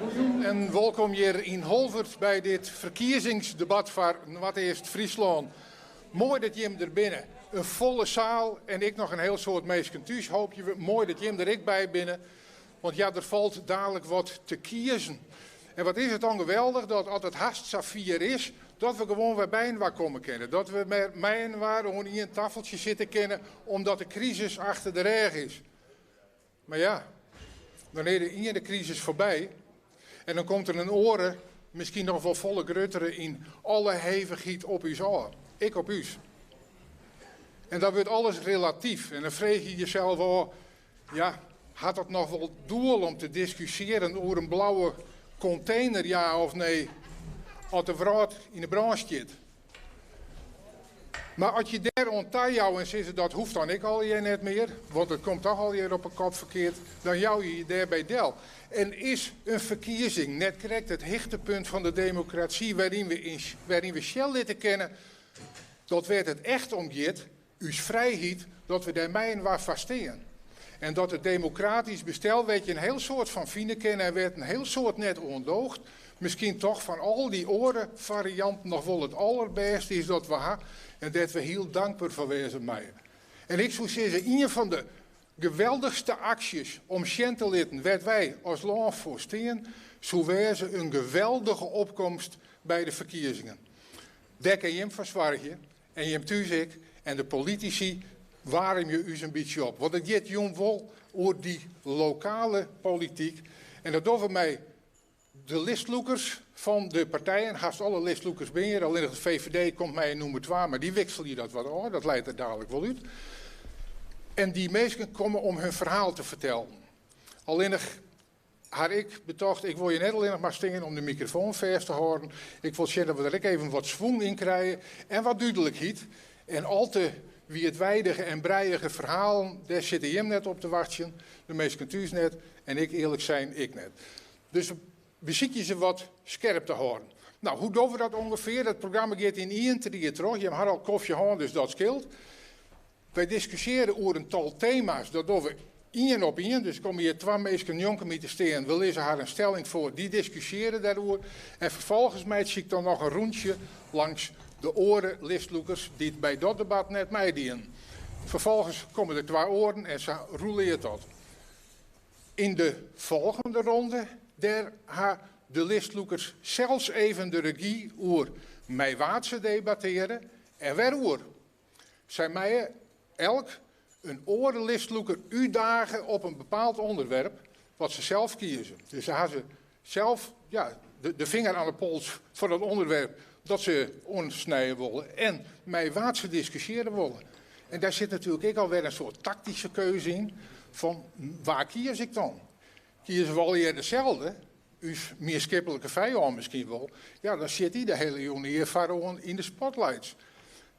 Goejûn en wolkom hjir yn Holwert by dit ferkiezingsdebat foar Noardeast-Fryslân. Moai dat jim der binne. In folle saal en ek noch in hiel soad minsken thús, hoopje we. Moai dat jim der ek by binne, want ja, der falt dalik wat te kiezen. En wat is it dan geweldich dat as it hast safier is, dat we gewoan wer byinoar komme kinne. Dat we mei-inoar oan ien taffeltsje sitte kinne, omdat de krisis achter de rêch is. Mar ja, dan is de iene krisis foarby en dan komt der in oare, miskien noch wol folle gruttere yn alle hevichheid op ús ôf. Ek op ús. En dan wurdt alles relatyf en dan freegje je jesels ôf, ja, hat dat noch wol doel om te diskusjearjen oer in blauwe kontener, ja of nee, as de wrâld yn 'e brân stiet? Mar as je dêr oan tajouwe en sizze dat hoecht dan ek allegear net mear, want it komt toch allegear op 'e kop ferkeard, dan jou je je dêrby del. En is in ferkiezing net krekt it hichtepunt fan de demokrasy wêryn we sjen litte kinne dat wêr't it echt om giet, ús frijheid, dat we dêr mei-inoar foar stean. En dat it demokratysk bestel wêr't je in hiel soad fan fine kinne en wêr't in hiel soad net oan doocht, miskien toch fan al dy oare farianten noch wol it alderbêste is dat we ha en dêr't we hiel dankber foar wêze meie. En ik soe sizze, ien fan de geweldichste aksjes om sjen te litten wêr't wy as lân foar stean, soe wêze in geweldige opkomst by de ferkiezingen. Dêr kin jim foar soargje en jim thús ek en de politisy waarmje ús in bytsje op. Want it giet jûn wol oer dy lokale polityk en dat dogge we mei de listlûkers fan de partijen. Hast alle listlûkers binne hjir, allinnich de VVD komt mei in nûmer twa, mar dy wikselje dat wat ôf, dat leit der dalik wol út. En dy minsken komme om hun ferhaal te fertellen. Allinnich ha ik betocht, ik wol hjir net allinnich mar stean om de mikrofoan fêst te hâlden. Ik wol sjen dat we der ek even wat swûng yn krije en wat dúdlikheid. En al te wiidweidige en brijige ferhalen, dêr sitte jim net op te wachtsjen, de minsken thús net en ik earlik sein ek net. Dus we besykje se wat skerp te hâlden. Nou, hoe dogge we dat ûngefear? Dat programma giet yn ien tried troch. Jim ha al kofje hân, dus dat skeelt. Wy diskusjearje oer in tal tema's, dat dogge we ien op ien. Dus komme hjir twa minsken njonken my te stean, we lizze har in stelling foar, dy diskusjearje dêroer. En ferfolgens meitsje ik dan noch in rûntsje langs de oare listlûkers dy't by dat debat net meidienen. Ferfolgens komme der twa oaren en sa rûleart dat. Yn de folgjende ronde, dêr ha de listlûkers sels even de regy oer mei wa't se debatteare en wêroer. Sy meie elk in oare listlûker útdage op in bepaald ûnderwerp wat se sels kieze. Dus sa ha se sels ja, de finger oan de pols foar dat ûnderwerp dat se oansnije wolle en mei wa't se diskusjearje wolle. En dêr sit natuerlik ek alwer in soart taktyske keuze yn fan wa kies ik dan? Kieze we allegear deselde, ús mienskiplike fijân miskien wol, ja dan sit dy de hiele jûn hjir foaroan yn de spotlights.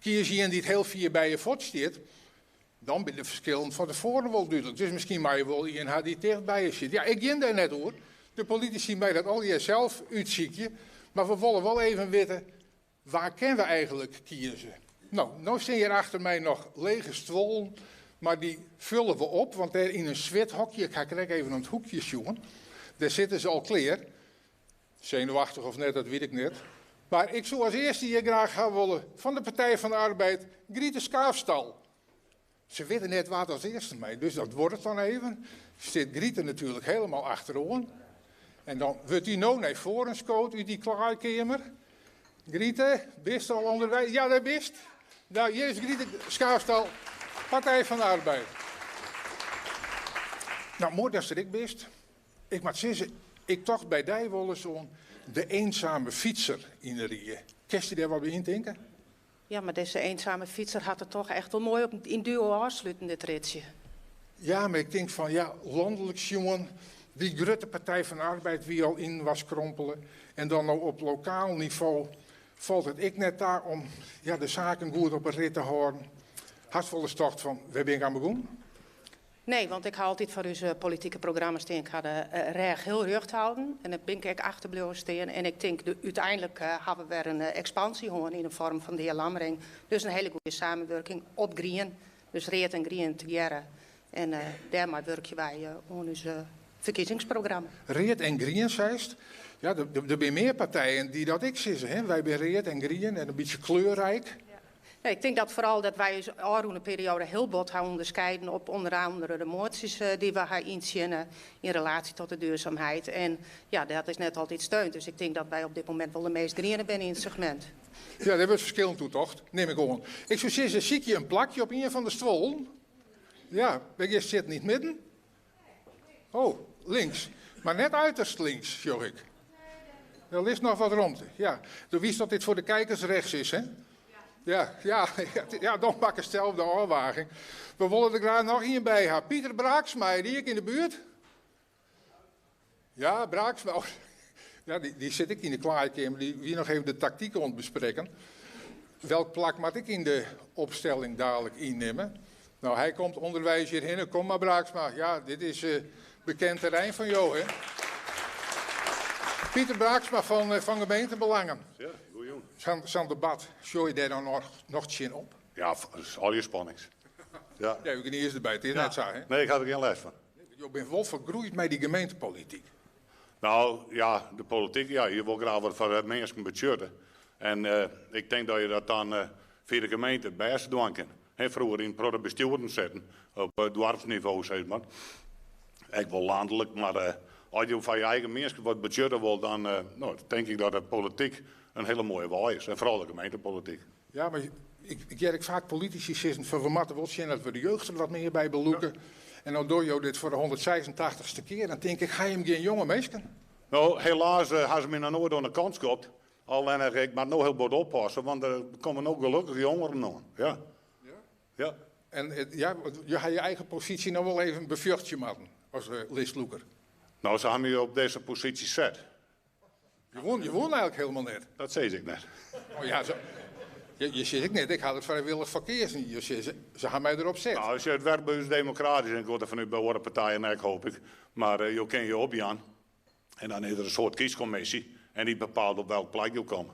Kies ien dy't hiel fier by je fuort stiet, dan binne de ferskillen fan tefoaren wol dúdlik. Dus miskien meie je wol ien ha dy't ticht by je sit. Ja, ik gean dêr net oer. De politisy meie dat allegear sels útsykje, mar we wolle wol even witte, wa kinne we eigenlik kieze? No, no stean hjir achter my noch lege stuollen, mar dy fulle we op, want dêr yn in swithokje, ik ha krekt even om it hoekje sjoen, dêr sitte se al klear. Senuwachtich of net, dat wit ik net. Mar ik soe as earste hjir graach ha wolle fan de Partij van de Arbeid, Grite Schaafstal. Se witte net wa't as earste mei, dus dat duorret dan even. Stiet Grite natuerlik helemaal achteroan. En dan wurdt dy no nei foaren skood út dy klaaikeamer. Grite, bist al ûnderweis? Ja, dêr bist. Nou, hjir is Grite Schaafstal, Partij van de Arbeid. Nou, moai datst der ek bist. Ik moat sizze, ik tocht by dy wolris oan de eenzame fytser yn de rie. Kinst dy dêr wat by yntinke? Ja, mar dizze eenzame fytser hat it toch echt wol moai op yn duo ôfsluten, dit ritsje. Ja, mar ik tink fan ja, lanlik sjoen, dy grutte Partij van de Arbeid wie al yninoar skrompele en dan no op lokaal nivo falt it ek net ta om ja, de saken goed op 'e rit te hâlden. Hast wolris tocht fan, wêr bin ik oan begûn? Nee, want ik ha altyd foar ús politike programma stean. Ik ha de rêch hiel rjocht hâlden en dêr bin ik ek achter bliuwe stean. En ik tink, úteinlik ha we wer in ekspansje hân yn de foarm fan de hear Lammering. Dus in hiele goede samenwurking op grien. Dus read en grien tegearre. En dêrmei wurkje wy oan ús ferkiezingsprogramma. Read en grien seist. Ja, der binne mear partijen dy't dat ek sizze. Hè? Wy binne read en grien en in bytsje kleurryk. Ja. Ik tink dat foaral dat wy ús ôfrûne perioade hiel bot ha ûnderskeiden op ûnder oare de moasjes dy't we ha yntsjinne yn relaasje tot de duurzaamheid. En ja, dat is net altyd steund. Dus ik tink dat wy op dit momint wol de meast griene binne yn it segmint. Ja, dêr wurdt ferskillend oer tocht, nim ik oan. Ik soe sizze, sykje in plakje op ien fan de stuollen. Ja, wêr giest sitten? Yn it midden? Oh, links. Mar net uiterst links, sjoch ik. Der ligt noch wat romte, ja. Do witst dat dit foar de kijkers rechts is, hè? Ja, ja, ja, dan makkest sels de ôfwaging. We wolle der graach noch ien by ha. Pieter Braaksma, is dy ek yn de buert? Ja, Braaksma. Oh, ja, dy sit ek yn de klaaikeamer. Dy wie noch even de taktyk oan it besprekken. Welk plak moat ik yn de opstelling dalik ynnimme? No, hy komt ûnderweis hjirhinne. Kom mar, Braaksma. Ja, dit is bekend terrein fan jo, hè? Pieter Braaksma fan Gemeentebelangen. Ja, goejûn. Sa'n debat, sjoch je dêr dan noch tsjin op? Ja, allegear spannings. Ja. Ja, jo genieze derby, it is net sa, hè? Nee, ik ha der gjin lêst fan. Jo binne wol fergroeid mei dy gemeentepolityk. No, ja, de polityk, ja, je wol graach wat foar de minsken betsjutte. En ik tink dat je dat dan fia de gemeente it bêste dwaan kin. He, froeger yn in protte bestjoeren sitten, op doarpsnivo sis mar. Ek wol lanlik, mar as je foar je eigen minsken wat betsjutte wol, dan no, tink ik dat de polityk in hiele moaie wei is. En foaral de gemeentepolityk. Ja, mar ik hear ek faak politisy sizzen fan we moatte wol sjen dat we de jeugd der wat mear by belûke. En dan dogge jo dit foar de hûndertseisentachtichste kear, dan tink ik, ha jim gjin jonge minsken? No, helaas ha se my noch noait oan de kant skopt. Allinnich, ik moat no hiel bot oppasse, want der komme no gelokkich jongeren oan. Ja. Ja? Ja. En ja, jo ha je eigen posysje no wol even befjochtsje moatten as listlûker. No, se ha my op dizze posysje set. Je wûn eigenlik hielendal net. Dat sis ik net. Oh ja, je sizze ek net, ik ha der frijwillich foar keazen. Je sizze, se ha my derop set. No, it werkt by ús demokratysk en ik gean derfan út by oare partijen ek, hoop ik. Mar jo kinne je opjaan en dan is der in soart kieskommisje en dy bepaalt op welk plak jo komme.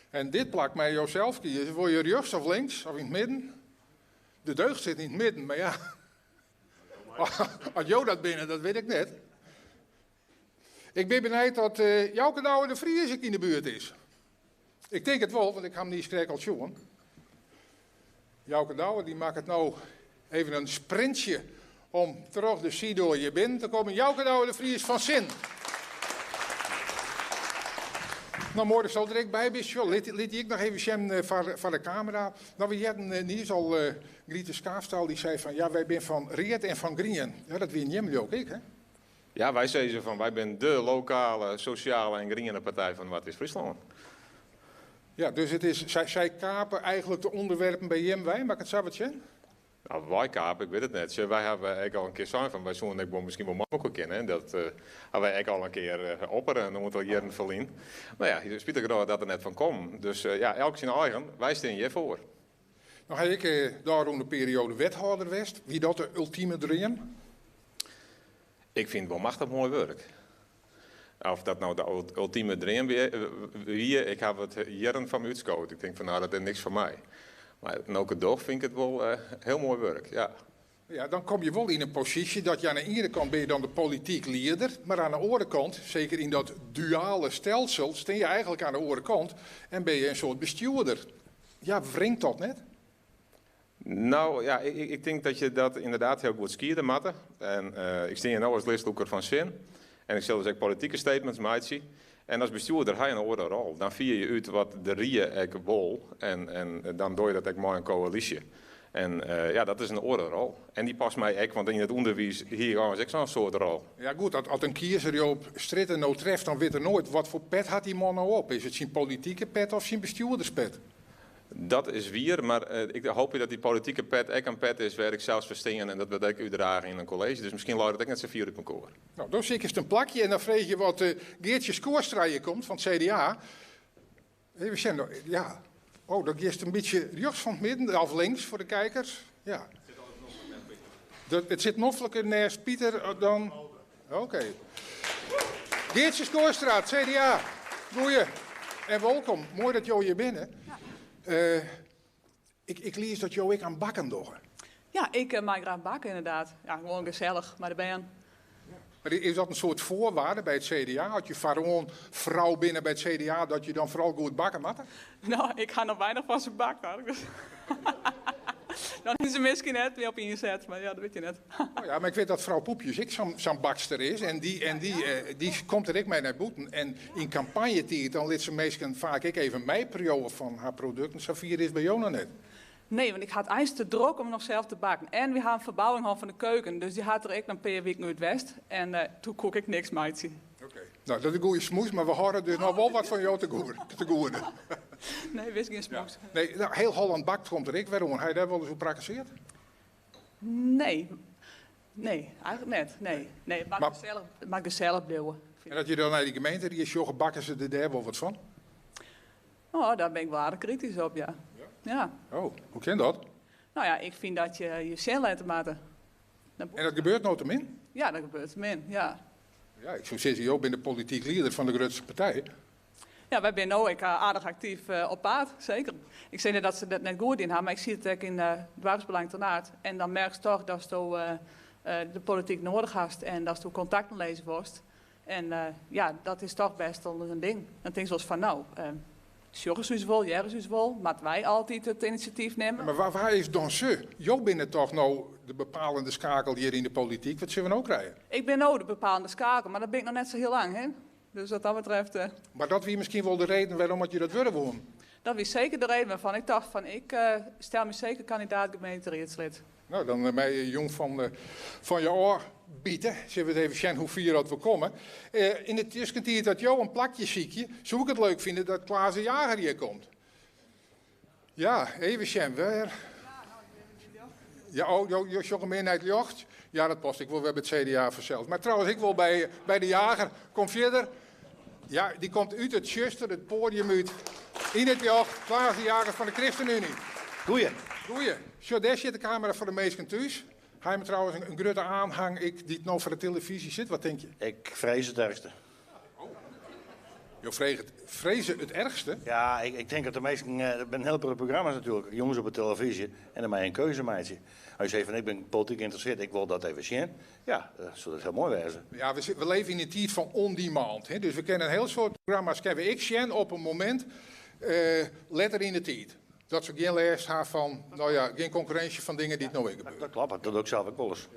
En dit plak mei jo sels kieze, wol je rjochts of links of yn it midden? De deugd sit yn it midden, mar ja, as jo dat binne, dat wit ik net. Ik bin benijd dat Jouke Douwe de Vries ek yn de buert is. Ik tink it wol, want ik ha him niiskrekt al sjoen. Jouke Douwe dy makket no even in sprintsje om troch de syddoar hjir binnen te kommen. Jouke Douwe de Vries fan Sin. No, moai datsto der ek by bist. Sjoch, lit dy ek noch even sjen foar de kamera. No, we hearden niis al Griete Schaafstal, dy sei fan ja, wy binne fan read en fan grien. Ja, dat wienen jim leau ik ek, hè? Ja, wy sizze fan wy binne de lokale, sosjale en griene partij fan Noardeast-Fryslân. Ja, dus it is, sy kape eigenlik de ûnderwerpen by jim wei, moat ik it sa wat sjen? No, wy kape, ik wit it net. Sjoch, wy hawwe ek al in kear sein fan wy soenen ek wol miskien wol mei elkoar kinne. Dat hawwe wy ek al in kear oppere in oantal jierren ferlyn. Mar ja, spitich genôch dat der net fan kommen. Dus ja, elk syn eigen, wy stean hjirfoar. No ha ik de ôfrûne perioade wethâlder west. Wie dat de ultime dream? Ik fyn it wol machtich moai wurk. Of dat no de ultime dream wie, ik haw it jierren foar my útskood. Ik tink fan no, dat is niks foar my. Mar no ik it doch, fyn ik it wol hiel moai wurk, ja. Ja, dan kom je wol yn in posysje dat je oan de iene kant binne je dan de polityk lieder, mar oan de oare kant, seker yn dat duale stelsel, stean je eigenlik oan de oare kant en binne je in soart bestjoerder. Ja, wringt dat net? No, ja, ik tink dat je dat ynderdaad hiel goed skiede moatte. En ik stean hjir no as listlûker fan Sin en ik sil dus ek politike statements meitsje. En as bestjoerder ha je in oare rol. Dan fier je út wat de rie ek wol en dan doar je dat ek mei in koälysje. En ja, dat is in oare rol. En dy past my ek, want yn it ûnderwiis hie ik eins ek sa'n soart rol. Ja goed, as in kiezer jo op strjitte no treft, dan wit er noait wat foar pet hat dy man no op. Is it syn politike pet of syn bestjoerderspet? Dat is wier, mar ik hoopje dat dy politike pet ek in pet is wêr ik sels foar stean en dat we dat ek útdrage yn in kolleezje. Dus miskien leit it ek net sa fier út mekoar. No, dan sikest in plakje en dan freegje wat Geartsje Schoorstra hjir komt fan it CDA. Even sjen, no, ja. Oh, dan giest in bytsje rjochts fan it midden, of links foar de kijkers. Ja. Dat, it sit nofliker nêst Pieter dan. Oké. Geartsje Schoorstra, it CDA. Goeie en wolkom. Moai dat jo hjir binne. Ik lies dat jo ek oan bakken dogge. Ja, ik mei graach bakke ynderdaad. Ja, gewoan gesellich mei de bern. Maar is dat in soart foarwaarde by it CDA? As je foaroan frou binne by it CDA, dat je dan foaral goed bakke moatte? No, ik ha noch weinich fan se bakt, hoor. Dus dan is se miskien net mear op ynset, mar ja, dat witte je net. Oh ja, mar ik wit dat frou Poepjes ek sa'n bakster is en dy, en dy, dy komt der ek mei nei bûten. En yn kampanjetiid dan lit se minsken faak ek even meipriuwe fan har produkten. Safier is by jo noch net. Nee, want ik ha it eins te drok om noch sels te bakken. En wy ha in ferbouwing hân fan de keuken, dus dy hat der ek in pear wiken út west. En doe koe ik niks meitsje. Oké. No, dat is in goede smoes, mar we hâlde dus noch wol wat fan jo te goede. Nee, wis gjin smoes. Ja. Nee, no, Heel Holland Bakt komt der ek wer oan. Ha je dêr wolris oer prakkeseard? Nee. Nee, eigentlik net. Nee, nee, it moat gesellich, it moat gesellich bliuwe. En as je dan nei dy gemeenteried sjogge, bakke se der dêr wol wat fan? Oh, dêr bin ik wol aardich kritysk op, ja. Ja. Oh, hoe kin dat? No ja, ik fyn dat je je sjen litte moatte. En dat gebeurt no te min? Ja, dat gebeurt te min, ja. Ja, ik soe sizze, jo binne de polityk lieder fan de grutste partij. Ja, wy binne no ek aardich aktyf op paad, seker. Ik sis net dat se dat net goed dien ha, mar ik siet ek yn Doarpsbelang Ternaard en dan merkst toch datsto de polityk noadich hast en datsto kontakten lizze wolst. En ja, dat is toch bêst wol in ding. Dan tinkst wolris fan, no, sjogge se ús wol, hearre se ús wol, moatte wy altyd it inisjatyf nimme? Mar wa is dan se? Jo binne toch no de bepalende skakel hjir yn de polityk, wat sille we no krije? Ik bin no de bepalende skakel, mar dat bin ik noch net sa hiel lang, hè. Dus wat dat betreft. Mar dat wie miskien wol de reden wêrom dat je dat wurde woenen? Dat wie seker de reden wêrfan ik tocht fan, ik stel my seker kandidaat gemeenteriedslid. No, dan mei je jûn fan je ôf bite. Sille we even sjen hoe fier dat we komme. Yn de tuskentiid dat jo in plakje sykje, soe ik it leuk fine dat Klaas de Jager hjir komt. Ja, even sjen wêr. Ja, oh, jo, jo sjogge mear nei it ljocht. Ja, dat past ek wol wer by it CDA fansels. Mar trouwens, ik wol by, by de Jager. Kom fierder. Ja, dy komt út it tsjuster, it poadium út. Yn it ljocht, Klaas de Jager fan de ChristenUnie. Goeie. Goeie. Sjoch, dêr sit de kamera foar de minsken thús. Ha jim trouwens in grutte aanhang ek dy't no foar de televyzje sit? Wat tink je? Ik frees it erchste. Jo freget, freze it erchste? Ja, ik tink dat de minsken, der binne in hiel protte programma's natuerlik, jûns op de televyzje, en dan mei je in keuze meitsje. As je sizze fan ik bin polityk ynteressearre, ik wol dat even sjen, ja, dan soe dat hiel moai wêze. Ja, we leve yn in tiid fan on-demand, hè, dus we kinne in hiel soad programma's kinne we ek sjen op in momint letter yn de tiid. Dat se gjin lêst ha fan, no ja, gjin konkurrinsje fan dingen dy't no ek gebeure. Dat kloppet, dat doch ik sels ek wolris.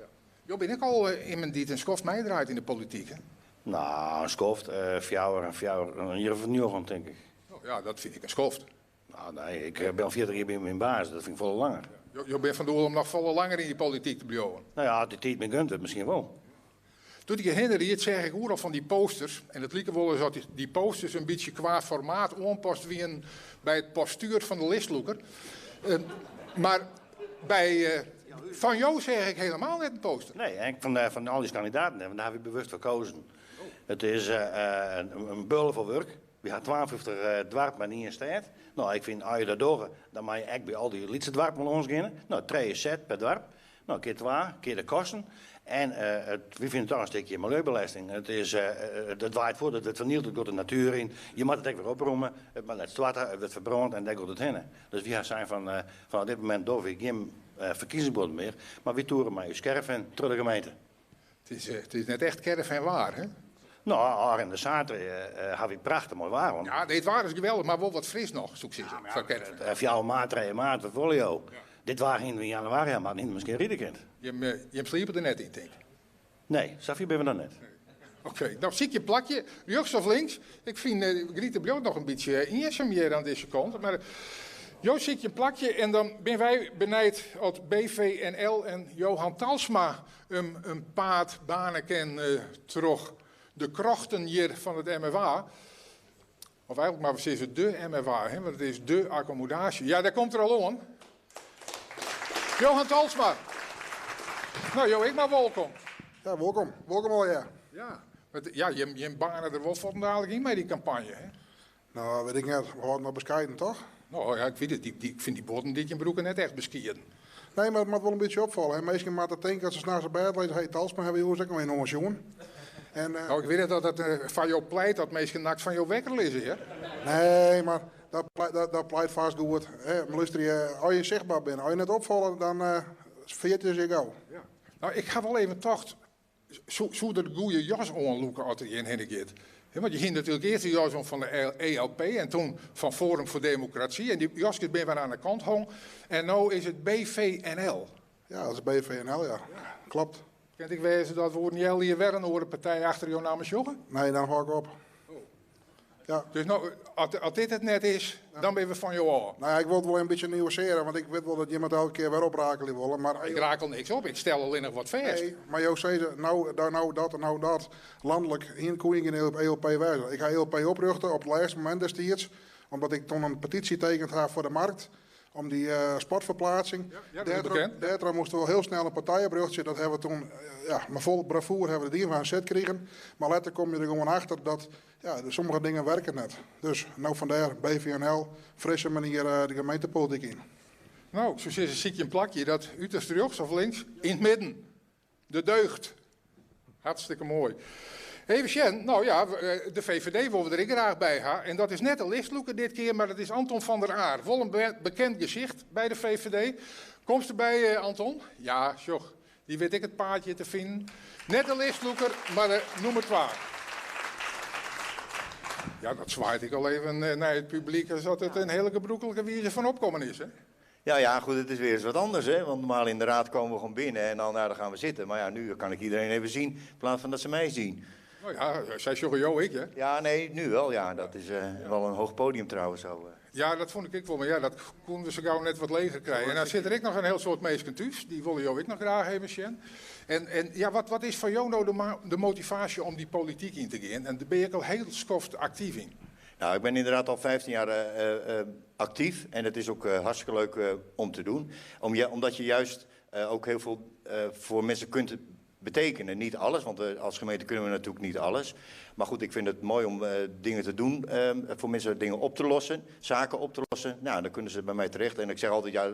Jo binne ek al immen dy't in skoft meidraait yn de polityk, hè? No, in skoft, fjouwer en fjouwer, in jier of njoggen, tink ik. No ja, dat fyn ik in skoft. No, nee, ik bin al 40 jier by myn baas, dat fyn ik folle langer. Jo binne fan doel om noch folle langer yn dy polityk te bliuwen? No ja, as de tiid my gunt wurdt, miskien wol. Doe't ik hjirhinne ried, seach ik oeral fan dy posters en it like wol as oft dy posters in bytsje kwa formaat oanpast wienen by it postuer fan de listlûker. Mar by fan jo seach ik helemaal net in poster. Nee, en fan al dy kandidaten, want dêr ha wy bewust foar kozen. It is in bul fan wurk. Wy ha 52 doarpen en ien stêd. No, ik fyn, as je dat dogge, dan moatte je ek by al dy lytse doarpen lâns gean. No, trije set per doarp. No, kear twa, kear de kosten. En wy fine it toch in stikje miljeubelesting. It is, it waait fuort, it wurdt fernield, it giet de natuer yn. Je moatte it ek wer opromme, it moat net stoarte, it wurdt ferbrând en dêr giet it hinne. Dus wy ha sein fan, fan dit momint dogge wy gjin ferkiezingsbuorden mear, mar wy toere mei ús caravan troch de gemeente. It is net echt caravan waar, hè? No, ôfrûne saterdei ha wy prachtich moai waar hân. Ja, dit waar is geweldich, mar wol wat fris noch, soe ik sizze, foar caravan. 4 maart, 3 maart, wat wolle jo? Dit waar hiene we yn januari mar hiene we miskien ride kind. Jim sliepe der net yn, tink ik? Nee, safier binne we noch net. Oké, no sykje in plakje, rjochts of links. Ik fyn Griete bliuwt noch in bytsje iensum hjir oan dizze kant. Mar jo sykje in plakje en dan binne wy benijd oft BVNL en Johan Talsma in paad bane kin troch de krochten hjir fan it MFA. Of eigentlik moatte we sizze de MFA, hè, want it is de akkommodaasje. Ja, dêr komt er al oan. Johan Talsma. No, jo ek mar wolkom. Ja, wolkom. Wolkom allegear. Ja, want, ja, jim bane der wol fuortendalik yn mei dy kampanje, hè? No, wit ik net. We hâlde noch beskeiden, toch? No, ja, ik wit it. Ik fyn dy buorden dy't jim brûke net echt beskieden. Nee, mar it moat wol in bytsje opfalle. Hè. Minsken moatte tinke as se nachts op bêd lizze, hey, Talsma hawwe wy oars ek noch yn oansjoen. En, no, ik wit net oft dat foar jo pleit dat minsken nachts fan jo wekker lizze, hear. Nee, mar dat dat pleit fêst goed. Hè, mar luister je, as je sichtber binne, as je net opfalle, dan ferjitte se je gau. Ja. No, ik ha wol even tocht. Soe er de goede jas oanlûke as er hjir hinne giet? Want je hiene natuerlik earst de jas oan fan de ELP en toen fan Forum voor Democratie. En dy jaskes binne wer oan de kant hong. En no is it BVNL. Ja, dat is BVNL, ja. Klopt. Kin it ek wêze dat we oer in healjier wer in oare partij achter jo namme sjogge? Nee, dan hâld ik op. Ja. Dus no, as dit it net is, dan binne we fan jo ôf. Nou ja, ik wol it wol in bytsje nuansearje, want ik wit wol dat jimme it elke kear wer oprakelje wolle, mar Ik rakel niks op, ik stel allinnich wat fêst. Nee, mar jo sizze no, no dat en no dat. Lanlik ien koe gjin ELP wêze. Ik ha ELP oprjochte op it lêste momint destiids, omdat ik toen in petysje tekend ha foar de markt. Om dy sportferplaatsing. Ja, dat is bekend. Dêrtroch moasten we wol hiel snel in partij oprjochtsje. Dat hawwe we toen, ja, mei fol bravoer hawwe we dat dien. We ha in sit krigen. Mar letter komme je der gewoan achter dat, ja, sommige dingen werke net. Dus no fandêr BVNL, frisse manier de gemeentepolityk yn. No, ik soe sizze, sykje in plakje dat uterst rjochts of links, yn it midden. De deugd. Hartstikke moai. Even sjen, no ja, de VVD wolle we der ek graach by ha. En dat is net de listlûker dit kear, mar dat is Anton van der Aar. Wol in bekend gesicht by de VVD. Komst derby, eh, Anton? Ja, sjoch, dy wit ek it paadje te finen. Net de listlûker, mar de nûmer twa. Ja, dat swaait ek al even eh, nei it publyk as dat it in hiele gebrûklike wize fan opkommen is. Hè? Ja, ja, goed, het is weer eens wat anders, hè? Want normaal in de raad komen we gewoon binnen en dan, nou, dan gaan we zitten. Maar ja, nu kan ik iedereen even zien, in plaats van dat ze mij zien. Nou ja, sy sjogge jo ek, hè? Ja, nee, nu wel, ja. Dat is eh, wel een hoog podium trouwens zo. Eh. Ja, dat fûn ik ek wol, mar ja, dat koene we sa gau net wat leger krije. En dan sit der ek noch in hiel soad minsken thús, dy wolle jo ek noch graach even sjen. En, en ja, wat, wat is foar jo no de, de motivaasje om dy polityk yn te gean? En dêr bin je ek al hiel skoft aktyf yn. Nou, ik ben inderdaad al 15 jaar uh, uh, actief en het is ook uh, hartstikke leuk om te doen. Om je, omdat je juist ook heel veel voor mensen kunt betekenen. Niet alles, want als gemeente kunnen we natuurlijk niet alles. Maar goed, ik vind het mooi om dingen te doen, voor mensen dingen op te lossen, zaken op te lossen. Nou, dan kunnen ze bij mij terecht. En ik zeg altijd, ja,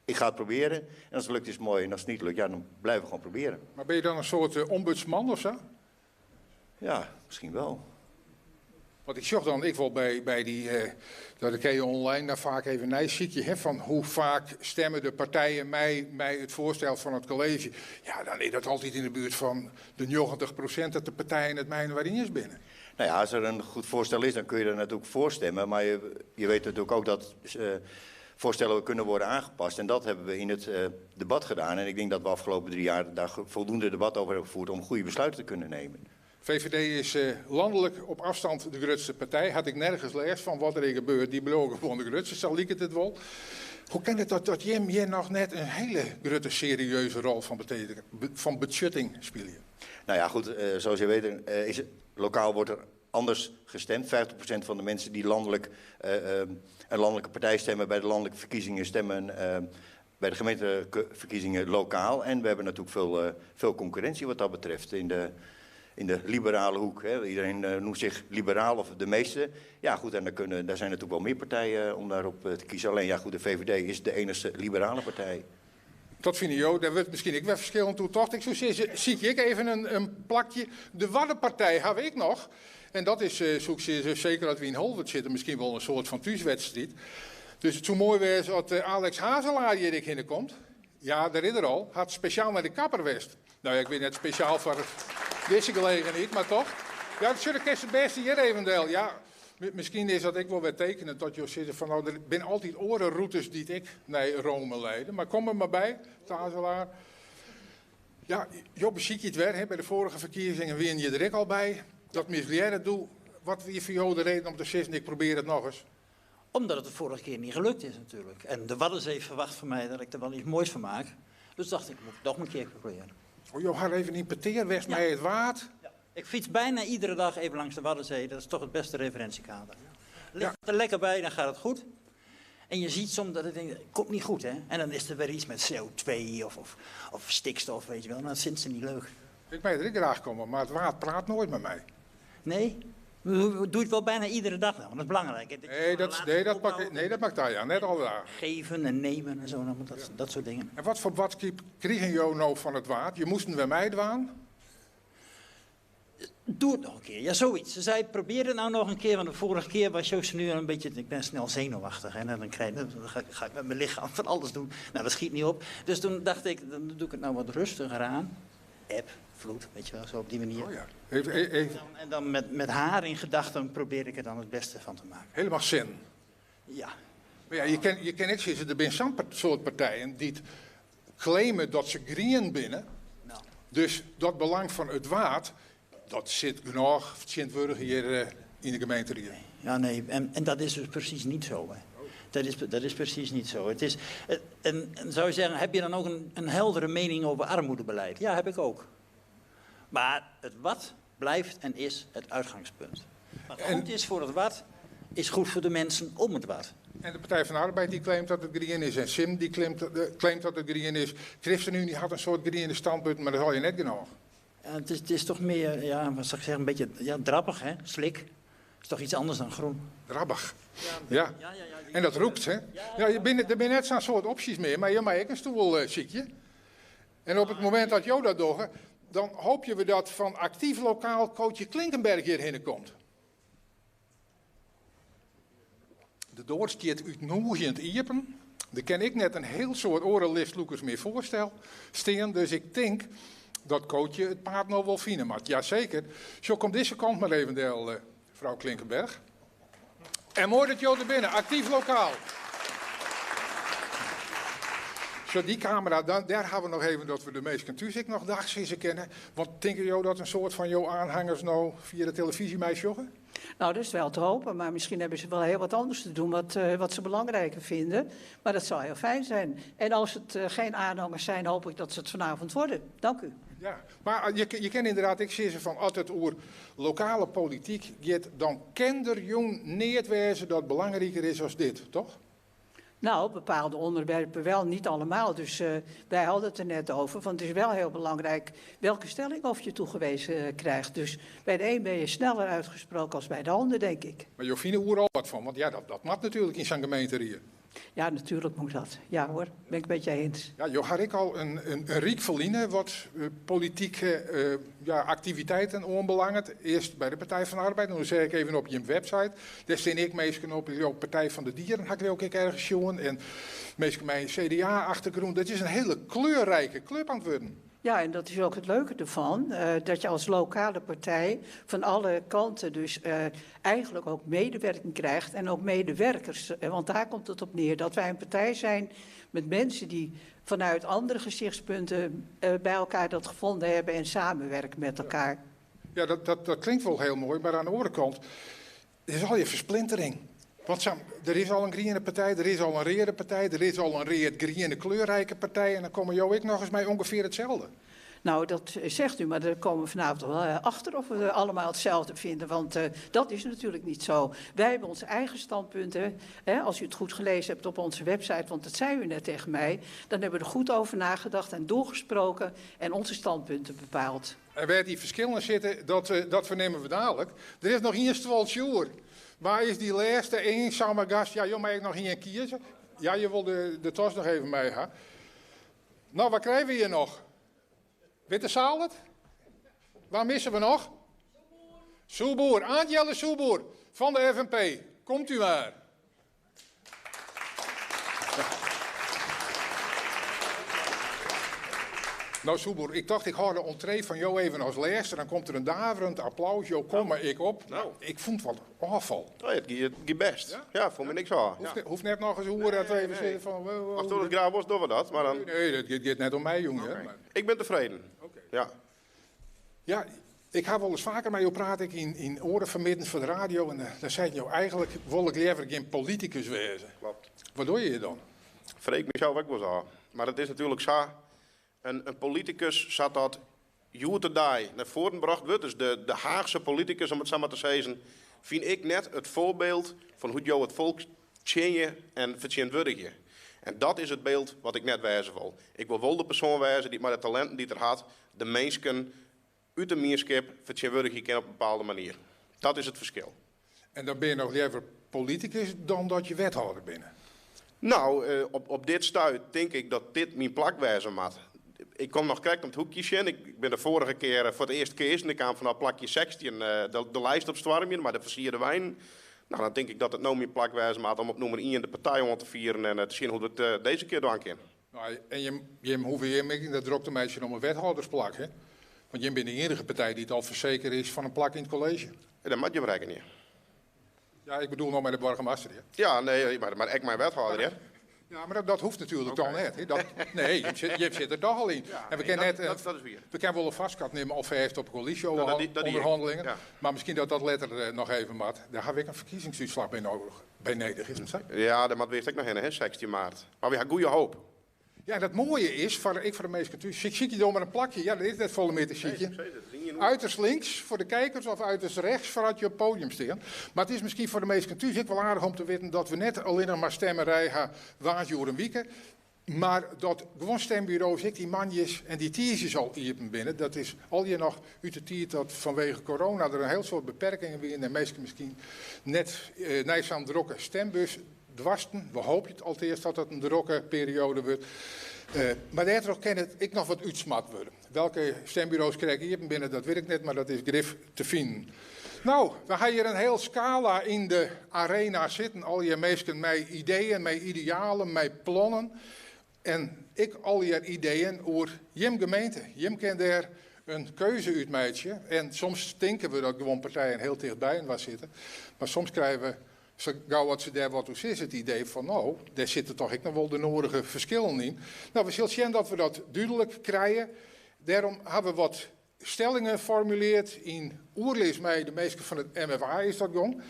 ik ga het proberen. En als het lukt is het mooi en als het niet lukt, ja, dan blijven we gewoon proberen. Maar ben je dan een soort ombudsman of zo? Ja, misschien wel. Want ik sjoch dan ek wol by, by dy, eh, dat kin je online dan faak even neisykje, hè, fan hoe faak stimme de partijen mei, mei it foarstel fan it kolleezje. Ja, dan is dat altyd yn de buert fan de 90% dat de partijen it mei-inoar iens binne. Nou ja, als er een goed voorstel is, dan kun je er natuurlijk voor stemmen. Maar je, je weet natuurlijk ook dat uh, voorstellen kunnen worden aangepast. En dat hebben we in het uh, debat gedaan. En ik denk dat we afgelopen 3 jaar daar voldoende debat over hebben gevoerd om goede besluiten te kunnen nemen. VVD is uh, lanlik op afstand de grutste partij. Had ik nergens lêst fan wat der gebeurt. Dy bliuwe gewoan de grutste, sa liket it wol. Hoe kin it dat, dat jim hjir noch net in hiele grutte serieuze rol fan, fan betsjutting spylje? Nou ja, goed, uh, zoals je weet, uh, is lokaal wordt er anders gestemd. 50% van de mensen die landelijk, een landelijke partij stemmen bij de landelijke verkiezingen stemmen bij de gemeenteverkiezingen lokaal. En we hebben natuurlijk veel, veel concurrentie wat dat betreft in de liberale hoek. Hè. Iedereen noemt zich liberaal, of de meeste. Ja, goed, en daar, kunnen, daar zijn natuurlijk wel meer partijen om daarop te kiezen. Alleen, ja, goed, de VVD is de enige liberale partij. Dat fine jo, dêr wurdt miskien ek wer ferskillend oer tocht. Ik soe sizze, sykje ek even in, in plakje. De Waddenpartij ha ik noch. En dat is, uh, soe ik sizze, seker as we yn Holwert sitte, miskien wol in soart fan thúswedstriid. Dus it soe moai wêze as Alex Hazelaar hjir ek hinne komt. Ja, dêr is er al. Hat spesjaal nei de kapper west. No ja, ik wit net spesjaal foar dizze gelegenheid, mar toch. Ja, dat sjoch, kinst it bêste hjir even del. Ja, miskien is dat ek wol wer tekenend dat jo sizze fan no, der binne altyd oare rûtes dy't ek nei Rome leide. Mar kom der mar by, Hazelaar. Ja, jo besykje it wer, hè. By de foarige ferkiezingen wiene je der ek al by. Dat mislearre doe. Wat wie foar jo de reden om te sizzen, ik probearje it nochris? Omdat het de vorige keer niet gelukt is natuurlijk. En de Waddenzee verwacht van mij dat ik er wel iets moois van maak. Dus dacht ik, moet ik nog een keer proberen. Oh, jo ha even yn petear west mei it Waad? Ja. Ik fiets bijna iedere dag even langs de Waddenzee. Dat is toch het beste referentiekader. Ligt er lekker bij, dan gaat het goed. En je ziet soms dat het denkt, komt niet goed hè. En dan is er weer iets met CO2 of, of, of stikstof, weet je wel. En dat vindt ze niet leuk. Ik mei der ek graach komme, mar it Waad praat noait mei my. Nee? Doe je het wel bijna iedere dag dan? Want dat is belangrijk. Hè? Dat je Nee, zo'n dat, relatie nee, dat pak, opbouwt. nee, dat maakt daar ja, net alle dagen. Geven en nemen en zo, dat, dat soort dingen. En wat foar boadskip krigen jo no fan it Waad? Je moasten wer meidwaan? Doe het nog een keer. Ja, zoiets. Ze zei, probeer het nou nog een keer. Want de vorige keer was Joost nu al een beetje... Ik ben snel zenuwachtig. Hè, en dan, krijg, dan ga, ik, ga ik met mijn lichaam van alles doen. Nou, dat schiet niet op. Dus toen dacht ik, dan doe ik het nou wat rustiger aan. App. vloed, weet je wel, zo op die manier. Oh ja. Even, even. En dan met haar in gedachten probeer ik er dan het beste van te maken. Helemaal zin. Ja. Maar ja, je kent ik zeggen, er zijn zo'n soort partijen die het claimen dat ze green binnen. Dus dat belang van het waard, dat zit genoeg vertegenwoordigd hier in de gemeente hier. Ja, nee, en dat is dus precies niet zo. Hè. Dat is precies niet zo. Het is, en zou je zeggen, heb je dan ook een heldere mening over armoedebeleid? Ja, heb ik ook. Maar het wat blijft en is het uitgangspunt. Wat goed is voor het wat, is goed voor de mensen om het wat. En de Partij van de Arbeid die claimt dat het green is. En Sim die claimt dat het green is. ChristenUnie had een soort green standpunt, maar dat zal je net genoeg. Ja, het is toch meer, ja, wat zou ik zeggen, een beetje, ja, drabbig, hè? Slik. Is toch iets anders dan groen? Drabbig. Ja. En dat roept, hè? Ja, er zijn net zo'n soort opties meer, maar je maakt ook een stoel ziekje. En op het moment dat jou dat doet, dan hoop je we dat van actief lokaal Cootje Klinkenberg hierheen komt. De doors keert uitnodigend iepen. Daar ken ik net een heel soort orenliftloekers meer voorstel staan. Dus ik denk dat Cootje het paard nou wel vinden mag. Jazeker. Zo komt deze kant maar even deel, mevrouw Klinkenberg. En mooi dat jou er binnen, actief lokaal. Zo, die camera, daar hebben we nog even dat we de meeste thuis ik nog dagsissen kennen. Want denken jou dat een soort van jouw aanhangers nou via de televisie mij joggen? Nou, dat is wel te hopen, maar misschien hebben ze wel heel wat anders te doen wat ze belangrijker vinden. Maar dat zou heel fijn zijn. En als het geen aanhangers zijn, hoop ik dat ze het vanavond worden. Dank u. Ja, maar je kent inderdaad, ik zie ze van altijd oer lokale politiek, gaat dan kender jong neertwijzen dat belangrijker is als dit, toch? Nou, bepaalde onderwerpen wel, niet allemaal. Dus wij hadden het er net over, want het is wel heel belangrijk welke stelling of je toegewezen krijgt. Dus bij de een ben je sneller uitgesproken als bij de ander, denk ik. Maar Jofine oer al wat van, want ja, dat mag natuurlijk in zo'n gemeente hier. Ja, natuurlijk moet dat. Ja hoor, ben ik met je eens. Ja, joh, had ik al een riek verliezen wat politieke activiteiten onbelangt. Eerst bij de Partij van de Arbeid, dan zeg ik even op je website. Daar sta ik meestal op de Partij van de Dieren, had ik ook ergens jongen. En meestal mijn C D A-achtergrond. Dat is een hele kleurrijke club aan het worden. Ja, en dat is ook het leuke ervan, dat je als lokale partij van alle kanten dus eigenlijk ook medewerking krijgt en ook medewerkers. Want daar komt het op neer, dat wij een partij zijn met mensen die vanuit andere gezichtspunten bij elkaar dat gevonden hebben en samenwerken met elkaar. Ja, dat klinkt wel heel mooi, maar aan de andere kant, er is al je versplintering. Want Sam, er is al een groene partij, er is al een rode partij, er is al een rood-groene kleurrijke partij en dan komen jou ik nog eens mee ongeveer hetzelfde. Nou, dat zegt u, maar daar komen we vanavond wel achter of we allemaal hetzelfde vinden, want dat is natuurlijk niet zo. Wij hebben onze eigen standpunten, hè, als u het goed gelezen hebt op onze website, want dat zei u net tegen mij, dan hebben we er goed over nagedacht en doorgesproken en onze standpunten bepaald. En waar die verschillen zitten, dat vernemen we dadelijk. Er is nog één stoltje. Waar is die laatste eenzame gast? Ja, joh, maar ik nog hier kiezen. Ja, je wil de tas nog even mee, hè? Nou, wat krijgen we hier nog? Witte zaal het? Waar missen we nog? Soeboer. Aantjelle Soeboer van de FNP. Komt u maar. Nou, Soeboer, ik dacht ik hou de entree van jou even als laatste. Dan komt er een daverend applaus. Jo, kom maar ik op. Ik vond het wat afval. Oh, ja, het gaat best. Ja? Ja, vond me niks aan. Hoeft net nog eens horen dat we even zitten van, wow, wow, Als het het graag was, doen we dat. Maar dan... Nee, nee, dat gaat net om mij, jongen, hè, Oké. maar Ik ben tevreden. Oké. Ja. Ja, ik ga wel eens vaker met jou praten ik in oren vermiddend voor de radio. En dan zei je eigenlijk, wil ik liever geen politicus wezen. Klopt. Wat doe je dan? Vreek mezelf ook wel eens aan. Maar het is natuurlijk zo. Een politicus zat dat joertedij naar voren gebracht wordt. Dus de Haagse politicus, om het zo maar te zeggen, vind ik net het voorbeeld van hoe jou het volk tjinje en vertegenwoordig. En dat is het beeld wat ik net wijzen wil. Ik wil wel de persoon wijzen die maar de talenten die er had, de mensen uit de meerschap vertegenwoordigen kan op een bepaalde manier. Dat is het verschil. En dan ben je nog liever politicus dan dat je wethouder bent? Op dit stuit denk ik dat dit mijn plak wijzen moet. Ik kom nog correct om het hoekje in. Ik ben de vorige keer voor het eerst keer en ik kwam vanaf plakje 16 de lijst op stormjen, maar de versierde wijn. Dan denk ik dat het nou mijn plak wijzen moet om op nummer 1 de partij om te vieren en te zien hoe we het deze keer doen kan. Nou, en je hoeft hier mee, dat drukte meisje om een wethoudersplak, hè? Want jim binne de iennige partij dy't al fersekere is fan in plak yn it kolleezje. Dat moat jim rekkenje. Ja, ik bedoel no mei de boargemaster, hear. Ja, nee, mar ek mei wethâlder, hear. Ja, mar dat hoecht natuerlik dan net. Hè. Dat, nee, jim sit der toch al yn. Ja, en we nee, kinne net, dat is wier. We kinne wol in foarskat nimme alfêst op koälysje-ûnderhannelingen, ja. Mar miskien dat dat letter noch even moat. Dêr ha we ek in ferkiezingsútslach by nedich, by nedich, is it sa? Ja, dêr moat we earst ek noch hinne, hè, 16 maart. Mar we ha goede hoop. Ja, en dat moaie is, foar, ek foar de minsken thús, sykje jo mar in plakje. Ja, der is net folle mear te sykjen. Uiterst links foar de kijkers of uiterst rechts foar as je op it podium stean. Mar it is miskien foar de minsken thús ek wol aardich om te witten dat we net allinnich mar stemmerij ha woansdei oer in wike, mar dat guon stemburo's ek dy moandeis en dy tiisdeis al iepen binne. Dat is allegear noch út de tiid dat fanwege corona der in hiel soad beperkingen wiene en minsken miskien net nei sa'n drokke stembus doarsten. We hoopje alteast dat dat in drokke perioade wurdt. Mar dêrtroch kin it ek noch wat útsmard wurde. Welke stemburo's krekt iepen binne, dat wit ik net, mar dat is grif te finen. No, we ha hjir in hiel skala yn de arena sitten. Allegear minsken mei ideeën, mei idealen, mei plannen. En ek allegear ideeën oer jim gemeente. Jim kin dêr in keuze út meitsje. En soms tinke we dat guon partijen hiel ticht byinoar sitte. Mar soms krije we, sa gau as se dêr wat oer sizze, it idee fan no, dêr sitte toch ek noch wol de nodige ferskillen yn. No, we sille sjen dat we dat dúdlik krije. Dêrom ha we wat stellingen formuleard yn oerlis mei de minsken fan it MFA is dat gong.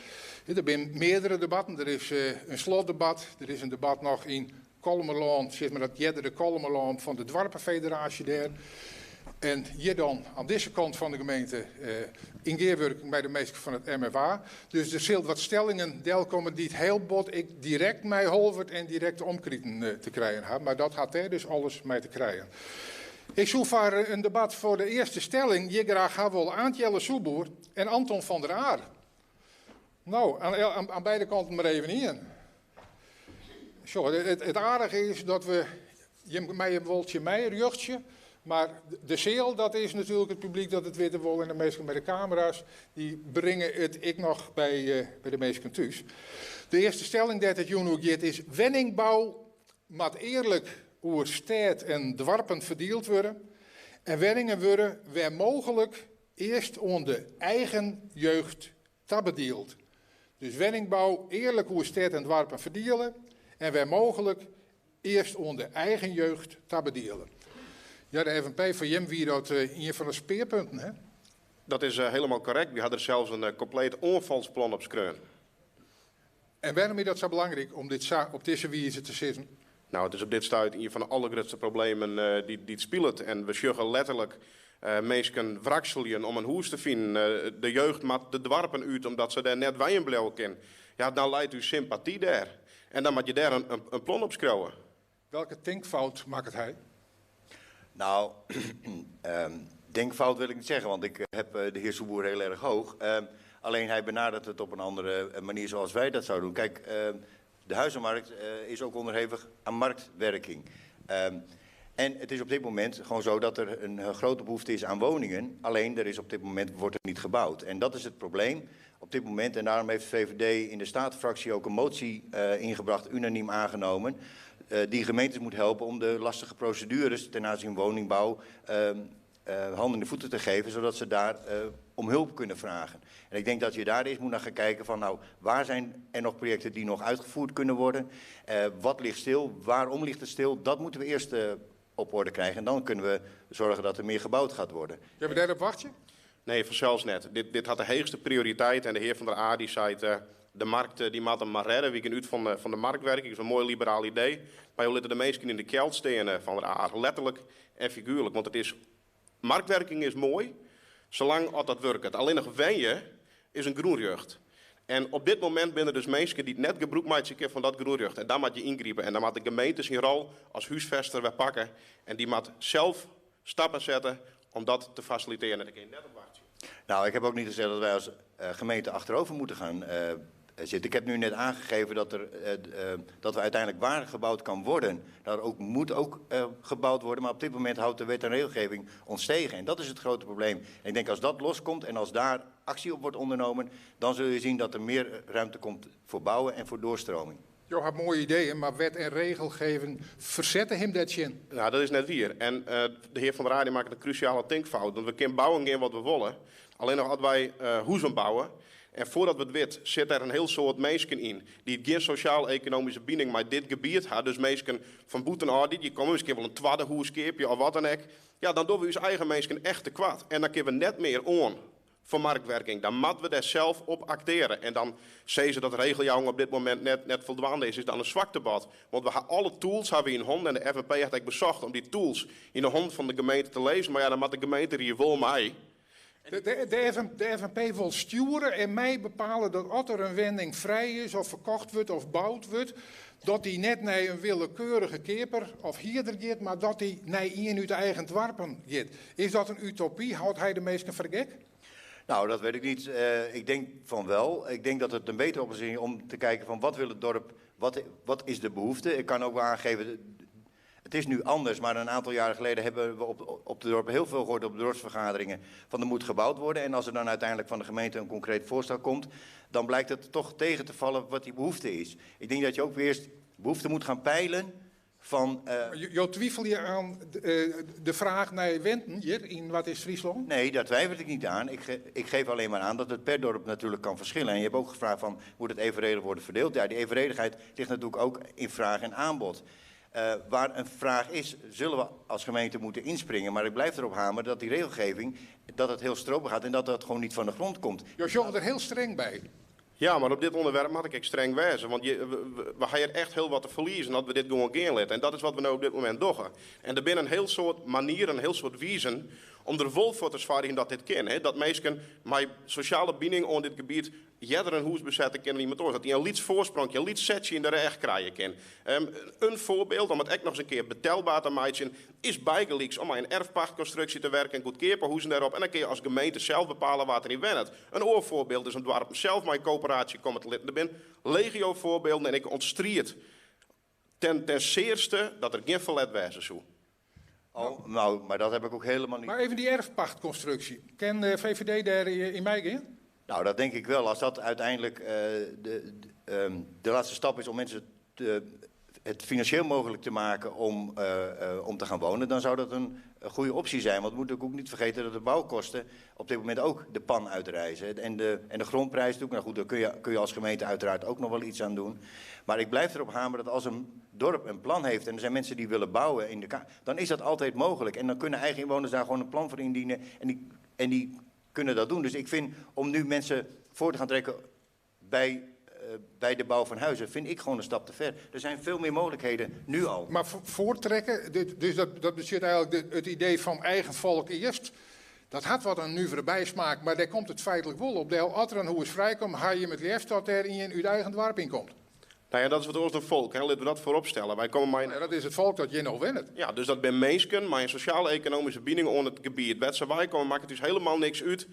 Der binne meardere debatten. Der is in slotdebat, der is in debat noch yn Kollumerlân, sis mar dat eardere Kollumerlân fan de doarpenfederaasje dêr. En hjir dan oan dizze kant fan de gemeente yn gearwurking mei de minsken fan it MFA. Dus der sil wat stellingen delkomme dy't hiel bot ek direkt mei Holwert en direkt de omkriten te krijen ha. Mar dat hat dêr dus alles mei te krijen. Ik soe foar in debat foar de earste stelling hjir graach ha wolle Aant Jelle Soepboer en Anton van der Aar. No, aan beide kanten mar even ien. Sjoch, it aardige is dat we jim meie wol tsjin my rjochtsje, mar de seal dat is natuerlik it publyk dat it witte wol en de minsken mei de kamera's dy bringe it ek noch by de minsken thús. De earste stelling dêr't it jûn oer giet is wenningbou moat earlik oer stêd en doarpen ferdield wurde en wenningen wurde wêr mooglik earst oan de eigen jeugd tabedield. Dus wenningbou earlik oer stêd en doarpen ferdiele en wêr mooglik earst oan de eigen jeugd tabediele. Ja, de FNP, foar jim wie dat ien fan de spearpunten, hè? Dat is helemaal korrekt. Wy ha der sels in kompleet oanfalsplan op skreaun. En wêrom is dat sa belangryk om dit sa op dizze wize te sizzen? No, it is op dit stuit ien fan de allergrutste problemen dy't spilet. En we sjogge letterlik minsken wrakseljen om in hûs te finen. De jeugd moat de doarpen út omdat se dêr net wenjen bliuwe kin. Ja, dan leit ús sympaty dêr. En dan moat je dêr in plan op skriuwe. Welke tinkfout makket hy? Nou, denkfout wil ik niet zeggen, want ik heb de heer Soepboer heel erg hoog. Alleen hij benadert het op een andere manier zoals wij dat zouden doen. Kijk, de huizenmarkt is ook onderhevig aan marktwerking. En het is op dit moment gewoon zo dat er een grote behoefte is aan woningen. Alleen er is op dit moment wordt er niet gebouwd. En dat is het probleem op dit moment. En daarom heeft de VVD in de Statenfractie ook een motie ingebracht, unaniem aangenomen, die gemeentes moet helpen om de lastige procedures ten aanzien van woningbouw handen in de voeten te geven, zodat ze daar om hulp kunnen vragen. En ik denk dat je daar eerst moet naar gaan kijken van, waar zijn er nog projecten die nog uitgevoerd kunnen worden? Wat ligt stil? Waarom ligt het stil? Dat moeten we eerst op orde krijgen. En dan kunnen we zorgen dat er meer gebouwd gaat worden. Jij bent daarop wachten? Nee, vanzelfs net. Dit had de hoogste prioriteit en de heer Van der Aar die zei, de markt die moet hem maar redden. Wie kan uit van de marktwerking, dat is een mooi liberaal idee. Maar je laten de mensen in de keld staan, Van der Aar, letterlijk en figuurlijk. Want marktwerking is mooi, zolang als dat werkt. Alleen nog wen je is een groenjeugd. En op dit moment zijn er dus mensen die net gebruik maken van dat groenjeugd. En daar moet je ingrijpen. En dan moet de gemeente zijn rol als huisvester weer pakken. En die moet zelf stappen zetten om dat te faciliteren. En daar kun je net op wachten. Ik heb ook niet gezegd dat wij als gemeente achterover moeten gaan zitten. Ik heb nu net aangegeven dat we uiteindelijk waar gebouwd kan worden, daar ook moet ook gebouwd worden. Maar op dit moment houdt de wet en regelgeving ons tegen. En dat is het grote probleem. En ik denk als dat loskomt en als daar actie op wordt ondernomen, dan zul je zien dat er meer ruimte komt voor bouwen en voor doorstroming. Jo ha moaie ideeën, mar wet en regelgeving fersette him dêrtsjin. Nou, dat is net wier. En de hear Van der Aa makket in krúsjale tinkfout. Want we kinne bouwen gean wat we wolle. Allinnich as wy huzen bouwe en foardat we it wit sit der in hiel soad minsken yn dy't gjin sosjaal-ekonomyske bining mei dit gebiet ha. Dus minsken fan bûtenôf dy't hjir komme, miskien wol in twadde hûs keapje of wat dan ek. Ja, dan dogge we ús eigen minsken echt tekoart. En dan kinne we net mear oan foar marktwerking. Dan moatte we dêr sels op akteare. En dan sizze dat regeljouwing op dit momint net, net foldwaande is, is dan in swaktebod. Want we ha alle tools ha we yn hannen en de FNP hat ek besocht om dy tools yn de hannen fan de gemeente te lizzen. Mar ja, dan moat de gemeenterie wol mei. De FNP wol stjoere en mei bepale dat as der in wenning frij is of ferkocht wurdt of boud wurdt, dat dy net nei in willekeurige keaper of hierder giet, mar dat dy nei ien út de eigen doarpen giet. Is dat in utopy? Hâldt hy de minsken foar de gek? Nou, dat weet ik niet. Ik denk van wel. Ik denk dat het een betere oplossing is om te kijken van wat wil het dorp, wat is de behoefte. Ik kan ook wel aangeven, het is nu anders, maar een aantal jaren geleden hebben we op de dorpen heel veel gehoord op de dorpsvergaderingen van er moet gebouwd worden. En als er dan uiteindelijk van de gemeente een concreet voorstel komt, dan blijkt het toch tegen te vallen wat die behoefte is. Ik denk dat je ook weer eerst behoefte moet gaan peilen van... Jo twivelje oan de fraach nei wenten hjir yn Wat is Fryslân? Nee, daar twijfel ik niet aan. Ik geef alleen maar aan dat het per dorp natuurlijk kan verschillen. En je hebt ook gevraagd van, moet het evenredig worden verdeeld? Ja, die evenredigheid ligt natuurlijk ook in vraag en aanbod. Waar een vraag is, zullen we als gemeente moeten inspringen. Maar ik blijf erop hameren dat die regelgeving, dat het heel stroperig gaat en dat dat gewoon niet van de grond komt. Jo sjogge der hiel streng by. Ja, mar op dit ûnderwerp moat ik ek streng wêze. Want we ha hjir echt hiel wat te ferliezen as we dit gewoan gean litte. En dat is wat we no op dit momint dogge. En der binne in hiel soad manieren, in hiel soad wizen om der wol foar te soargjen dat dit kin. Hè? Dat minsken mei sosjale bining oan dit gebiet earder in hûs besette kinne dan iemand oars. Dat dy in lyts foarspronkje, in lyts setsje yn de rêch krije kin. In foarbyld om it ek nochris in kear betelber te meitsjen is bygelyks om mei in erfpachtkonstruksje te werken, goedkeape huzen dêrop en dan kinne je as gemeente sels bepale wa't deryn wennet. In oar foarbyld is om doarpen sels mei in koöperaasje komme te litten. Der binne legio foarbylden en ik ûntstriid ten searste dat der gjin ferlet wêze soe. Oh, nou, maar dat heb ik ook helemaal niet. Maar even die erfpachtconstructie. Kin de VVD dêr yn meigean? Nou, dat denk ik wel. Als dat uiteindelijk de laatste stap is om mensen het financieel mogelijk te maken om te gaan wonen, dan zou dat een goede optie zijn. Want we moeten ook niet vergeten dat de bouwkosten op dit moment ook de pan uitreizen. En de grondprijs natuurlijk, nou goed, daar kun je als gemeente uiteraard ook nog wel iets aan doen. Maar ik blijf erop hameren dat als een dorp een plan heeft en er zijn mensen die willen bouwen in de dan is dat altijd mogelijk. En dan kunnen eigen inwoners daar gewoon een plan voor indienen en die kunnen dat doen. Dus ik vind om nu mensen voor te gaan trekken bij de bouw van huizen, vind ik gewoon een stap te ver. Er zijn veel meer mogelijkheden nu al. Maar voortrekken, dus dat betsjut eigenlijk it idee fan eigen folk earst. Dat hat wat in nuvere bysmaak, mar dêr komt it feitlik wol op del. As der in hûs frijkomt, ha je it leafst dat dêr ien út eigen doarp yn komt. Nou ja, dat is wat oars dan folk, hè. Litte we dat foaropstelle. Wy komme mei Ja, dat is it folk dat hjir no wennet. Ja, dus dat binne minsken mei in sosjaal-ekonomyske bining oan it gebiet. Wêr't se weikomme, makket ús hielendal niks út.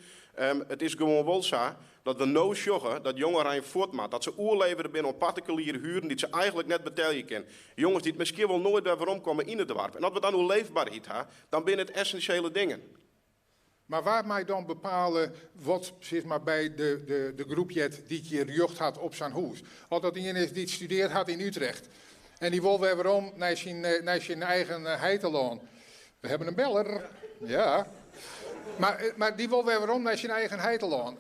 It is gewoan wol sa dat we no sjogge dat jongerein fuort moat. Dat se oerlevere binne oan partikuliere huren dy't se eigentlik net betelje kinne. Jonges dy't miskien wol noait wer weromkomme yn it doarp. En as we dan oer leefberheid ha, dan binne it essinsjele dingen. Mar wa mei dan bepale wat sis mar, by de groep heart dy't hjir rjocht hat op sa'n hûs? As dat ien is dy't studearre hat yn Utrecht en dy wol wer werom nei syn eigen heitelân. We hebben een beller. Ja. Mar dy wol wer werom nei syn eigen heitelân.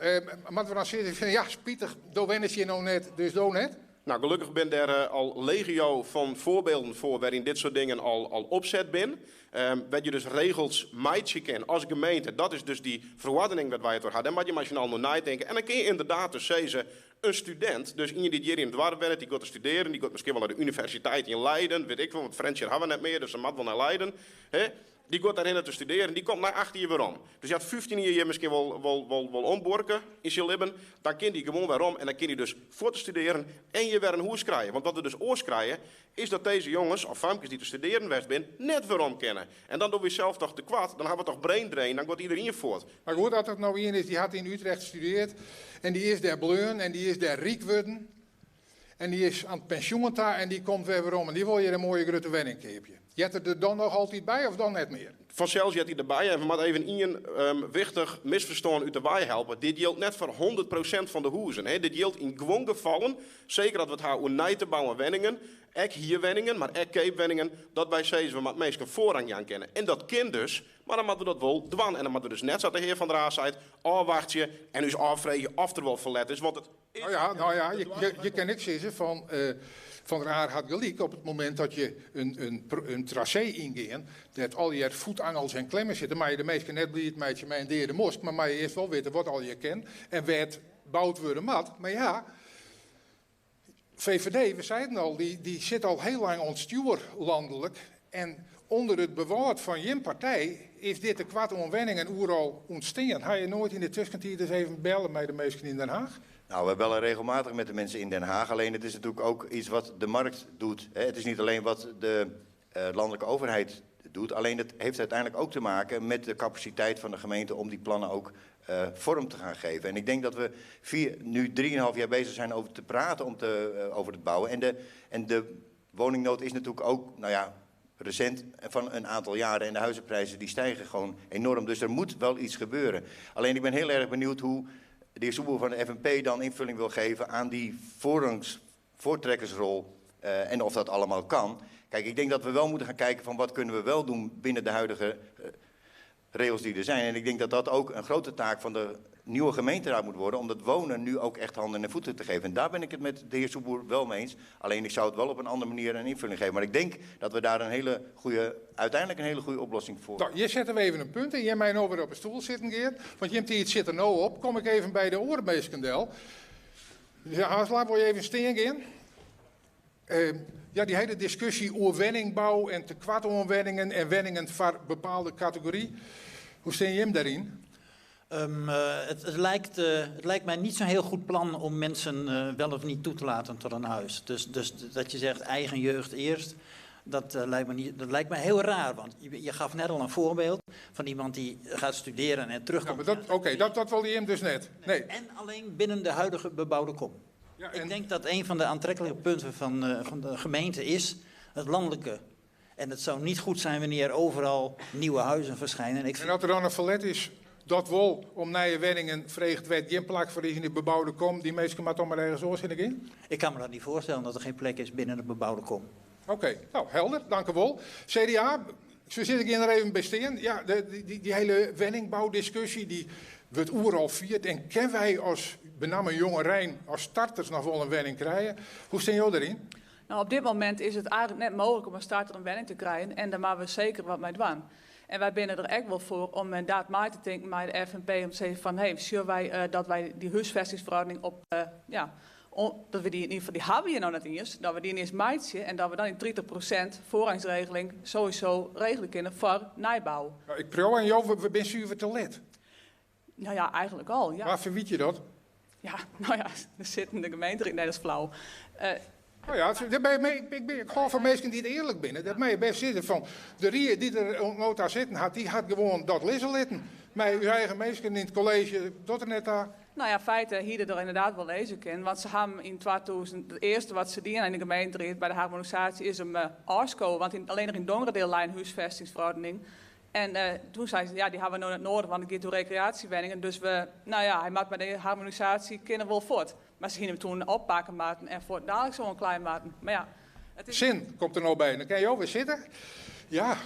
Moatte we dan sizze fan ja, spitich, do wennest hjir no net, dus do net? Nou, gelokkich binne dêr al legio fan foarbylden foar wêryn't dit soart dingen al opset binne. Wêr't je dus regels meitsje kinne as gemeente. Dat is dus dy feroardening wêr't wy it oer ha. Dêr moatte je mei syn allen oer neitinke. En dan kinne je ynderdaad dus sizze, in studint, dus ien dy't hjir yn it doarp wennet, dy giet te studearjen, dy giet miskien wol nei de universiteit yn Leiden, wit ik wol, want Frjentsjer ha we net mear, dus se moat wol nei Leiden. Hè? Dy giet dêrhinne te studearjen, dy komt nei 8 jier werom. Dus hy hat 15 jier hjir miskien wol ombuorke yn syn libben. Dan kin dy gewoan werom en dan kin hy dus fuort te studearjen en hjir wer in hûs krije. Want wat we dus oars krije, is dat dizze jonges of famkes dy't te studearjen west binne, net werom kinne. En dan dogge we sels toch tekoart, dan ha we toch brain drain, dan giet iderien fuort. Mar goed, as dat no ien is dy hat yn Utrecht studearre en dy is dêr bleaun en dy is dêr ryk wurden en dy is oan it pensjoen ta en dy komt wer werom en dy wol hjir in moaie grutte wenning keapje. Heart er der dan noch altyd by of dan net mear? Fansels heart dy derby en we moatte even ien wichtich misferstân út de wei helpe. Dit jildt net foar 100% fan de hûzen. Dit jildt yn guon gefallen, seker as we it ha oer nij te bouwen wenningen, ek hierwenningen, mar ek keapwenningen, dat wy sizze we moatte minsken foarrang jaan kinne. En dat kin dus, mar dan moatte we dat wol dwaan. En dan moatte we dus net, sa't de hear Van der Aa seit, ôfwachtsje en ús ôffreegje oft der wol ferlet is, want it Nou ja, nou ja je, je, kin ek sizze fan Van der Aar hat gelyk op it momint dat je in trasee yngean dêr't allegear voetangels en klemmen sitte, meie je de minsken net bliid meitsje mei in deade mosk, mar meie je earst wol witte wat allegear kin en wêr't boud wurde moat. Mar ja, VVD, we seiden al, dy sit al hiel lang oan it stjoer lanlik en ûnder it bewâld fan jim partij is dit tekoart oan wenningen oeral ûntstean. Ha je noait yn de tuskentiid ris even belle mei de minsken yn Den Haag? Nou, we bellen regelmatig met de mensen in Den Haag. Alleen het is natuurlijk ook iets wat de markt doet. Het is niet alleen wat de landelijke overheid doet. Alleen het heeft uiteindelijk ook te maken met de capaciteit van de gemeente om die plannen ook vorm te gaan geven. En ik denk dat we nu 3,5 jaar bezig zijn over te praten over het bouwen. En de woningnood is natuurlijk ook, nou ja, recent van een aantal jaren. En de huizenprijzen die stijgen gewoon enorm. Dus er moet wel iets gebeuren. Alleen ik ben heel erg benieuwd hoe de heer Soepboer van de FNP dan invulling wil geven aan die voortrekkersrol en of dat allemaal kan. Kijk, ik denk dat we wel moeten gaan kijken van wat kunnen we wel doen binnen de huidige regels die er zijn. En ik denk dat dat ook een grote taak van de nieuwe gemeenteraad moet worden, om dat wonen nu ook echt handen en voeten te geven. En daar ben ik het met de heer Soepboer wel mee eens. Alleen ik zou het wel op een andere manier een invulling geven. Maar ik denk dat we daar uiteindelijk een hele goede oplossing voor Nou, hier zetten we even een punt en jij mij nou weer op een stoel zitten, Geert. Want Jim Tiet zit er nou op. Kom ik even bij de oormeeskendel. Ja, Haslaar, wil je even steen gaan? Ja, die hele discussie over wenningbouw en tekwart oan wenningen en wenningen voor bepaalde categorie. Hoe steen je hem daarin? Het lijkt mij niet zo'n heel goed plan om mensen wel of niet toe te laten tot een huis. Dus dat je zegt eigen jeugd eerst, dat lijkt me niet, dat lijkt me heel raar. Want je gaf net al een voorbeeld van iemand die gaat studeren en terugkomt. Ja, maar dat, oké, dat wilde je hem dus net. Nee. En alleen binnen de huidige bebouwde kom. Ja, Ik en denk dat een van de aantrekkelijke punten van de gemeente is het landelijke. En het zou niet goed zijn wanneer overal nieuwe huizen verschijnen. En ik En dat er dan een verlet is dat wel om nieuwe wenningen vreegt werd geen plak voor in de bebouwde kom, die meesten maar toch maar ergens oors in de in? Ik kan me dat niet voorstellen dat er geen plek is binnen de bebouwde kom. Oké, nou helder, dank u wel. CDA, zo zit ik hier nog even bij steen. Ja, die hele wenningbouwdiscussie die wordt oeral vierd. En kennen wij als bename jonge Rijn als starters nog wel een wenning krijgen? Hoe staan jullie erin? Nou, op dit moment is het eigenlijk net mogelijk om een starter een wenning te krijgen. En daar maken we zeker wat mee doen. En wij binnen er echt wel voor om inderdaad mee te denken met de FNP om te zeggen van, hey, zullen wij dat wij die huisvestingsverordening op ja, om, dat we die in ieder geval, die hebben we hier nou net eens, dat we die ineens maaitje en dat we dan in 30% voorrangsregeling sowieso regelen kunnen voor nijbouw. Nou, ik pro en jou, we zijn zuiver te let. Nou ja, eigenlijk al, ja. Waar verwiet je dat? Ja, nou ja, er zit in de gemeente, nee, dat is flauw. Nou ja, daar ben je mee, ik, ik, ik hou van mensen die het eerlijk binnen. Dat mij best zitten van de rie die er op nota zitten had, die had gewoon dat lezen. Maar uw eigen mensen in het college, dat er net daar. Nou ja, feiten hier er inderdaad wel lezen kunnen. Want ze hebben in 2000, het eerste wat ze dienen in de gemeente bij de harmonisatie is een ASCO. Want alleen nog in Dongeradeel lijn huisvestingsverordening. En toen zei ze, ja, die hebben we nog naar het noorden, want ik ga door recreatiewenningen. Dus we, nou ja, hij maakt bij de harmonisatie kunnen wel voort. Maar ze gingen hem toen oppakken maten en voor dadelijk zo'n klein maten. Maar ja, het is Zin komt er nou bij. Dan kan je ook weer zitten. Ja,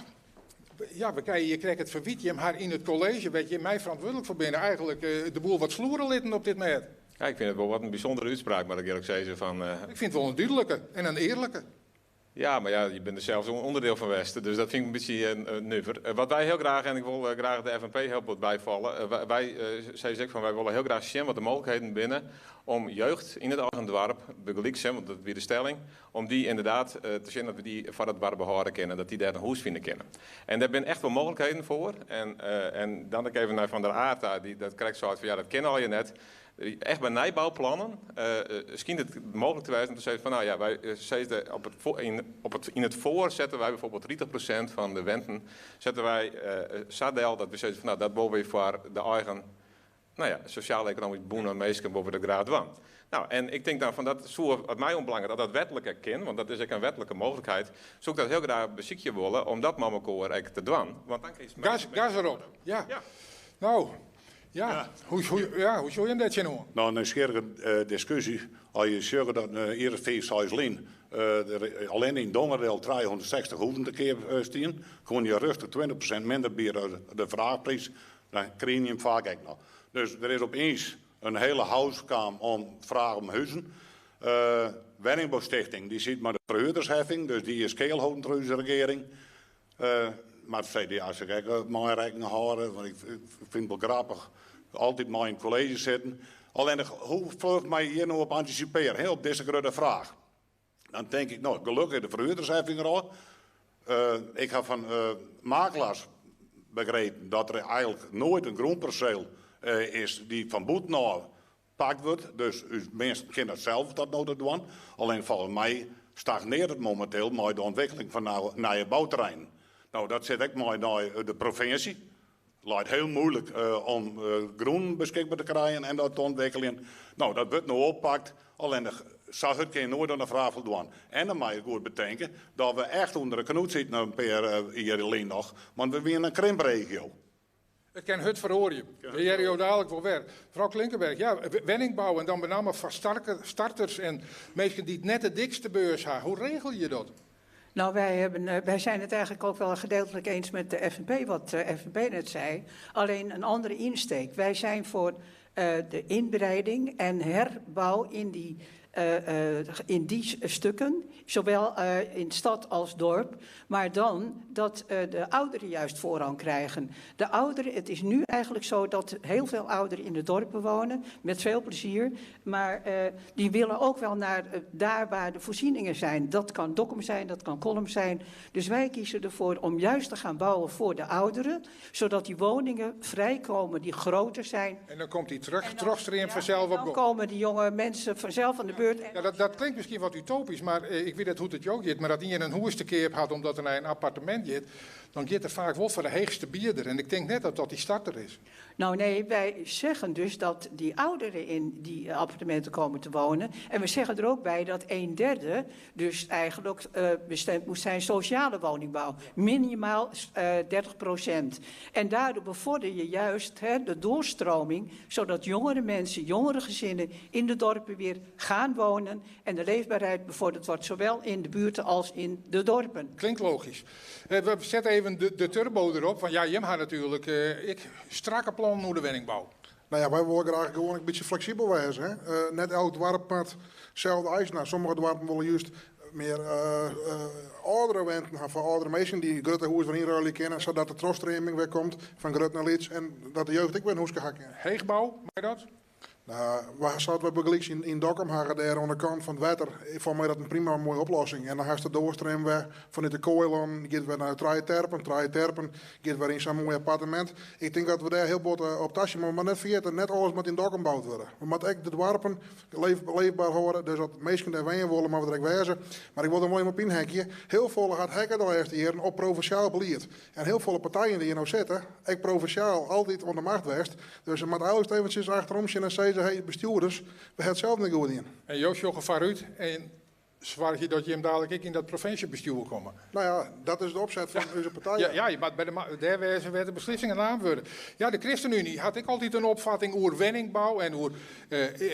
ja, we kijken, je krijgt het verwiet, je hebt haar in het college, weet je, mij verantwoordelijk voor binnen. Eigenlijk de boel wat sloeren litten op dit moment. Ja, ik vind het wel wat een bijzondere uitspraak, maar ik eerlijk zeggen van Ik vind het wel een duidelijke en een eerlijke. Ja, maar ja, je bent er zelfs een onderdeel van Westen, dus dat vind ik een beetje nuver. Wat wij heel graag, en ik wil graag de FNP heel wat bijvallen, wij zei ze ook van, wij willen heel graag zien wat de mogelijkheden binnen om jeugd in het eigen dorp, begelijk, want dat is weer de stelling, om die inderdaad te zien dat we die van het dorp behouden kennen, dat die daar een hoes vinden kennen. En daar zijn echt wel mogelijkheden voor. En dan ook even naar Van der Aart, daar, die, dat krijgt zo uit van, ja, dat kennen al je net. Echt bij nijbouwplannen schijnt het mogelijk te wijzen om te zeggen van, nou ja, wij zetten op het voor, in, op het, in het voor zetten wij bijvoorbeeld 30% van de wenten, zetten wij zadel, dat we zeggen van, nou, dat willen we voor de eigen No ja, sosjaal-ekonomysk bûne minsken boppe de graad dwaan. No, en ik tink dan fan dat soe wat my oanbelanget, as dat wetlik ek kin, want dat is ek in wetlike mooglikheid, soe ik dat hiel graach besykje wolle om dat mei mekoar ek te dwaan. Want dan kinst Gas, gas erop. Ja. No, ja. Hoe, hoe, ja, hoe sjoch jim dêr tsjinoan? No, in nijsgjirrige diskusje. As je sjogge dat in jier of fiif, seis lyn der allinne yn Dongeradiel 360 hûzen te keap stien, koene je rêstich 20% minder biede as de fraachpriis. Dan krigen je him faak ek noch. Dus der is opiens in hiele hausse kaam om fraach om huzen. Wenningboustichting dy siet mei de ferhuurdersheffing, dus dy is keal holden troch ús regearing. Mar it CDA sil ek mei rekken hâlde, want ik fyn it wol grappich altyd mei yn it kolleezje sitten. Allinnich, hoe fluch mei je hjir no op antisipearje, hè, op dizze grutte fraach? Dan tink ik, no, gelokkich is de ferhuurdersheffing der al. Ik ha fan makelaars begrepen dat der eigenlik noait in grûnperseel is dy't fan bûtenôf pakt wurdt. Dus ús minsken kinne dat sels tot no ta dwaan. Allinne folgens my stagnearret it mominteel mei de ûntwikkeling fan nije bouterreinen. No, dat sit ek mei nei de provinsje. Leit hiel muoilik om grûn beskikber te krijen en dat te ûntwikkeljen. No, dat wurdt no oppakt. Allinnich, sa hurd kin je noait oan de fraach foldwaan. En dan mei je goed betinke dat we echt ûnder de knoet sieten in pear jier lyn noch, want we wiene in krimpregio. It kin hurd feroarje. We hearre jo dalik wol wer. Frou Klinkenberg, ja, wenningbou en dan benammen foar starters en minsken dy't net de dikste beurs ha. Hoe regelje je dat? Nou, wij, hebben, wij zijn het eigenlijk ook wel gedeeltelijk eens met de FNP, wat de FNP net zei. Alleen een andere insteek. Wij zijn voor de inbreiding en herbouw in die stukken, zowel in stad als dorp, maar dan dat de ouderen juist voorrang krijgen. De ouderen, het is nu eigenlijk zo dat heel veel ouderen in de dorpen wonen, met veel plezier, maar die willen ook wel naar daar waar de voorzieningen zijn. Dat kan Dokkum zijn, dat kan Kollum zijn. Dus wij kiezen ervoor om juist te gaan bouwen voor de ouderen, zodat die woningen vrijkomen die groter zijn. En dan komt die terugstream vanzelf op Dan gang. komen die jonge mensen vanzelf aan de beurt. Ja, dat klinkt misschien wat utopisch, maar ik weet net hoe het ook gaat. Maar dat ien in hûs te keap hat omdat er nei in appartemint giet, dan giet er faak wol foar de heechste bieder. En ik tink net dat dat dy starter is. Nou nee, wij zeggen dus dat die ouderen in die appartementen komen te wonen. En we zeggen er ook bij dat 1/3 dus eigenlijk bestemd moet zijn sociale woningbouw. Minimaal 30%. En daardoor bevorder je juist, hè, de doorstroming, zodat jongere mensen, jongere gezinnen in de dorpen weer gaan wonen. En de leefbaarheid bevorderd wordt, zowel in de buurten als in de dorpen. Klinkt logisch. We zetten even de turbo erop, want ja, jim ha natuerlik ek strakke plannen oer de wenningbou. Nou ja, wy wolle graach gewoan in bytsje fleksibel wêze. Hè? Net elk doarp moat selde eisen ha. Sommige doarpen wolle juist mear âldere wenten ha foar âldere minsken dy't grutte hûs wer ynruilje kinne, sadat de trochstreaming wer komt fan grut nei lyts en dat de jeugd ek wer in hûske ha kin. Heechbou, mei dat? Nou, sa't we bygelyks yn Dokkum hawwe, dêr oan de kant fan it wetter, foar my dat in prima moaie oplossing. En dan hast de doorstream wer fanút de Koailannen, giet wer nei Trije Terpen, Trije Terpen giet wer yn sa'n moai appartemint. Ik tink dat we dêr hiel bot op tasjen moatte, mar net ferjitte, net alles moat yn Dokkum boud wurde. We moatte ek de doarpen leefber hâlde, dus as minsken dêr wenje wolle, moatte we der ek wêze. Mar ik wol der wol even op ynhekje, hiel folle hat heakke de lêste jierren op provinsjaal belied. En hiel folle partijen dy't hjir no sitte, ek provinsjaal, altyd oan de macht west. Dus we moatte eigentlik eventsjes achterom sjen en sizze, hey bestjoerders, we ha it sels net goed dien. En jo sjogge foarút en soargje dat jim dalik ek yn dat provinsjebestjoer komme. Nou ja, dat is de opset fan ús partij. Ja, ja, je moat by de dêr wêze wêr't de beslissingen naam wurde. Ja, de ChristenUnie hat ek altyd in opfatting oer wenningbou en oer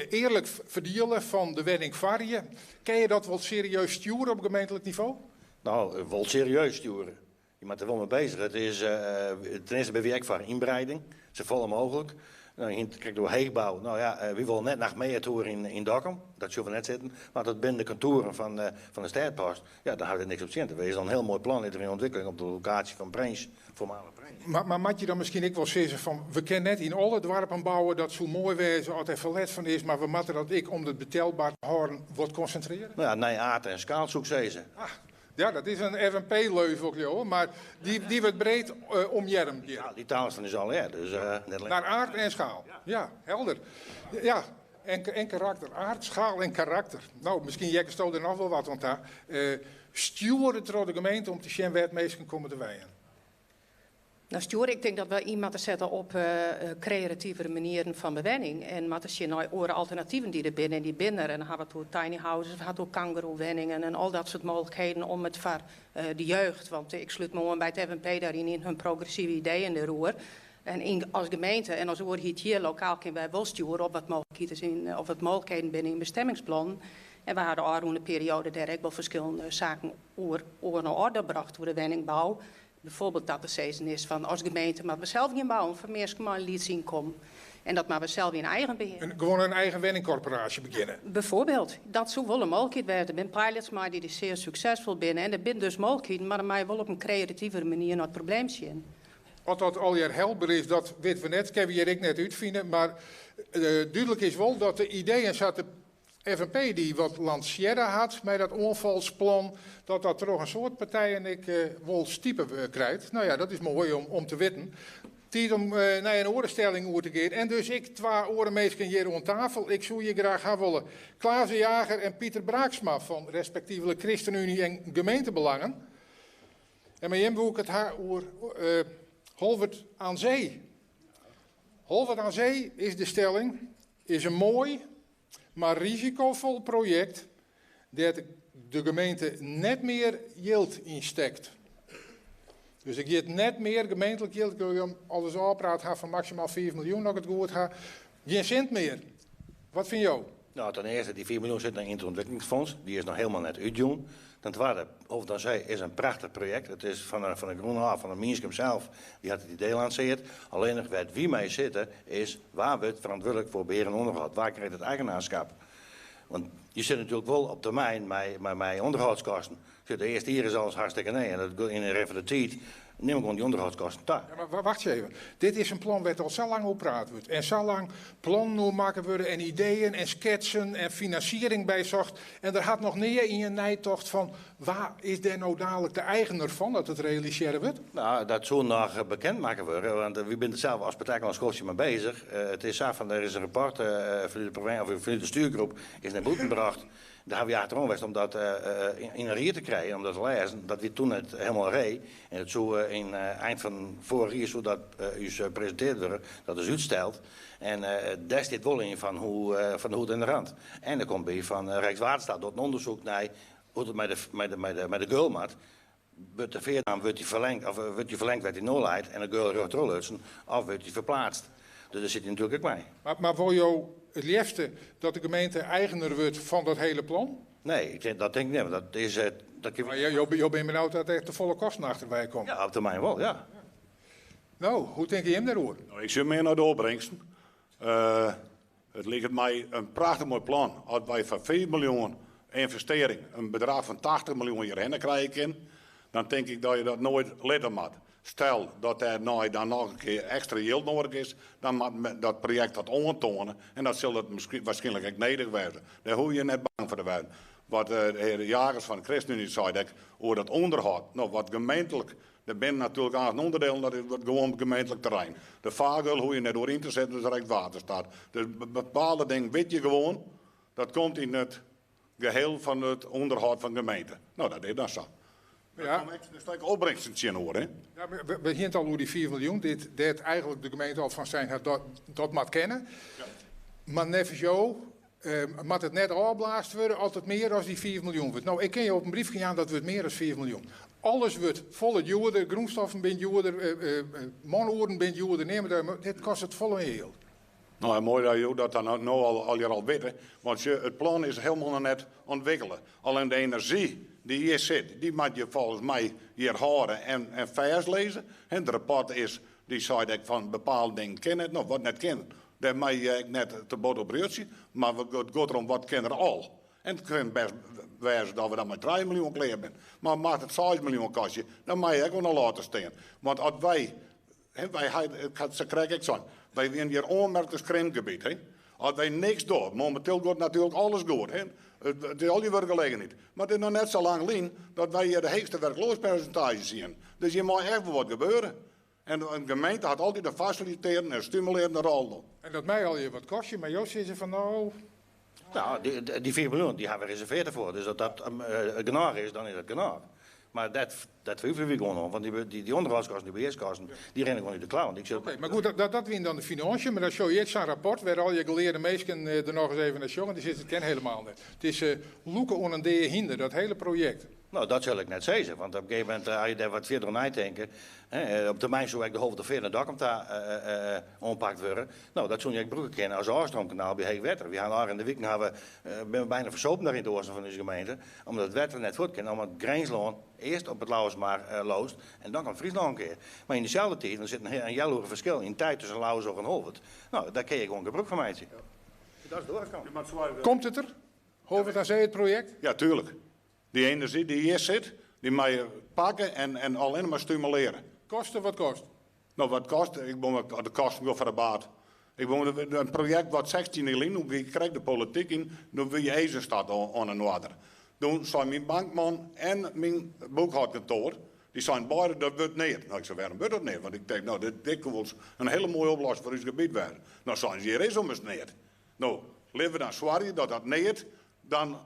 earlik ferdielen fan de wenningfoarrie. Kin je dat wol serieus stjoere op gemeentlik nivo? Nou, wol serieus stjoere. Je moat der wol mei bezich. It is, ten earste binne wy ek foar ynbreiding, safolle mooglik. Nou, je hiene it krekt oer heechbou. Nou ja, wy wolle net noch mear toer yn Dokkum, dat sjogge we net sitten. Mar as dat binnen de kontoeren fan de stêd past, ja, dan ha we der niks op tsjin. Dat is al in hiel moai plan, is der yn ûntwikkeling op de lokaasje fan Prins, foarmalich Prins. Mar moat je dan miskien ek wol sizze fan, we kinne net yn alle doarpen bouwe, dat soe moai wêze as der ferlet fan is, mar we moatte dat ek om it betelber te hâlden wat konsintrearje? Nou ja, nei aard en skaal soe ik sizze. Ah. Ja, dat is in FNP-leuvel, leau, mar dy wurdt breed omearmd hjir. Ja, dy taal is fan ús allegear, dus net allinnich. Naar aard en schaal. Ja, helder. Ja, en karakter. Aard, schaal en karakter. No, miskien heakkesto der noch wol wat oan ta. Stjoere troch de gemeente om te sjen wêr't minsken komme te wenjen. Nou stjoer, ik tink dat we yn moatte sette op kreativere manieren fan bewenning en moatte sjen nei oare alternativen dy't der binne en dy binne der. En dan ha we it oer tiny houses, we ha it oer kangoeroewenningen en al dat soart mooglikheden om it foar de jeugd, want ik slút me oan by it FNP dêryn yn hun progressive ideeën dêroer. En yn, as gemeente en as oerheid hjir lokaal kinne wy wol stjoere op wat mooglikheid is yn, of wat mooglikheden binne yn bestemmingsplannen. En we ha de ôfrûne perioade dêr ek wol ferskillende saken oer oan 'e oarder brocht oer de wenningbou. Bijvoorbeeld dat te sizzen is fan as gemeente moatte we sels gjin bouwen foar minsken mei in lyts ynkommen. En dat moatte we sels yn eigen behear. En gewoan in eigen wenningkorporaasje begjinne. Bijvoorbeeld. Dat soe wol in mooglikheid wêze. Der binne pilots mei dy't sear suksesfol binne. En der binne dus mooglikheden, mar dan moatte je wol op in kreatievere manier nei it probleem sjen. Oft dat allegear helber is, dat witte we net. Kinne we hjir ek net útfine. Mar dúdlik is wol dat de ideeën sa't de FNP dy wat lansearre hat mei dat oanfalsplan, dat dat troch in soad partijen ek wol stipe krijt. No ja, dat is moai om te witten. Tiid om nei in oare stelling oer te gean. En dus ek twa oare minsken hjir oan tafel. Ik soe hjir graach ha wolle Klaas de Jager en Pieter Braaksma fan respektivelik ChristenUnie en Gemeentebelangen. En mei jim woe ik it ha oer Holwert aan Zee. Holwert aan Zee is de stelling, is in moai, mar risikofol projekt dêr't de gemeente net mear jild yn stekt. Dus der giet net mear gemeentlik jild, ik wil alles ôfpraat ha fan maksimaal 5 miljoen, as ik it goed ha, gjin sint mear. Wat fine jo? Nou, ten earste, dy 5 miljoen sit noch yn it ûntwikkelingsfonds. Dy is noch hielendal net útjûn. Ten twadde, Holwert aan Zee is in prachtich projekt. It is fan de, fan de grûn ôf, fan de mienskip sels, dy hat it idee lansearre. Allinnich wêr't wy mei sitte is, wa wurdt ferantwurdlik foar behear en ûnderhâld? Wa krijt it eigenaarskap? Want je sitte natuerlik wol op termyn mei, mei, mei ûnderhâldskosten. Sjoch, de earste jier is alles hartstikke nij en dat yn de rin fan de tiid nimme gewoan dy ûnderhâldskosten ta. Ja, mar wacht even. Dit is in plan wêr't al sa lang oer praat wurdt en sa lang plannen oer makke wurde en ideeën en sketsen en finansiering by socht en der hat noch nea ien neitocht fan wa is dêr no dalik de eigener fan as it realisearre wurdt? Nou, dat soe noch bekend makke wurde, want wy binne der sels as partij al in skoftsje mei bezich. It is sa fan der is in rapport fanút de provinsje of fanút de stuurgroep is nei bûten brocht. Dêr hawwe wy achteroan west om dat yn 'e ried te krijen, om dat te lêzen. Dat wie toen net helemaal ree. En it soe yn ein fan foarich jier soe dat ús presintearre wurde. Dat is útsteld. En dêr stiet wol yn fan hoe fan de hoed en de rand. En der komt by fan Rijkswaterstaat docht in ûndersyk nei hoe't it mei de, mei de, mei de, mei de geul moat. Wurdt de feardaam wurdt dy ferlengd of wurdt dy ferlengd wêr't dy no leit en de geul rjochttroch lutsen of wurdt dy ferplaatst? Dus dêr sit hy natuerlik ek mei. Mar wol jo it leafste dat de gemeente eigener wurdt fan dat hele plan? Nee, ik tink, dat tink ik net, want dat is, dat kin. Mar jo, jo binne benaud dat der tefolle kosten achterwei komme? Ja, op termyn wol, ja. No, hoe tinke jim dêroer? No, ik sjoch mear nei de opbringsten. It liket my in prachtich moai plan as wy foar 5 miljoen ynvestearring in bedrach fan 80 miljoen hjirhinne krije kin, dan tink ik dat je dat noait litte moat. Stel dat dêrnei dan noch in kear ekstra jild noadich is, dan moat men dat projekt dat oantoane en dat sil dat waarskynlik ek nedich wêze. Dêr hoege je net bang foar te wêzen. Wat de hear Jagers fan de ChristenUnie sei ek oer dat ûnderhâld, no wat gemeentlik Der binne natuerlik eigen ûnderdelen, dat is gewoan gemeentlik terrein. De fargeul hoege je net oer yn te setten, dat is Rijkswaterstaat. Dus bepaalde dingen wit je gewoan, dat komt yn it geheel fan it ûnderhâld fan de gemeente. No, dat is dan sa. Ja. Der stekke opbringsten tsjinoer, hè? Ja, we hiene it al oer dy 5 miljoen, dit, dêr't eigentlik de gemeente al fan sein hat dat dat moat kinne. Ja. Mar neffens jo moat it net ôfblaasd wurde as it mear as dy 5 miljoen wurdt. No, ik kin jo op in briefke jaan, dat wurdt mear as 5 miljoen. Alles wurdt folle djoerder, grûnstoffen binne djoerder, manoeren binne djoerder, neam it mar. Dit kostet folle mear jild. No, en moai dat jo dat dan no al allegear al witte, want sjoch, it plan is helemaal noch net ûntwikkele. Allinnich de enerzjy dy't hjir sit, dy moat je folgens my hjir hâlde en fêstlizze. It rapport is, dy seit ek fan bepaalde dingen kin net. No, wat net kin, Dêr mei je ek net te bot op rjutsje, mar it giet derom wat kin der al. En it kin bêst wêze dat we dan mei 3 miljoen klear binne. Mar moat it 6 miljoen kostje, dan mei je ek wol noch lâte stean. Want as wy, wy ha, ik ha it sakrekt ek sein, wy wiene hjir oanmerkt as krimpgebiet. As wy niks dogge, mominteel giet natuerlik alles goed, it is allegear wurkgelegenheid. Mar it is noch net sa lang lyn dat wy hjir de heechste werkloospersintaazjes hiene. Dus hjir mei echt wol wat gebeure. En de gemeente hat altyd in fasilitearjende en stimulearjende rol. En dat mei allegear wat kostje, mar jo sizze fan no. No, dy 5 miljoen dy hawwe we reservearre derfoar. Dus as dat genôch is, dan is dat genôch. Mar dat, dat twivelje wy gewoan oan, want dy, dy ûnderhâldskosten, dy behearskosten, dy rinne gewoan út de klauwen. Ik sil... Oké, mar goed, dat, dat wiene dan de finânsjes, mar dan sjoch je ek sa'n rapport wêr al je gelearde minsken der noch ris even nei sjogge en dy sizze it kin helemaal net. It is lûke oan in dea hynder, dat hele projekt. No, dat sil ik net sizze, want op in gegeven momint, as je dêr wat fierder oer neitinke, hè, op termyn soe ek de Holwerterfeart nei Dokkum ta oanpakt wurde. No, dat soene je ek brûke kinne as ôfstroomkanaal by heech wetter. Wy hawwe ôfrûne wiken hawwe, binne we byna fersopen dêr yn it oasten fan ús gemeente, omdat it wetter net fuort kin, omdat Grinslân earst op it Lauwersmar loost en dan komt Fryslân in kear. Mar yn deselde tiid, want der sit in healoere ferskil yn tijd tusken Lauwersoog en Holwert, no, dêr kinne je gewoan gebrûk fan meitsje. Dat is de oare kant. Komt it der? Holwert aan Zee it projekt? Ja, tuerlik. Dy enerzjy dy't hjir sit, dy mei je pakke en allinne mar stimulearje. Koste wat kost. No, wat kost? Ik wol de kosten wol foar de baat. Ik wol in projekt wat 16 jier lyn, doe gie ik krekt de polityk yn, doe wie Esestad oan 'e oarder. Doe sei myn bankman en myn boekhâldkantoar, dy seinen beide dat wurdt neat. No, ik sei wêrom wurdt dat neat? Want ik tink, no, dit koe wolris in hiele moaie oplossing foar ús gebiet wêze. No seinen se, hjir is ommers neat. No, litte we dan soargje dat dat neat dan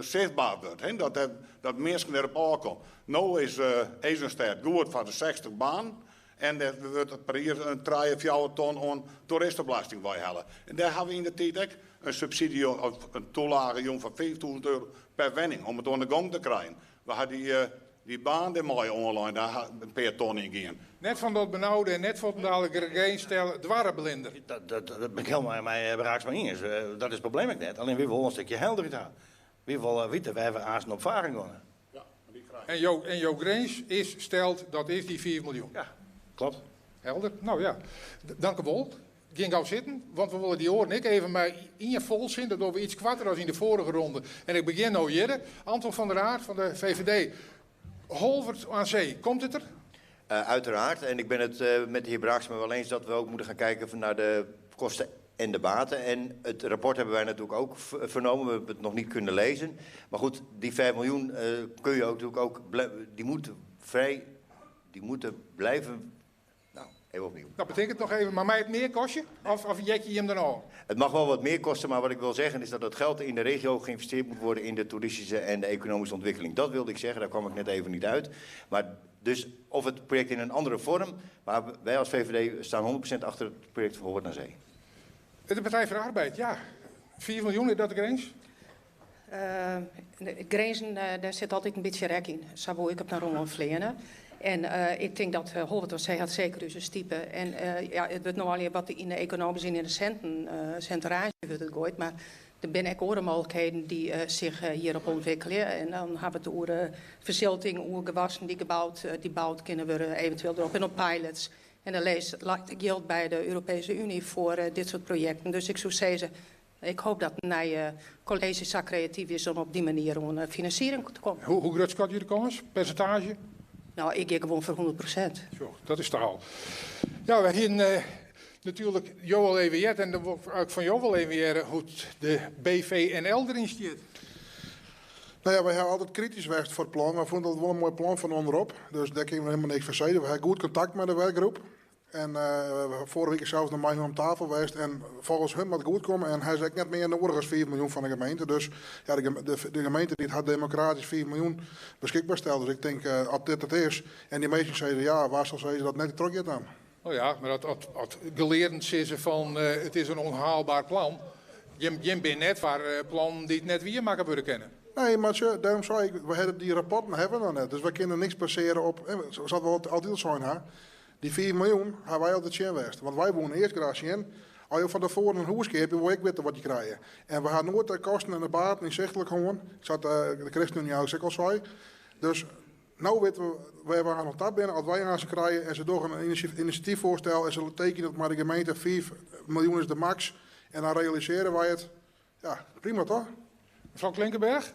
sichtber wurdt, hè, dat, dat minsken derop ôfkomme. No is Esonstêd goed foar de 60 banen en der wurdt per jier in trije, fjouwer ton oan toeristebelasting weihelle. En dêr hawwe we yn de tiid ek in subsydzje of in toelage jûn fan 5000 euro per wenning om it oan de gong te krijen. We ha dy, dy baan dêrmei oanlein, dêr ha in pear ton yn gien. Net fan dat benaude en net fuortendalik geen doarreblinder. Dat, dat, dat bin ik helemaal mei Braaksma iens. Dat is it probleem ek net. Allinne wy wolle in stikje helderheid ha. Wy wolle witte wêr we aansten op faren geane. En jo, en jo grins is steld, dat is dy 5 miljoen. Ja, klopt. Helder. No ja, dank u wol. Gean gau sitten, want we wolle dy oaren ek even mei ien folsin. Dat dogge we iets koarter as yn de foarige ronde. En ik begjin no hjir. Anton van der Aart fan de VVD. Holwert aan Zee, komt it der? Uiteraard. En ik ben het met de heer Braaksma wel eens dat we ook moeten gaan kijken naar de kosten en de baten. En het rapport hebben wij natuurlijk ook vernomen. We hebben het nog niet kunnen lezen. Maar goed, die 5 miljoen kun je ook natuurlijk ook die moeten vrij, die moeten blijven. Nou, even opnieuw. Dat betekent nog even, maar mij het meer kost je? Of jek je hem dan al? Het mag wel wat meer kosten, maar wat ik wil zeggen is dat het geld in de regio geïnvesteerd moet worden in de toeristische en de economische ontwikkeling. Dat wilde ik zeggen, daar kwam ik net even niet uit. Maar dus of het project in een andere vorm, maar wij als VVD staan 100% achter het project van Holwerd aan Zee. De Partij voor de Arbeid, ja. 4 miljoen, is dat de grens? De grinzen, dêr sit altyd in bytsje rek yn. Sa woe ik op in rûn fleane. En ik tink dat Holwert oan See hat seker ús stipe. En ja, it wurdt no allegear wat yn de ekonomyske en yn de sinten, sinteraazje wurdt it goaid. Mar der binne ek oare mooglikheden dy't sich hjirop ûntwikkelje. En dan hawwe we it oer fersilting, oer gewassen dy't geboud, dy't boud kinne wurde, eventueel derop en op pilots. En der leit ek jild by de Europeeske Uny foar dit soart projekten. Dus ik soe sizze, ik hoop dat it nije kolleezje sa kreatyf is om op dy manier oan finansiering te kommen. Hoe grut skat je de kâns? Persintaazje? No, ik gean gewoan foar 100%. Sjoch, dat is taal. Ja, we hienen natuerlik jo al even heard en dan wol ik fan jo wol even hearre hoe't de BVNL deryn stiet. Nou ja, wy hawwe altyd kritysk west foar it plan. Wy fûnen dat wol in moai plan fan ûnderop. Dus dêr kinne we helemaal niks fan sizze. We hawwe goed kontakt mei de werkgroep. En foarige wike sels noch mei hun om tafel west. En folgens hun moat it goed komme. En hy is ek net mear noadich as 5 miljoen fan de gemeente. Dus ja, de gemeente dy't hat demokratysk 5 miljoen beskikber steld. Dus ik tink, as dit it is en dy minsken sizze ja, wa sil sizze dat it net trochgiet dan? No ja, mar as gelearden sizze fan it is in ûnhaalber plan, jim binne net foar plannen dy't net wiermakke wurde kinne. Nee, mar sjoch, dêrom sei ik, we hawwe dy rapporten hawwe we noch net. Dus wy kinne niks basearje op, sa't we altyd al sein ha, dy 5 miljoen ha wy altyd tsjin west. Want wy woene earst graach sjen, as jo fan tefoaren in hûs keapje, wolle je ek witte wat je krije. En we ha noait de kosten en de baten ynsichtlik hân, sa't de ChristenUnie eins ek al sei. Dus no witte we wêr we oan ta binne. As wy aanst krije en se dogge in inisjatyffoarstel en se tekenje it mei de gemeente, 5 miljoen is de maks, en dan realisearje wy it. Ja, prima toch? Mefrou Klinkenberg,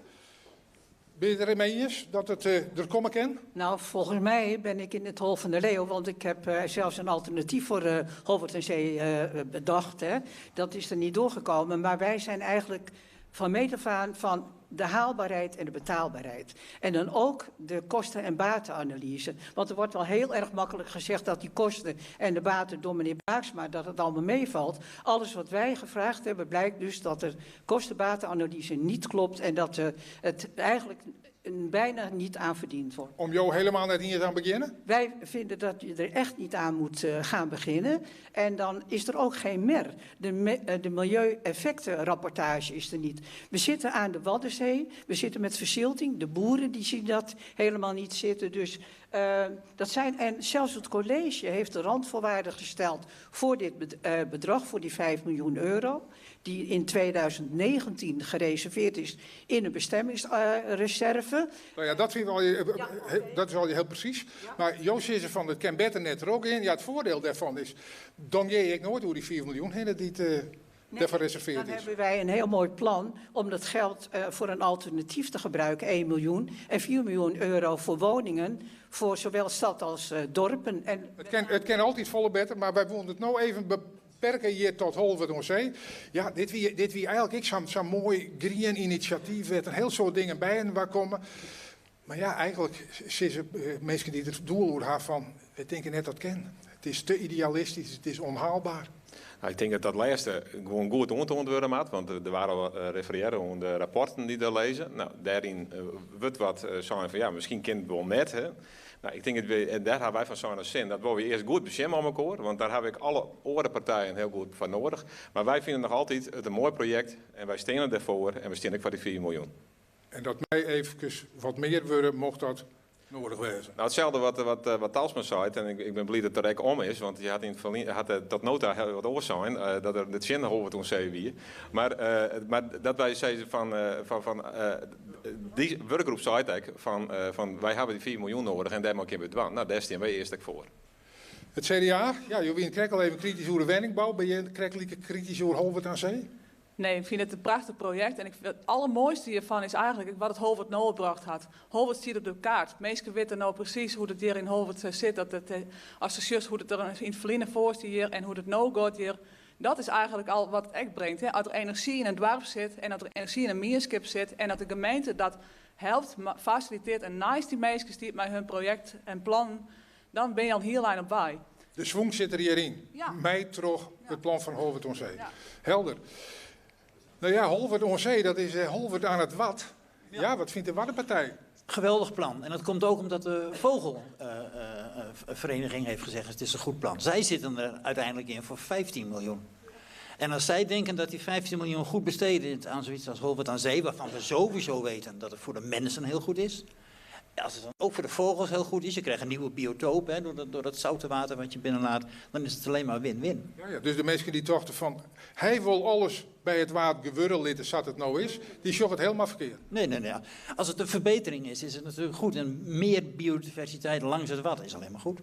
binne je it der mei iens dat it der komme kin? No, folgens my bin ik yn it hol fan de leeuw, want ik heb sels in alternatyf foar Holwert aan Zee bedacht. Hè. Dat is der niet doorgekomen, mar wy zijn eigenlijk fan meet af aan fan de haalbaarheid en de betaalbaarheid. En dan ook de kosten- en batenanalyse. Want er wordt wel heel erg makkelijk gezegd dat die kosten en de baten door meneer Braaksma, dat het allemaal meevalt. Alles wat wij gevraagd hebben blijkt dus dat de kosten-batenanalyse niet klopt en dat het eigenlijk... bijna niet aan verdiend wordt. Om jo helemaal net iens oan begjinnen? Wij vinden dat je er echt niet aan moet gaan beginnen. En dan is er ook geen mer. De milieueffectenrapportage is er niet. We zitten aan de Waddenzee, we zitten met verzilting. De boeren die zien dat helemaal niet zitten. Dus, dat zijn, en zelfs het college heeft de randvoorwaarden gesteld voor dit bedrag, voor die 5 miljoen euro, die in 2019 gereserveerd is in een bestemmingsreserve. Nou ja, dat vind ik al, ja, okay. Dat is al heel precies. Ja. Maar Joost is er van het ken better net er ook in. Ja, het voordeel daarvan is, dan jij ik nooit hoe die 4 miljoen heen die het, nee, daarvoor reserveerd dan is. Dan hebben wij een heel mooi plan om dat geld voor een alternatief te gebruiken, 1 miljoen en 4 miljoen euro voor woningen, voor zowel stad als dorpen. En het kan altijd volle beter, maar wij willen het nou even beperken hier tot Holwerd oan See. Ja, dit wie eigenlijk ik zo'n mooi green initiatief werd een heel soort dingen bij en waar komen. Maar ja, eigenlijk zijn ze mensen die het doel over hebben van, we denken net dat ken. Het is te idealistisch, het is onhaalbaar. Nou, ik denk dat dat laatste gewoon goed ontoond worden moet, want er waren al refereren aan de rapporten die daar lezen. Nou, daarin wordt wat zijn van ja, misschien kind het wel net. Hè. Nou, ik denk dat we, en daar hebben wij van zo'n zin, dat willen we eerst goed beschermen aan elkaar, want daar heb ik alle andere partijen heel goed voor nodig. Maar wij vinden nog altijd het een mooi project en wij stenen daarvoor en we stenen ook voor die 4 miljoen. En dat mij even wat meer worden, mocht dat nodig wezen. Nou, hetzelfde wat Talsma zei, en ik ben blij dat er ook om is, want je had in het verleden, had dat nota heel wat oor zijn, dat er de zin over toen zei wie. Maar, maar dat wij zeiden van die werkgroep zei ik van wij hebben die 4 miljoen nodig en daar moet ik in bedwang. Nou, daar staan wij eerst ook voor. Het CDA, ja, jullie krijgen al even kritisch over de woningbouw. Ben je krijg kritisch over Holwerd aan Zee? Nee, ik vind het een prachtig project. En ik vind het allermooiste hiervan is eigenlijk wat het Holwerd nou gebracht had. Holwerd ziet op de kaart. Mensen weten nou precies hoe het hier in Holwerd zit. Dat het, als ze juist hoe het er in het verleden voor is hier en hoe het nou gaat hier. Dat is eigenlijk al wat het echt brengt. Hè? Als er energie in een dorp zit en dat er energie in een meerskip zit en dat de gemeente dat helpt, faciliteert en naast die mensen die met hun project en plan, dan ben je al heel lijn op bij. De schwung zit er hierin. Ja. Mij trog het plan van Holwerd oan See. Ja. Helder. Nou ja, Holwerd oan See, dat is Holwerd aan het Wad. Ja. Ja, wat vindt de Waddenpartij? Geweldig plan. En dat komt ook omdat de vogelvereniging heeft gezegd, het is een goed plan. Zij zitten er uiteindelijk in voor 15 miljoen. En als zij denken dat die 15 miljoen goed besteed is aan zoiets als Holwerd aan Zee, waarvan we sowieso weten dat het voor de mensen heel goed is. Als het dan ook voor de vogels heel goed is, je krijgt een nieuwe biotoop hè, door dat zoute water wat je binnenlaat, dan is het alleen maar win-win. Ja, ja, dus de mensen die tochten van, hij wil alles bij het water gewurren litten, zat het nou is, die zocht het helemaal verkeerd. Nee, nee, nee. Als het een verbetering is, is het natuurlijk goed. En meer biodiversiteit langs het water is alleen maar goed.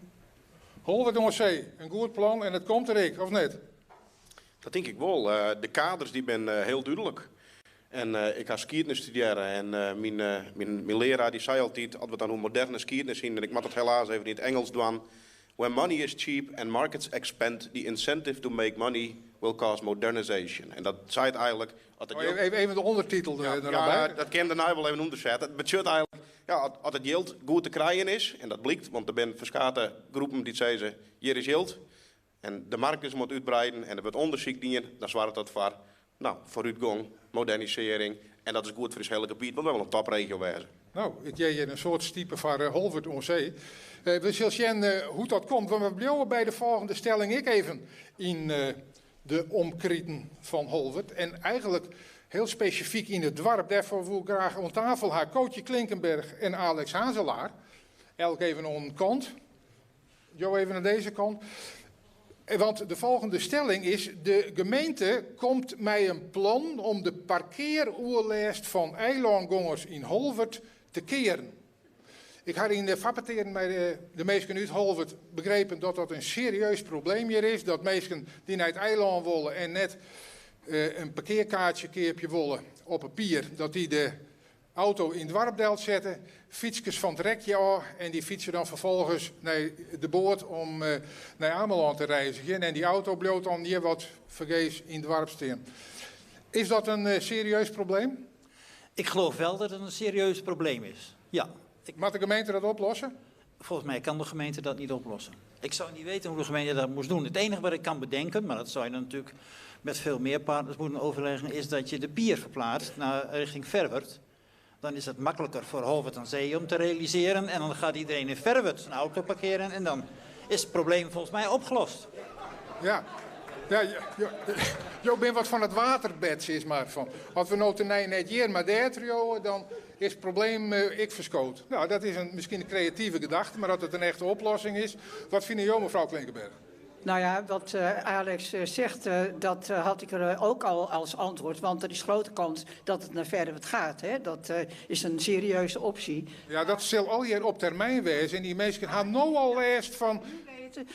Holwerd oan See, een goed plan en het komt er ik, of niet? Dat denk ik wel. De kaders die ben heel duidelijk. En ik ga skiednis studeren en mijn leraar die zei altijd, als we dan hoe moderne skiednis zien, en ik moet dat helaas even in het Engels doen. When money is cheap and markets expand, the incentive to make money will cause modernization. En dat zei het eigenlijk... Als het oh, geld... even de ondertitel ja, er ja, bij. Dat kan daarna wel even onderzetten. Het betekent eigenlijk, ja, als het geld goed te krijgen is, en dat blijkt, want er zijn verschillende groepen die zeggen, hier is geld, en de markt is moet uitbreiden en er wordt onderzoek dienen, dan zwaart dat voor, nou, vooruitgang, modernisering. En dat is goed voor het hele gebied, want we willen een topregio wezen. Nou, ik jij een soort type van Holwerd oan See. We zullen zien hoe dat komt, want we blijven bij de volgende stelling ik even in de omkrieten van Holwerd. En eigenlijk heel specifiek in het dorp. Daarvoor wil ik graag aan tafel haar Cootje Klinkenberg en Alex Hazelaar. Elk even aan een kant. Jo even aan deze kant. Want de volgende stelling is, de gemeente komt met een plan om de parkeeroerlijst van eilandgongers in Holwerd te keren. Ik had in de vappeteren bij de meesten uit Holwerd begrepen dat dat een serieus probleem hier is. Dat meesten die naar het eiland willen en net een parkeerkaartje keerpje willen op papier, dat die de auto in het Warpdelt zetten, fietsjes van het rekje af en die fietsen dan vervolgens naar de boot om naar Ameland te reizigen. En die auto bloot dan hier wat vergees in het dorp staan. Is dat een serieus probleem? Ik geloof wel dat het een serieus probleem is, ja. Mag de gemeente dat oplossen? Volgens mij kan de gemeente dat niet oplossen. Ik zou niet weten hoe de gemeente dat moest doen. Het enige wat ik kan bedenken, maar dat zou je dan natuurlijk met veel meer partners moeten overleggen, is dat je de pier verplaatst naar richting Ferwert. Dan is het makkelijker voor Holwerd aan Zee om te realiseren. En dan gaat iedereen in Ferwert zijn auto parkeren. En dan is het probleem volgens mij opgelost. Ja, ja, jo bin wat fan it waterbed, sis mar. Fan, as we no tenei net hjir, mar dêr triuwe, dan is it probleem ek ferskood. Nou, dat is in, miskien in kreative gedachte, mar as it in echte oplossing is. Wat fine jo, mefrou Klinkenberg? Nou ja, wat Alex zegt, dat had ik er ook al als antwoord. Want er is grote kans dat het naar Ferwert gaat. Hè? Dat is een serieuze optie. Ja, dat sil allegear op termyn wêze. En dy minsken ha no al lêst fan...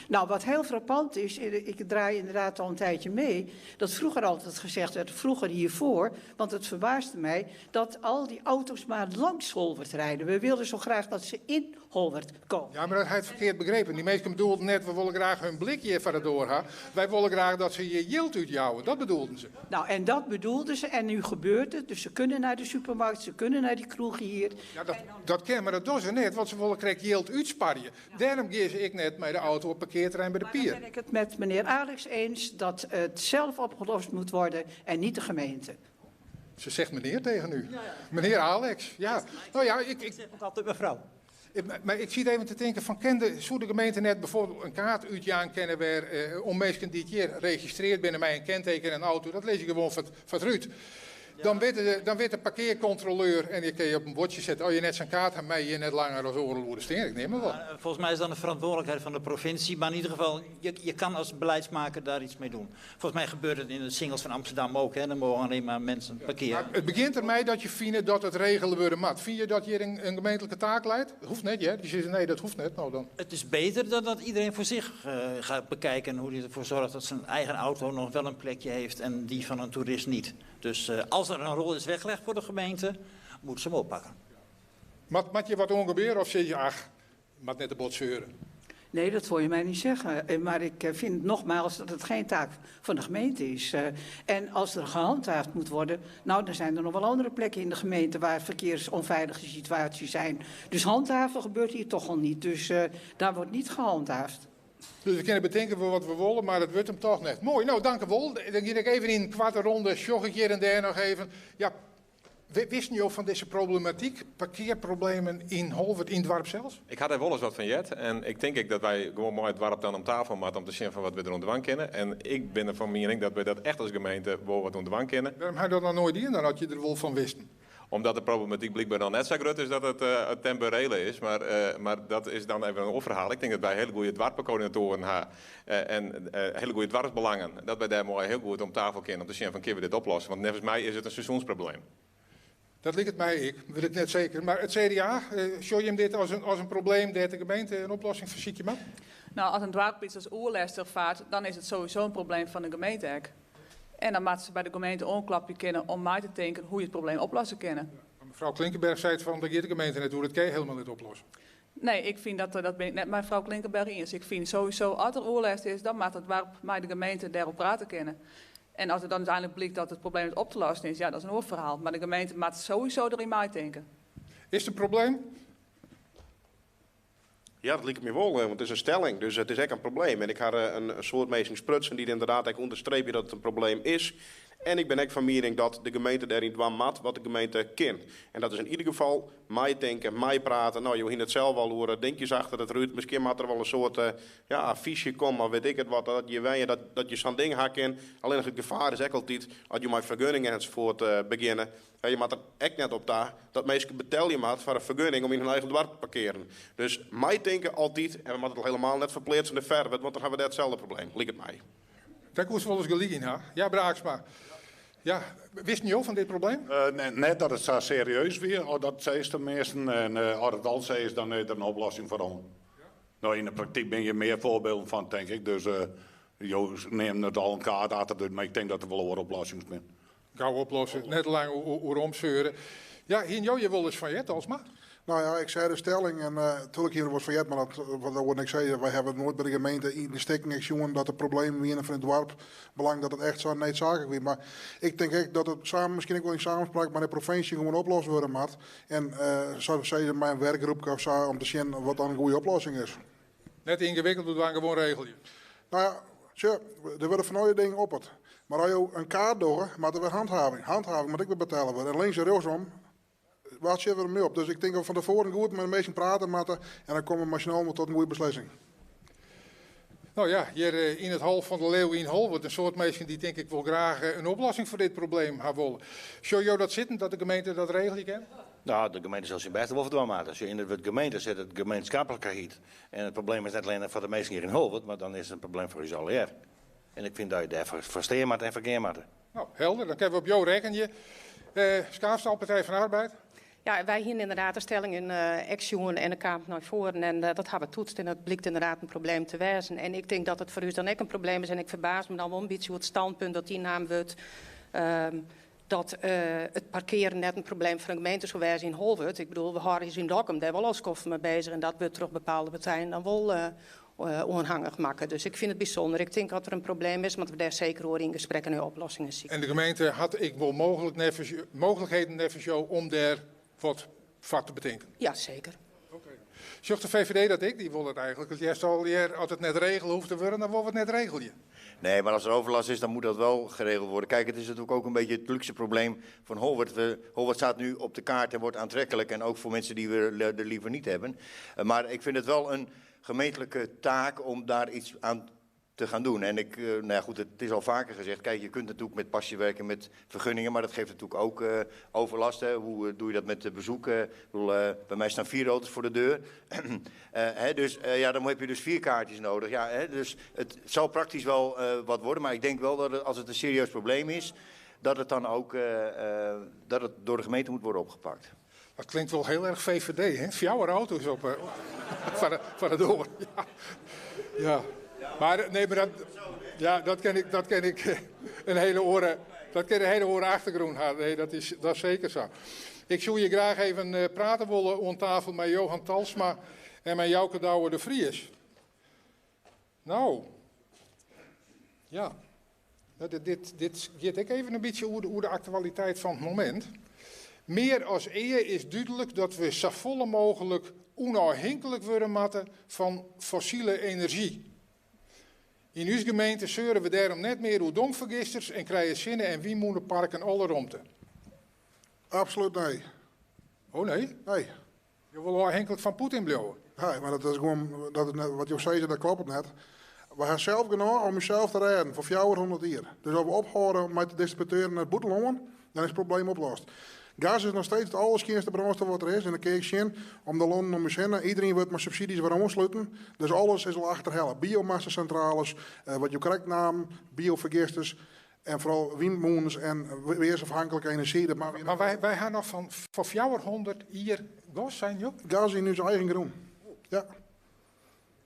Nou, wat heel frappant is, ik draai inderdaad al een tijdje mee, dat vroeger altijd gezegd werd, vroeger hiervoor, want het verbaasde mij, dat al die auto's maar langs Holwerd rijden. We wilden zo graag dat ze in Holwerd komen. Ja, maar dat ha it ferkeard begrepen. Dy minsken bedoelden net, we wolle graach hun blikje foar de doar ha. Wy wolle graach dat se hjir jild útjouwe. Dat bedoelden se. Nou, en dat bedoelden ze en nu gebeurt het. Dus ze kunnen naar de supermarkt, ze kunnen naar die kroeg hier. Ja, dat kin, mar dat dogge se net, want se wolle krekt jild útsparje. Dêrom gean se ek net mei de auto op parkearterrein by de Maar dan pier. ben ik het met meneer Alex eens dat het zelf opgelost moet worden en niet de gemeente. Ze zegt meneer tegen u. Meneer Alex, ja. Nou ja, ik, Ik zeg ook altijd mevrouw. Ik, mar ik siet even te tinken fan kin de, soe de gemeente net byfoarbyld in kaart útjaan kinne wêr om minsken dy't hjir registrearre binne mei in kenteken en in auto, dat lis je gewoan foar it rút. Dan wit de parkearkontroleur en dy kin je op in buordsje sette, as je net sa'n kaart ha, meie je hjir net langer as oardel oere stean, ik neam mar wat. Maar volgens mij is dat een verantwoordelijkheid van de provincie, maar in ieder geval, je kan als beleidsmaker daar iets mee doen. Volgens mij gebeurt het in de singels van Amsterdam ook, hè? Dan mogen alleen maar mensen parkeren. Maar it begjint dermei dat je fynt dat it regele wurde moat. Fine je dat hjir in gemeentlike taak leit? Dat hoecht net, hear. Dy sizze nee, dat hoecht net. Nou dan. Het is beter dan dat iedereen voor zich gaat bekijken hoe hij ervoor zorgt dat zijn eigen auto nog wel een plekje heeft en die van een toerist niet. Dus als er een rol is weggelegd voor de gemeente, moet ze hem oppakken. Moat hjir wat oan gebeure of sizze je, ach, moat net te bot seuren? Nee, dat hoor je mij niet zeggen. Maar ik vind nogmaals dat het geen taak van de gemeente is. En als er gehandhaafd moet worden, dan zijn er nog wel andere plekken in de gemeente waar verkeersonveilige situaties zijn. Dus handhaven gebeurt hier toch al niet. Dus daar wordt niet gehandhaafd. Dus we kunnen bedenken wat we willen, maar het wordt hem toch net. Mooi, dank u wel. Dan ga ik even in een kwarte ronde, sjog ik hier en daar nog even. Ja, wisten jullie van deze problematiek, parkeerproblemen in Holwerd, in het dorp zelf? Ik had er wel eens wat van jet en ik denk ik dat wij gewoon mooi het dorp dan om tafel moeten om te zien van wat we er onder dwang kennen. En ik ben ervan mening dat wij dat echt als gemeente wel wat onder dwang kennen. Waarom had je dat nog nooit in, dan had je er wel van wisten? Omdat de problematiek blijkbaar dan net zo groot is dat het ten berele is. Maar dat is dan even een oorverhaal. Ik denk dat wij hele goede dwarpencoördinatoren hebben en hele goede dwarsbelangen. Dat wij daar mooi heel goed om tafel kunnen om te zien van kunnen we dit oplossen. Want volgens mij is het een seizoensprobleem. Dat lijkt het mij, ik weet het net zeker. Maar het CDA, zie je hem dit als een probleem dat de gemeente een oplossing voorziet je maar? Als een dwarp iets als oerlast ervaart, dan is het sowieso een probleem van de gemeente. Ook. En dan moeten ze bij de gemeente onklapje kennen om mij te denken hoe je het probleem oplossen kunnen. Ja, maar mevrouw Klinkenberg zei het van, dat de gemeente net hoe dat kan je helemaal niet oplossen. Nee, ik vind dat, dat ben ik net mevrouw Klinkenberg eens. Ik vind sowieso, als er oerlast is, dan moet het dorp mij de gemeente daarop praten kennen. En als het dan uiteindelijk blijkt dat het probleem niet op te lossen is, ja, dat is een oorverhaal. Maar de gemeente moet sowieso erin meedenken. Is het een probleem? Ja, dat lijkt me wel, hè, want het is een stelling, dus het is echt een probleem. En ik had een soort meesting sprutsen die inderdaad ook onderstrepen dat het een probleem is. En ik ben ook van mening dat de gemeente daarin dwam mat wat de gemeente kan. En dat is in ieder geval mij denken, mij praten. Je hoort het zelf al horen, denkjes achter het ruut. Misschien moet er wel een soort affiche komen, maar weet ik het wat. Dat je weet dat je zo'n ding haakt in. Alleen het gevaar is ook altijd, als je met vergunningen enzovoort beginnen. Ja, je moet er echt net op daar dat mensen betalen je maat voor een vergunning om in hun eigen dorp te parkeren. Dus mij denken altijd, en we moeten het helemaal net verplaatsen de verf, want dan hebben we datzelfde probleem, lijkt het mij. Daar koest wel eens gelijk in, hè? Ja, Braaksma. Ja, wist je van dit probleem? Nee, net dat het zo serieus weer, of dat zei de meesten. En als het al zo is, dan is er een oplossing voor ons. In de praktijk ben je meer voorbeelden van, denk ik. Dus je neemt het al een kaart achter, maar ik denk dat er wel een oplossing zijn. Gauw oplossen, net lang oer omzeuren. Ja, hier Jo, je wil eens van Jet, alsmaar. Ik zei de stelling en natuurlijk hier wordt van Jet, maar dat, wat dat ik zei, wij hebben nooit bij de gemeente in de stekking gezien dat de problemen winnen van het dorp belang dat het echt zo noodzakelijk is. Maar ik denk echt dat het samen, misschien ook wel in samenspraak met de provincie gewoon oplost worden moet. En zoals we zeiden, mijn werkgroep of zo, om te zien wat dan een goede oplossing is. Net ingewikkeld, doet we gewoon regelen. Er worden van alle dingen op het. Maar als je een kaart door, maar er weer handhaving. Handhaving moet ik weer betalen worden. En links en rechtsom Wa tsjin we dermei op? Dus ik tink dat we fan tefoaren goed mei de minsken prate moatte en dan komme we mar snel tot in goede beslissing. Nou ja, hjir yn it Hol fan de Leeuw yn Holwert in soad minsken dy't tink ik wol graach in oplossing foar dit probleem ha wolle. Sjogge jo dat sitten, dat de gemeente dat regelje kin? Nou, de gemeente sil syn bêst der wol foar dwaan moatte. Sjoch, yn it wurd gemeente sit it gemeenskaplikheid. En it probleem is net allinnich foar de minsken hjir yn Holwert, mar dan is it in probleem foar ús allegear. En ik fyn dat je dêr foar stean moatte en foar gean moatte. Nou, helder. Dan kinne we op jo rekkenje. Schaafstal, Partij van de Arbeid. Ja, wy hiene ynderdaad de stelling yn ek sjoen en der kaam it nei foaren en dat ha we toetst en dat blykt ynderdaad in probleem te wêzen. En ik tink dat it foar ús dan ek in probleem is en ik ferbaas me dan wol in bytsje oer it standpunt dat ynnaam wurdt dat it parkearen net in probleem foar in gemeente soe wêze yn Holwert. Ik bedoel, we hâlde ús yn Dokkum dêr wol al skoften mei bezich en dat wurdt troch bepaalde partijen dan wol oanhangich makke. Dus ik fyn it bysûnder. Ik tink as der in probleem is, moatte we dêr seker oer yn gesprek en nei oplossingen sykje. En de gemeente hat ek wol mooglik neffens, mooglikheden neffens jo om dêr wat foar te betinken? Ja, seker. Oké. Sjocht de VVD dat ek? Dy wol it eigentlik it leafst allegear, as it net regele hoecht te wurden, dan wol we it net regelje. Nee, maar als er overlast is, dan moet dat wel geregeld worden. Kijk, het is natuurlijk ook een beetje het luxe probleem van Holwert. We, Holwert staat nu op de kaart en wordt aantrekkelijk. En ook voor mensen die we er liever niet hebben. Maar ik vind het wel een gemeentelijke taak om daar iets aan te gaan doen. En ik, nou ja, goed, het is al vaker gezegd. Kijk, je kunt natuurlijk met pasje werken, met vergunningen, maar dat geeft natuurlijk ook overlast. Hè. Hoe doe je dat met de bezoeken? Ik bedoel, bij mij staan 4 auto's voor de deur. Hè, dus ja, dan heb je dus 4 kaartjes nodig. Ja, hè, dus het zal praktisch wel wat worden, maar ik denk wel dat het, als het een serieus probleem is, dat het dan ook dat het door de gemeente moet worden opgepakt. Dat klinkt wel heel erg VVD, hè? 4 auto's op van de door. Ja. Ja. Maar nee, maar dat, ja, dat ken ik, dat ken ik een hele oren, dat ken een hele oren achtergrond hebben. Nee, dat is zeker zo. Ik zou je graag even praten willen aan tafel met Johan Talsma en met Jouke Douwe de Vries. Nou, ja. Nou, dit gaat ook even een beetje over de actualiteit van het moment. Meer als eer is duidelijk dat we zo volle mogelijk onafhankelijk worden moeten van fossiele energie. In uw gemeente zeuren we daarom net meer hoe dongvergisters en krijgen zinnen en windmolenparken alle ruimte. Absoluut nee. Oh nee? Nee. Je wil afhankelijk van Poetin blijven. Nee, maar dat is gewoon, dat is net, wat je zei, dat klopt net. We hebben zelf genoeg om jezelf te redden voor 400 jaar. Dus als we ophouden met de distributeuren naar het buitenland, dan is het probleem opgelost. Gas is nog steeds het allerschoonste brandstof wat er is. En dan kijk ik zin om de landen om je heen. Iedereen wordt met subsidies weer aansluiten. Dus alles is al achterhalen. Biomassa-centrales, wat je correct naam, biovergisters. En vooral windmolens en weersafhankelijke energie. Dat maakt Maar wij gaan nog van 400 hier gas zijn, joh? Gas in onze eigen groen, ja.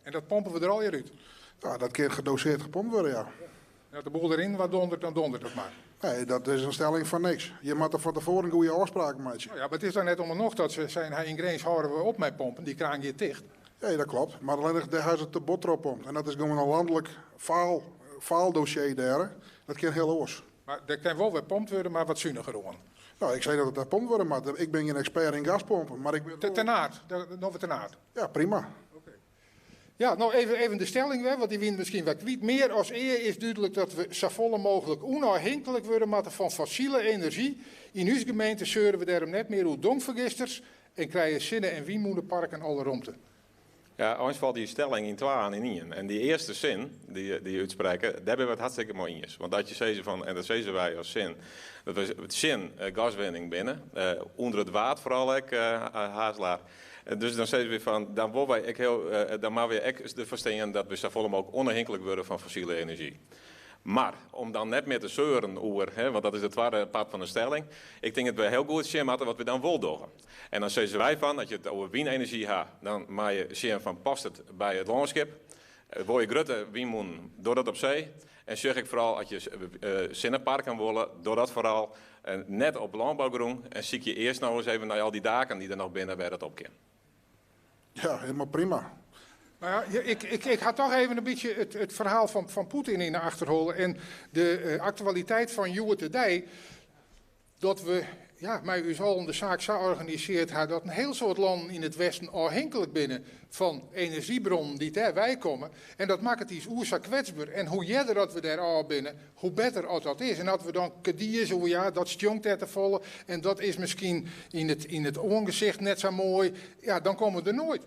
En dat pompen we er al hier uit? Ja, dat kan gedoseerd gepompt worden, ja. Ja, de boel erin, wat dondert, dan dondert het maar. Nee, dat is een stelling van niks. Je moet er van tevoren een goede afspraak maken. Nou ja, maar het is dan net om en nog dat ze zijn, hij in Grins houden we op met pompen, die kraan gaat dicht. Ja, dat klopt. Maar alleen nog, daar is het te bot pompt. En dat is gewoon een landelijk faaldossier daar. Dat kan heel oors. Maar er kan wel weer pompt worden, maar wat zuiniger gewoon. Nou, ik zei dat het daar pompt worden, maar ik ben geen expert in gaspompen. Maar ik ben Ten aard, nog wat ten aard. Ja, prima. Ja, nou even de stelling weer, want die wint misschien wat kwijt. Meer als eer is duidelijk dat we zo volle mogelijk onafhankelijk worden moeten van fossiele energie. In uw gemeente zeuren we daarom net meer hoe dongvergisters en krijgen zinnen en windmolenparken alle ruimte. Ja, ons valt die stelling in twee aan in één. En die eerste zin die je uitspreken, daar hebben we het hartstikke mooi in. Want dat je zei van, en dat zeiden wij als zin, dat we het zin gaswinning binnen, onder het water vooral ook, Haslaar. Dus dan zeiden we van, dan worden wij ook heel, dan maar weer ook de verstaan dat we zo volle mogelijk onafhankelijk worden van fossiele energie. Maar om dan net meer te zeuren over, hè, want dat is het tweede part van de stelling. Ik denk dat we heel goed zien hadden wat we dan wel doen. En dan zeggen wij van, dat je het over windenergie hebt, dan maak je zien van past het bij het landschap. Word je grote windmolen door dat op zee. En zeg ik vooral, als je zonneparken willen, door dat vooral. En net op landbouwgroen. En zie je eerst nou eens even naar al die daken die er nog binnen waar dat op kan. Ja, helemaal prima. Nou ja, ik ga toch even een beetje het verhaal van Poetin in de achterholen en de actualiteit van Hjoed de Dei. Dat we ja, mei ús allen de saak sa organisearre ha dat in hiel soad lannen yn it Westen ôfhinklik binne fan enerzjyboarnen dy't dêr weikomme. En dat makket ús oer sa kwetsber. En hoe earder dat we dêr ôf binne, hoe better as dat is. En as we dan kedize oer ja, dat stjonkt dêr te folle en dat is miskien yn it oangesicht net sa moai, ja, dan komme we der noait.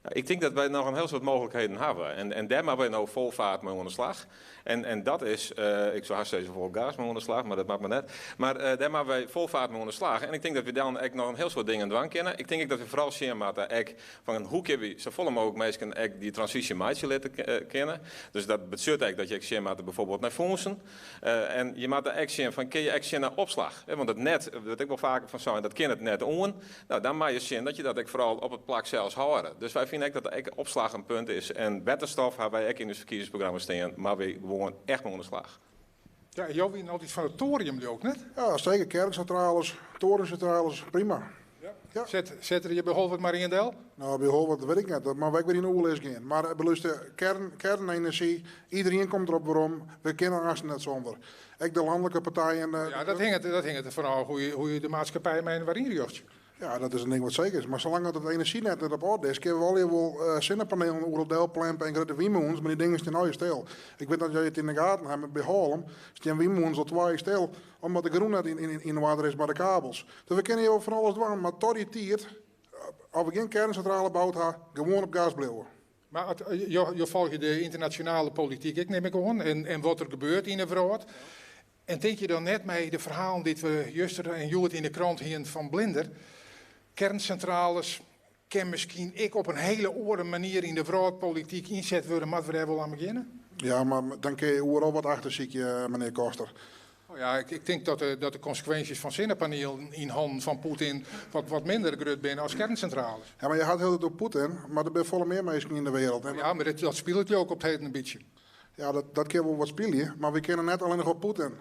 Nou, ik tink dat wy noch in hiel soad mooglikheden hawwe. En dêr moatte wy no fol faart mei oan de slach. En dat is, ik soe hast sizze fol gas mei oan de slach, mar dat moat mar net. Mar dêr moatte wy fol faart mei oan de slach. En ik tink dat wy dan ek noch in hiel soad dingen dwaan kinne. Ik tink ek dat wy foaral sjen moatte ek fan hoe kinne wy safolle mooglik minsken ek dy transysje meitsje litte kinne. Dus dat betsjut ek dat je ek sjen moatte bijvoorbeeld nei fûnsen. En je moatte ek sjen fan kinne je ek sjen nei opslach. Want it net, wurdt ek wol faker fan sein, dat kin it net oan. Nou, dan moatte je sjen dat je dat ek foaral op it plak sels hâlde. Dus wy fine ek dat ek opslach in punt is. En wetterstof hawwe wy ek yn ús ferkiezingsprogramma stean, mar wy gewoan echt mei oan de slach. Ja, jo wienen altyd fan it thorium, leau ik, net? Ja, seker. Kernsintrales, thoriumsintrales, prima. Ja. Set der hjir by Holwert mar ien del? No, by Holwert wit ik net. Dat moat ek wer yn oerlis gean. Mar belúster, kernenergy, iderien komt derop werom. We kinne aanst net sûnder. Ek de lanlike partijen. Ja, dat hinget derfan ôf hoe je de maatskippij mei inoar ynrjochtsje. Ja, dat is in ding wat seker is. Mar salang dat it enerzjynet net op oarder is, kinne we allegear wol sinnepanielen oeral delplempe en grutte wynmûnen, mar dy dingen stean allegear stil. Ik wit net oft jo it yn de gaten hawwe, mar by Hallum stean wynmûnen al 2 jier stil, omdat de grûn net yn oarder is mei de kabels. Dus we kinne hjir wol fan alles dwaan, mar tot dy tiid, as we gjin kernsintrale boud ha, gewoan op gas bliuwe. Mar jo folgje de ynternasjonale polityk ek, nim ik oan, en wat der gebeurt yn 'e wrâld. En tinke je dan net mei de ferhalen dy't we juster en hjoed yn de krant hienen fan Blinder, kernsintrales kin miskien ek op in hiele oare manier yn de wrâldpolityk ynset wurde, moatte we dêr wol oan begjinne? Ja, mar dan kinne je oeral wat achtersykje, menear Koster. Nou ja, ik tink dat de konsekwinsjes fan sinnepanielen yn hannen fan Poetin wat minder grut binne as kernsintrales. Ja, mar je hat hiel it oer Poetin, mar der binne folle mear minsken yn de wereld. Ja, mar dat spilet jo ek op 't heden in bytsje. Ja, dat kin wol wat spylje, mar wy kinne net allinnich op Poetin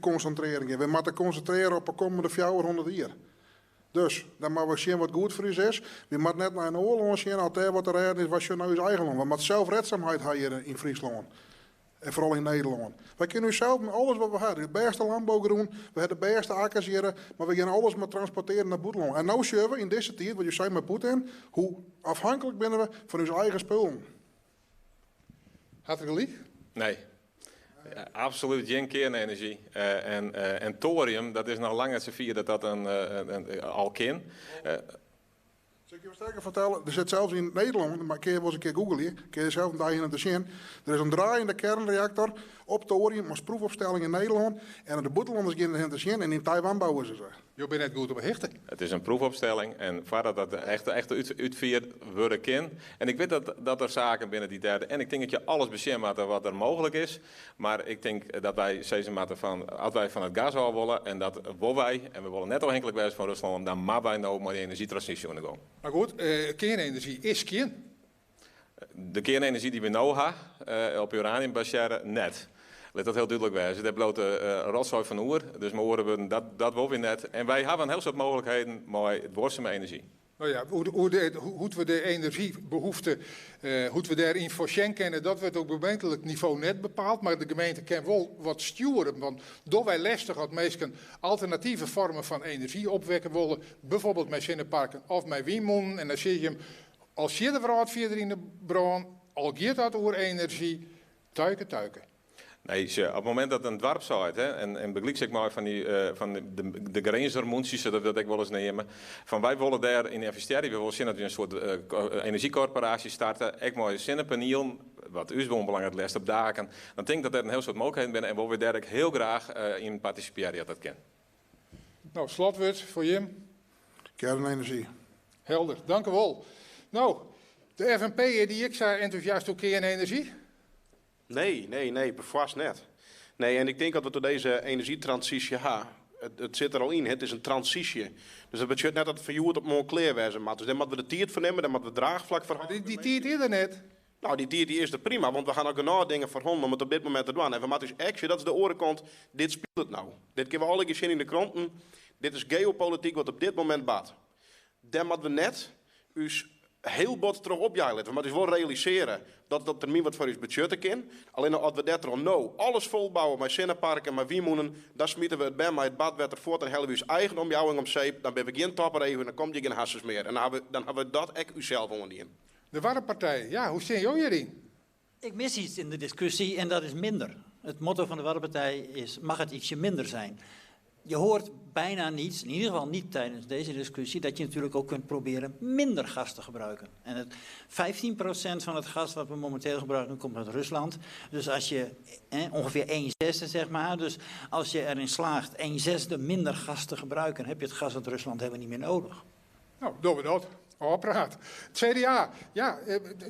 konsintrearjen gean. Wy moatte konsintrearje op de kommende 400 jier. Dus, dan moatte we sjen wat goed foar ús is. Wy moatte net nei in oar lân sjen, as dêr wat te rêden is, wy sjogge nei ús eigen lân. Wy moatte selfredzaamheid ha hjir yn Fryslân. En foaral yn Nederlân. Wy kinne ús sels mei alles wat we ha, de bêste lânbougrûn, we ha de bêste akkers hjir, mar we gean alles mar transportearjen nei bûtenlân. En no sjogge we yn dizze tiid, wat jo sei mei Poetin, hoe afhanklik binne we fan ús eigen spullen. Hat er gelyk? Nee. Ja, absolút gjin kearnenerzjy. En thorium, dat is noch lang net safier dat dat al kin. Sil ik je wat sterker fertelle? Der sit sels yn Nederlân, mar kinne je wol ris in kear googleje, kinne je sels in dei hinne te sjen. Der is in draaiende kernreaktor op thorium as proefopstelling yn Nederlân. En de bûtenlanners geane derhinne te sjen en yn Taiwan bouwe se se. Jo binne net goed op 'e hichte. It is in proefopstelling en foardat dat echt útfierd wurde kin. En ik wit dat der saken binne dy't dêr. En ik tink dat je alles besjen moatte wat der mooglik is. Mar ik tink dat wy sizze moatte fan as wy fan it gas ôf wolle, en dat wolle wy, en we wolle net ôfhinklik wêze fan Ruslân, dan moatte wy no mei dy enerzjytransysje oan de gong. Mar goed, kearnenerzjy is skjin. De kearnenerzjy dy't we no ha, op uranium basearre, net. Lit dat hiel dúdlik wêze. Dêr bliuwt de rotsoai fan oer. Dus mei oare wurden, dat wolle wy net. En wy hawwe in hiel soad mooglikheden mei duorsume enerzjy. No ja, hoe't we de enerzjybehoefte, hoe't we dêryn foarsjen kinne, dat wurdt op gemeentlik nivo net bepaald. Mar de gemeente kin wol wat stjoere. Want dogge wy lestich as minsken alternative foarmen fan enerzjy opwekke wolle, bijvoorbeeld mei sinneparken of mei wynmûnen, en dan sizze je him, al sjit de wrâld fierder yn de brân, al giet dat oer enerzjy, tuike, tuike. Nee, sjoch, op it momint dat in doarp seit, hè, en bygelyks ek mei fan dy, fan de Grinzer mûntsjes, sa't we dat ek wolris neame, fan wy wolle dêr yn ynvestearje, wy wolle sjen dat we in soart enerzjykorporaasje starte, ek mei sinnepanielen, wat ús oanbelanget it leafst op daken, dan tink ik dat dêr in hiel soad mooglikheden binne en wolle wy dêr ek hiel graach yn partisipearje as dat kin. No, slotwurd foar jim. Kernenergy. Helder, dank u wol. No, de FNP, is dy ek sa entûsjast oer kearnenerzjy? Nee, nee, nee, perfoarst net. Nee, en ik tink dat we troch dizze enerzjytransysje ha, it sit der al yn, it is in transysje. Dus dat betsjut net dat it fan hjoed op moarn klear wêze moat. Dus dêr moatte we de tiid foar nimme, dêr moatte we draachflak foar hâlde. Dy tiid is der net. No, dy tiid dy is der prima, want we ha noch genôch dingen foar hannen om it op dit momint te dwaan. En we moatte ús ek sjen, dat is de oare kant, dit spilet no. Dit kinne we allegear sjen yn de kranten. Dit is geopolityk wat op dit momint bart. Dêr moatte we net ús. Hiel bot troch opjeie litte. We moatte ús wol realisearje dat it op termyn wat foar ús betsjutte kin. Allinne as we dêrtroch no alles folbouwe mei sinneparken, mei wynmûnen, dan smite we it bern mei it badwetter fuort en helje we ús eigen omjouwing om zeep. Dan binne we gjin topregio, dan komt hjir gjin hasses mear. En dan hawwe we dat ek ússels oandien. De Waddenpartij, ja, hoe stean jo hjiryn? Ik mis iets in de discussie en dat is minder. Het motto van de Waddenpartij is: mag het ietsje minder zijn? Je hoort bijna niets, in ieder geval niet tijdens deze discussie, dat je natuurlijk ook kunt proberen minder gas te gebruiken. En het 15% van het gas wat we momenteel gebruiken komt uit Rusland. Dus als je ongeveer 1/6 zeg maar, dus als je erin slaagt 1/6 minder gas te gebruiken, heb je het gas uit Rusland helemaal niet meer nodig. No, dogge we dat. Ofpraat. It CDA, ja,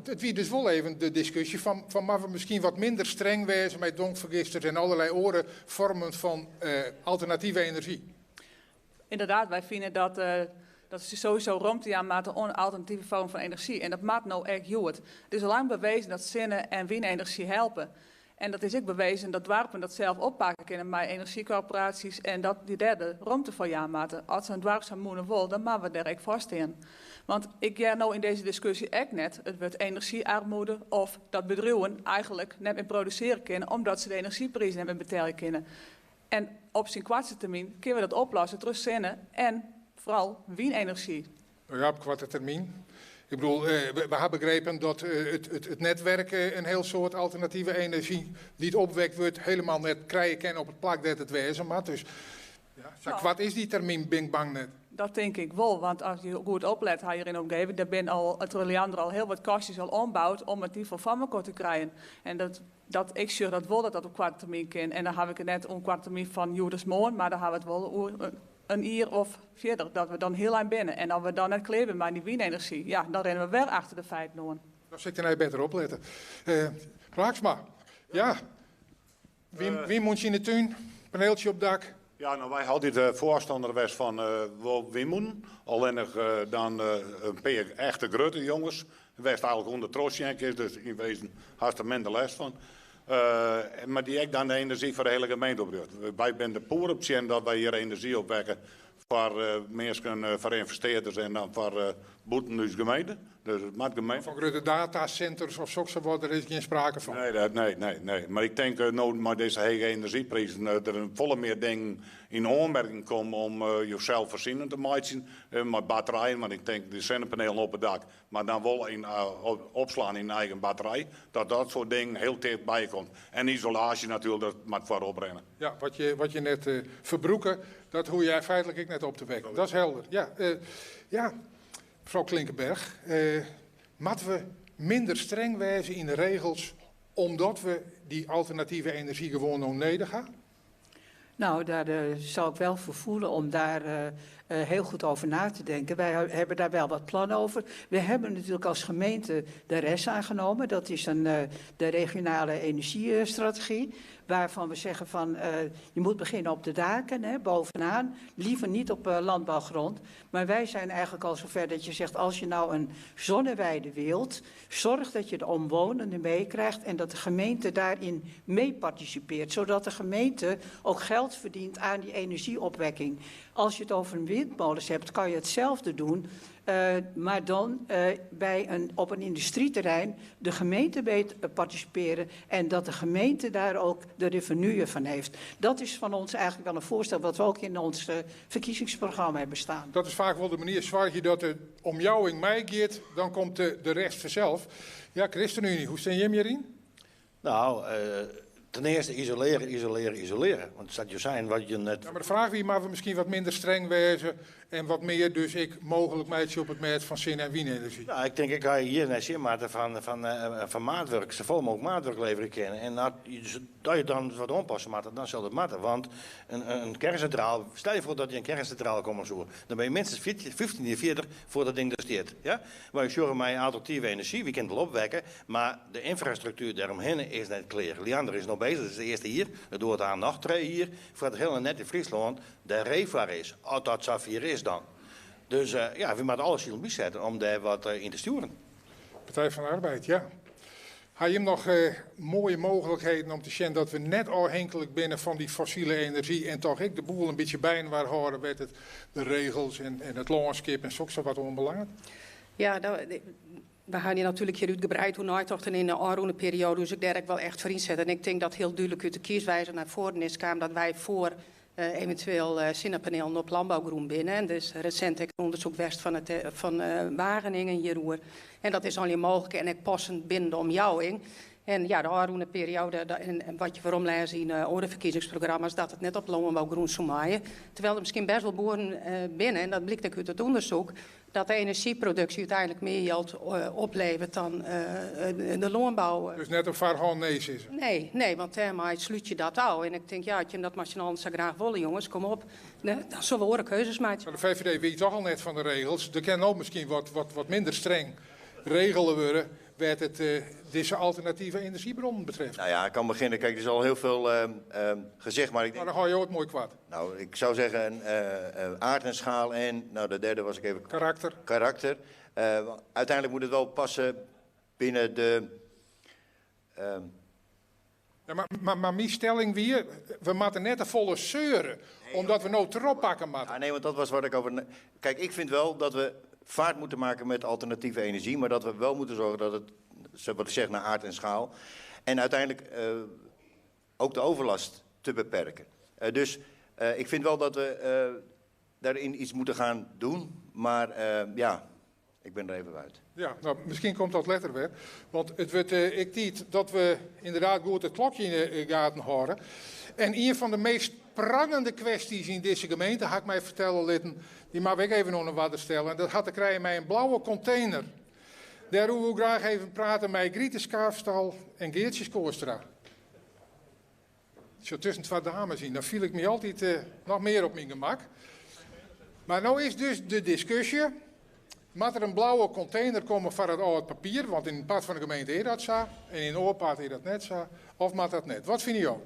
it wie dus wol even de diskusje fan, fan moatte we miskien wat minder streng wêze mei dongfergisters en allerlei oare foarmen fan alternative enerzjy. Inderdaad, wy fine dat, dat se sowieso romte jaan moatte oan alternative foarmen fan enerzjy. En dat moat no ek hjoed. It is al lang bewezen dat sinne en wynenerzjy helpe. En dat is ek bewezen dat doarpen dat sels oppakke kinne mei enerzjykorporaasjes en dat dy dêr de romte foar jaan moatte. As in doarp sa'n mûne wol, dan moatte we dêr ek foar stean. Want ik hear no yn dizze diskusje ek net it wurd enerzjyarmoede of dat bedriuwen eigenlik net mear produsearje kinne omdat se de enerzjyprizen net mear betelje kinne. En op syn koartste termyn kinne we dat oplosse troch sinne en foaral wynenerzjy. No ja, op koarte termyn. Ik bedoel, we ha begrepen dat it netwerk in hiel soad alternative enerzjy dy't opwekt wurdt helemaal net krije kin op it plak dêr't it wêze moat. Dus ja, sa koart is dy termyn, bin ik bang, net. Dat tink ik wol, want as je goed oplet ha hjir yn de omgeving, dêr binne al troch Liander al hiel wat kastjes al oanboud om it dy foar mekoar te krijen. En dat, dat, ik sjoch dat wol dat dat op koarte termyn kin. En dan haw ik it net oer koarte termyn fan hjoed as moarn, mar dan hawwe we it wol oer in jier of fierder, dat we dan hiel ein binne. En as we dan net klear binne mei dy wynenerzjy, ja, dan rinne we wer achter de feiten oan. Dan sil ik dêrnei better oplette. Braaksma, ja, wynmûntsje yn de tún, paneeltsje op dak. Ja, no wy ha altyd foarstanner west fan wol wynmûnen, allinnich dan in pear echte grutte jonges, wêr'tst eigenlik ûndertroch sjen kinst, dus yn wezen hast der minder lêst fan. Mar dy ek dan de enerzjy foar de hiele gemeente oprjocht. Wy binne der poer op tsjin dat wy hjir enerzjy opwekke foar minsken, foar ynvestearders en dan foar bûten ús gemeente. Dus it moat gemeente. Fan grutte datasinters of sokssawat, der is gjin sprake fan. Nee, dat, nee, nee, nee. Mar ik tink no mei dizze hege enerzjyprizen der folle mear dingen yn oanmerking komme om josels foarsienend te meitsjen mei batterijen, want ik tink de sinnepanelen op it dak, mar dan wol yn opslaan yn eigen batterij, dat dat soart dingen hiel tichtby komt. En isolaasje natuerlik, dat moat foarop rinne. Ja, wat je net ferbrûke, dat hoege je feitlik ek net op te wekken. Dat is helder. Ja, ja, mefrou Klinkenberg, moatte we minder streng wêze yn de regels omdat we dy alternative enerzjy gewoan no nedich ha? Nou, daar zou ik wel voor voelen om daar heel goed over na te denken. Wij hebben daar wel wat plannen over. We hebben natuurlijk als gemeente de RES aangenomen. Dat is de regionale energiestrategie. Waarvan we zeggen van, je moet beginnen op de daken, hè, bovenaan. Liever niet op landbouwgrond. Maar wij zijn eigenlijk al zover dat je zegt, als je nou een zonneweide wilt, zorg dat je de omwonenden meekrijgt en dat de gemeente daarin mee participeert. Zodat de gemeente ook geld verdient aan die energieopwekking. Als je het over windmolens hebt, kan je hetzelfde doen. Maar dan op een industrieterrein de gemeente mee participeren en dat de gemeente daar ook de revenue van heeft. Dat is van ons eigenlijk wel een voorstel wat we ook in ons verkiezingsprogramma hebben staan. Dat is vaak wel de manier, zorg je dat de omjouwing meegaat, dan komt de rest vanzelf. Ja, ChristenUnie, hoe staan jullie hierin? Nou, ten eerste isoleren, isoleren, isoleren. Want het zou zijn wat je net... Ja, maar de vraag wie maar we misschien wat minder streng wezen en wat meer dus ik mogelijk meidje op het merk van zin en wienenergie. Nou, ik denk ik ga hier naar zin maken van maatwerk, zoveel mogelijk maatwerk leveren kunnen. En dat je dan wat aanpassen moet, dan zal het matten. Want een kerncentrale, stel je voor dat je een kerncentrale komt zoeken, dan ben je minstens 15 jaar verder voor dat ding er staat. Ja? Maar je zorgt mij alternatieve energie, wie kan het wel opwekken, maar de infrastructuur daaromheen is net klaar. Liander is nog bezig, dat is de eerste hier, het doet aan nog 2 hier, voor het hele net in Friesland, de Revar is, als dat Safir is dan. Dus we moeten alles in zetten om daar wat in te sturen. Partij van de Arbeid, ja. Heb je nog mooie mogelijkheden om te zien dat we net afhankelijk binnen van die fossiele energie en toch ik de boel een beetje bij waar houden met het, de regels en het landschap en zo wat onbelangrijk? Ja, we ha hjir natuerlik hjir útgebreid oer neitocht en yn de ôfrûne perioade dus ik dêr ek wol echt foar ynset. En ik tink dat hiel dúdlik út de kieswijzer nei foaren is kaam dat wy foar eventueel sinnepanelen op lânbougrûn binne. En der is resint ek in ûndersyk west fan, it, fan Wageningen hjiroer. En dat is allegear mooglik en ek passend binnen de omjouwing. En ja, de ôfrûne perioade, en wat je weromlêze yn oare ferkiezingsprogramma's, dat it net op lânbougrûn soe meie. Terwijl der miskien bêst wol boeren binne, en dat blykt ek út it ûndersyk, dat de enerzjyproduksje úteinlik mear jild opleveret dan de lânbou. Dus net op foarhân nee sizze? Nee, nee, want dêrmei slút je dat ôf. En ik tink, ja, as jim dat mei syn allen sa graach wolle, jonges, kom op, dan sille we oare keuzes meitsje. Mar de VVD wie toch al net fan de regels. Der kin no miskien wat minder streng regele wurde wêr't it dizze alternative enerzjybronnen betreft. Nou ja, ik kan beginnen. Kijk, er is al heel veel gezegd, maar ik denk... Maar dan hou je het mooi koart. Nou, ik zou zeggen aard en schaal en, nou, de derde was ik even... Karakter. Karakter. Uiteindelijk moet het wel passen binnen de... Ja, mar myn stelling wie, we moatte net te folle seure, omdat we no trochpakke moatte. Ah, nee, want dat was wat ik over. Kijk, ik vind wel dat we vaart moeten maken met alternatieve energie, maar dat we wel moeten zorgen dat het, wat ik zeg, naar aard en schaal. En uiteindelijk ook de overlast te beperken. Dus ik vind wel dat we daarin iets moeten gaan doen, maar ja, ik ben er even uit. Ja, nou, miskien komt dat letter wer. Want it wurdt ek tiid dat we ynderdaad goed it klokje yn de gaten hâlde. En ien fan de meast prangende kwestjes yn dizze gemeente, ha ik my fertelle litten, dy moatte we ek even oan de oarder stelle. En dat hat te krijen mei in blauwe kontener. Dêroer woe ik graach even prate mei Griete Schaafstal en Geartsje Schoorstra. Sjoch, tusken twa dames yn, dan fiel ik my altyd noch mear op myn gemak. Mar no is dus de diskusje, moat der in blauwe kontener komme foar it âld papier, want yn in part fan de gemeente is dat sa en yn in oar part is dat net sa, of moat dat net? Wat fine jo?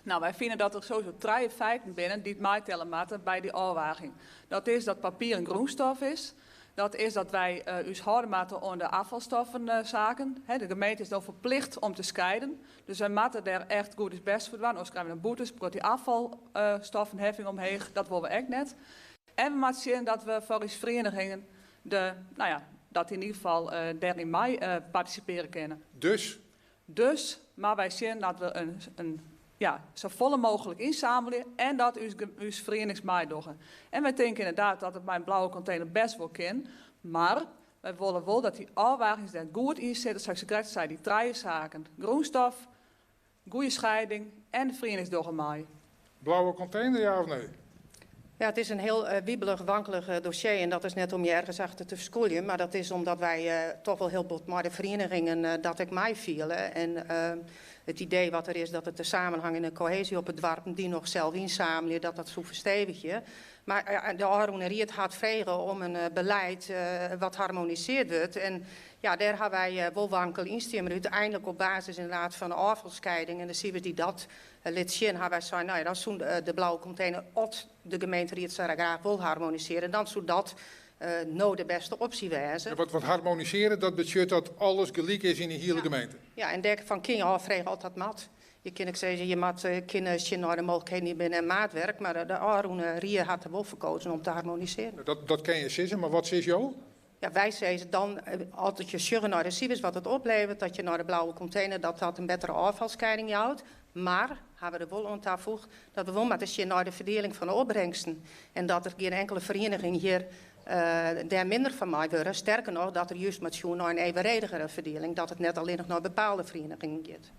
Nou, wy fine dat der sowieso trije feiten binne dy't meitelle moatte by dy ôfwaging. Dat is dat papier in grûnstof is. Dat is dat wy ús hâlde moatte oan de ôffalstoffensaken. De gemeente is no ferplicht om te skeiden. Dus wy moatte dêr echt goed ús bêst foar dwaan. Oars krije we dan boetes, komt dy ôffalstoffenheffing omheech. Dat wolle we ek net. En we moatte sjen dat we foar ús ferienigingen de, nou ja, dat dy yn ieder gefal dêryn mei partisipearje kinne. Dus? Dus moatte wy sjen dat we in, ja, safolle mooglik ynsammelje en dat ús ferienings meidogge. En wy tinke ynderdaad dat it mei in blauwe kontener bêst wol kin, mar wy wolle wol dat dy ôfwagings dêr goed yn sitte, sa't ik sakrekt sei, dy trije saken, grûnstof, goede scheiding en de ferienings dogge mei. Blauwe kontener, ja of nee? Ja, it is in hiel wibelich, wankelich dossier en dat is net om je ergens achter te ferskûljen, mar dat is omdat wy toch wol hiel bot mei de ferienigingen dat ek meifiele. En it idee wat der is dat it de samenhang en de kohesie op it doarpen dy noch sels ynsammelje, dat dat soe ferstevigje. Mar de ôfrûne ried hat frege om in beleid wat harmoniseard wurdt en ja, dêr ha wy wol wankel yn stien, mar úteinlik op basis ynderdaad fan de ôffalskeiding en de sifers dy't dat lit sjen, ha wy sein, nou ja, dan soe de blauwe kontener, as de gemeenteried sa graach wol harmonisearje, dan soe dat no de bêste opsje wêze. Ja, wat harmonisearje, dat betsjut dat alles gelyk is yn de hiele gemeente? Ja, en dêrfan kinne je ôffreegje oft dat moat. Je kinne ek sizze, je moatte kinne sjen nei de mooglikheden dy't binne en maatwerk, mar de ôfrûne rie hat der wol foar kozen om te harmonisearjen. Dat kinne je sizze, mar wat sizze jo? Ja, wy sizze dan, as je sjogge nei de sifers wat it opleveret, dat je nei de blauwe kontener, dat dat in bettere ôffalskeiding jout. Mar, ha we der wol oan tafoegd, dat we wol moatte sjen nei de ferdieling fan de opbrengsten. En dat der gjin inkele ferieniging hjir dêr minder fan mei wurde. Sterker noch, dat der just moat sjoen nei in evenredigere ferdieling, dat it net allinnich nei bepaalde ferienigingen giet.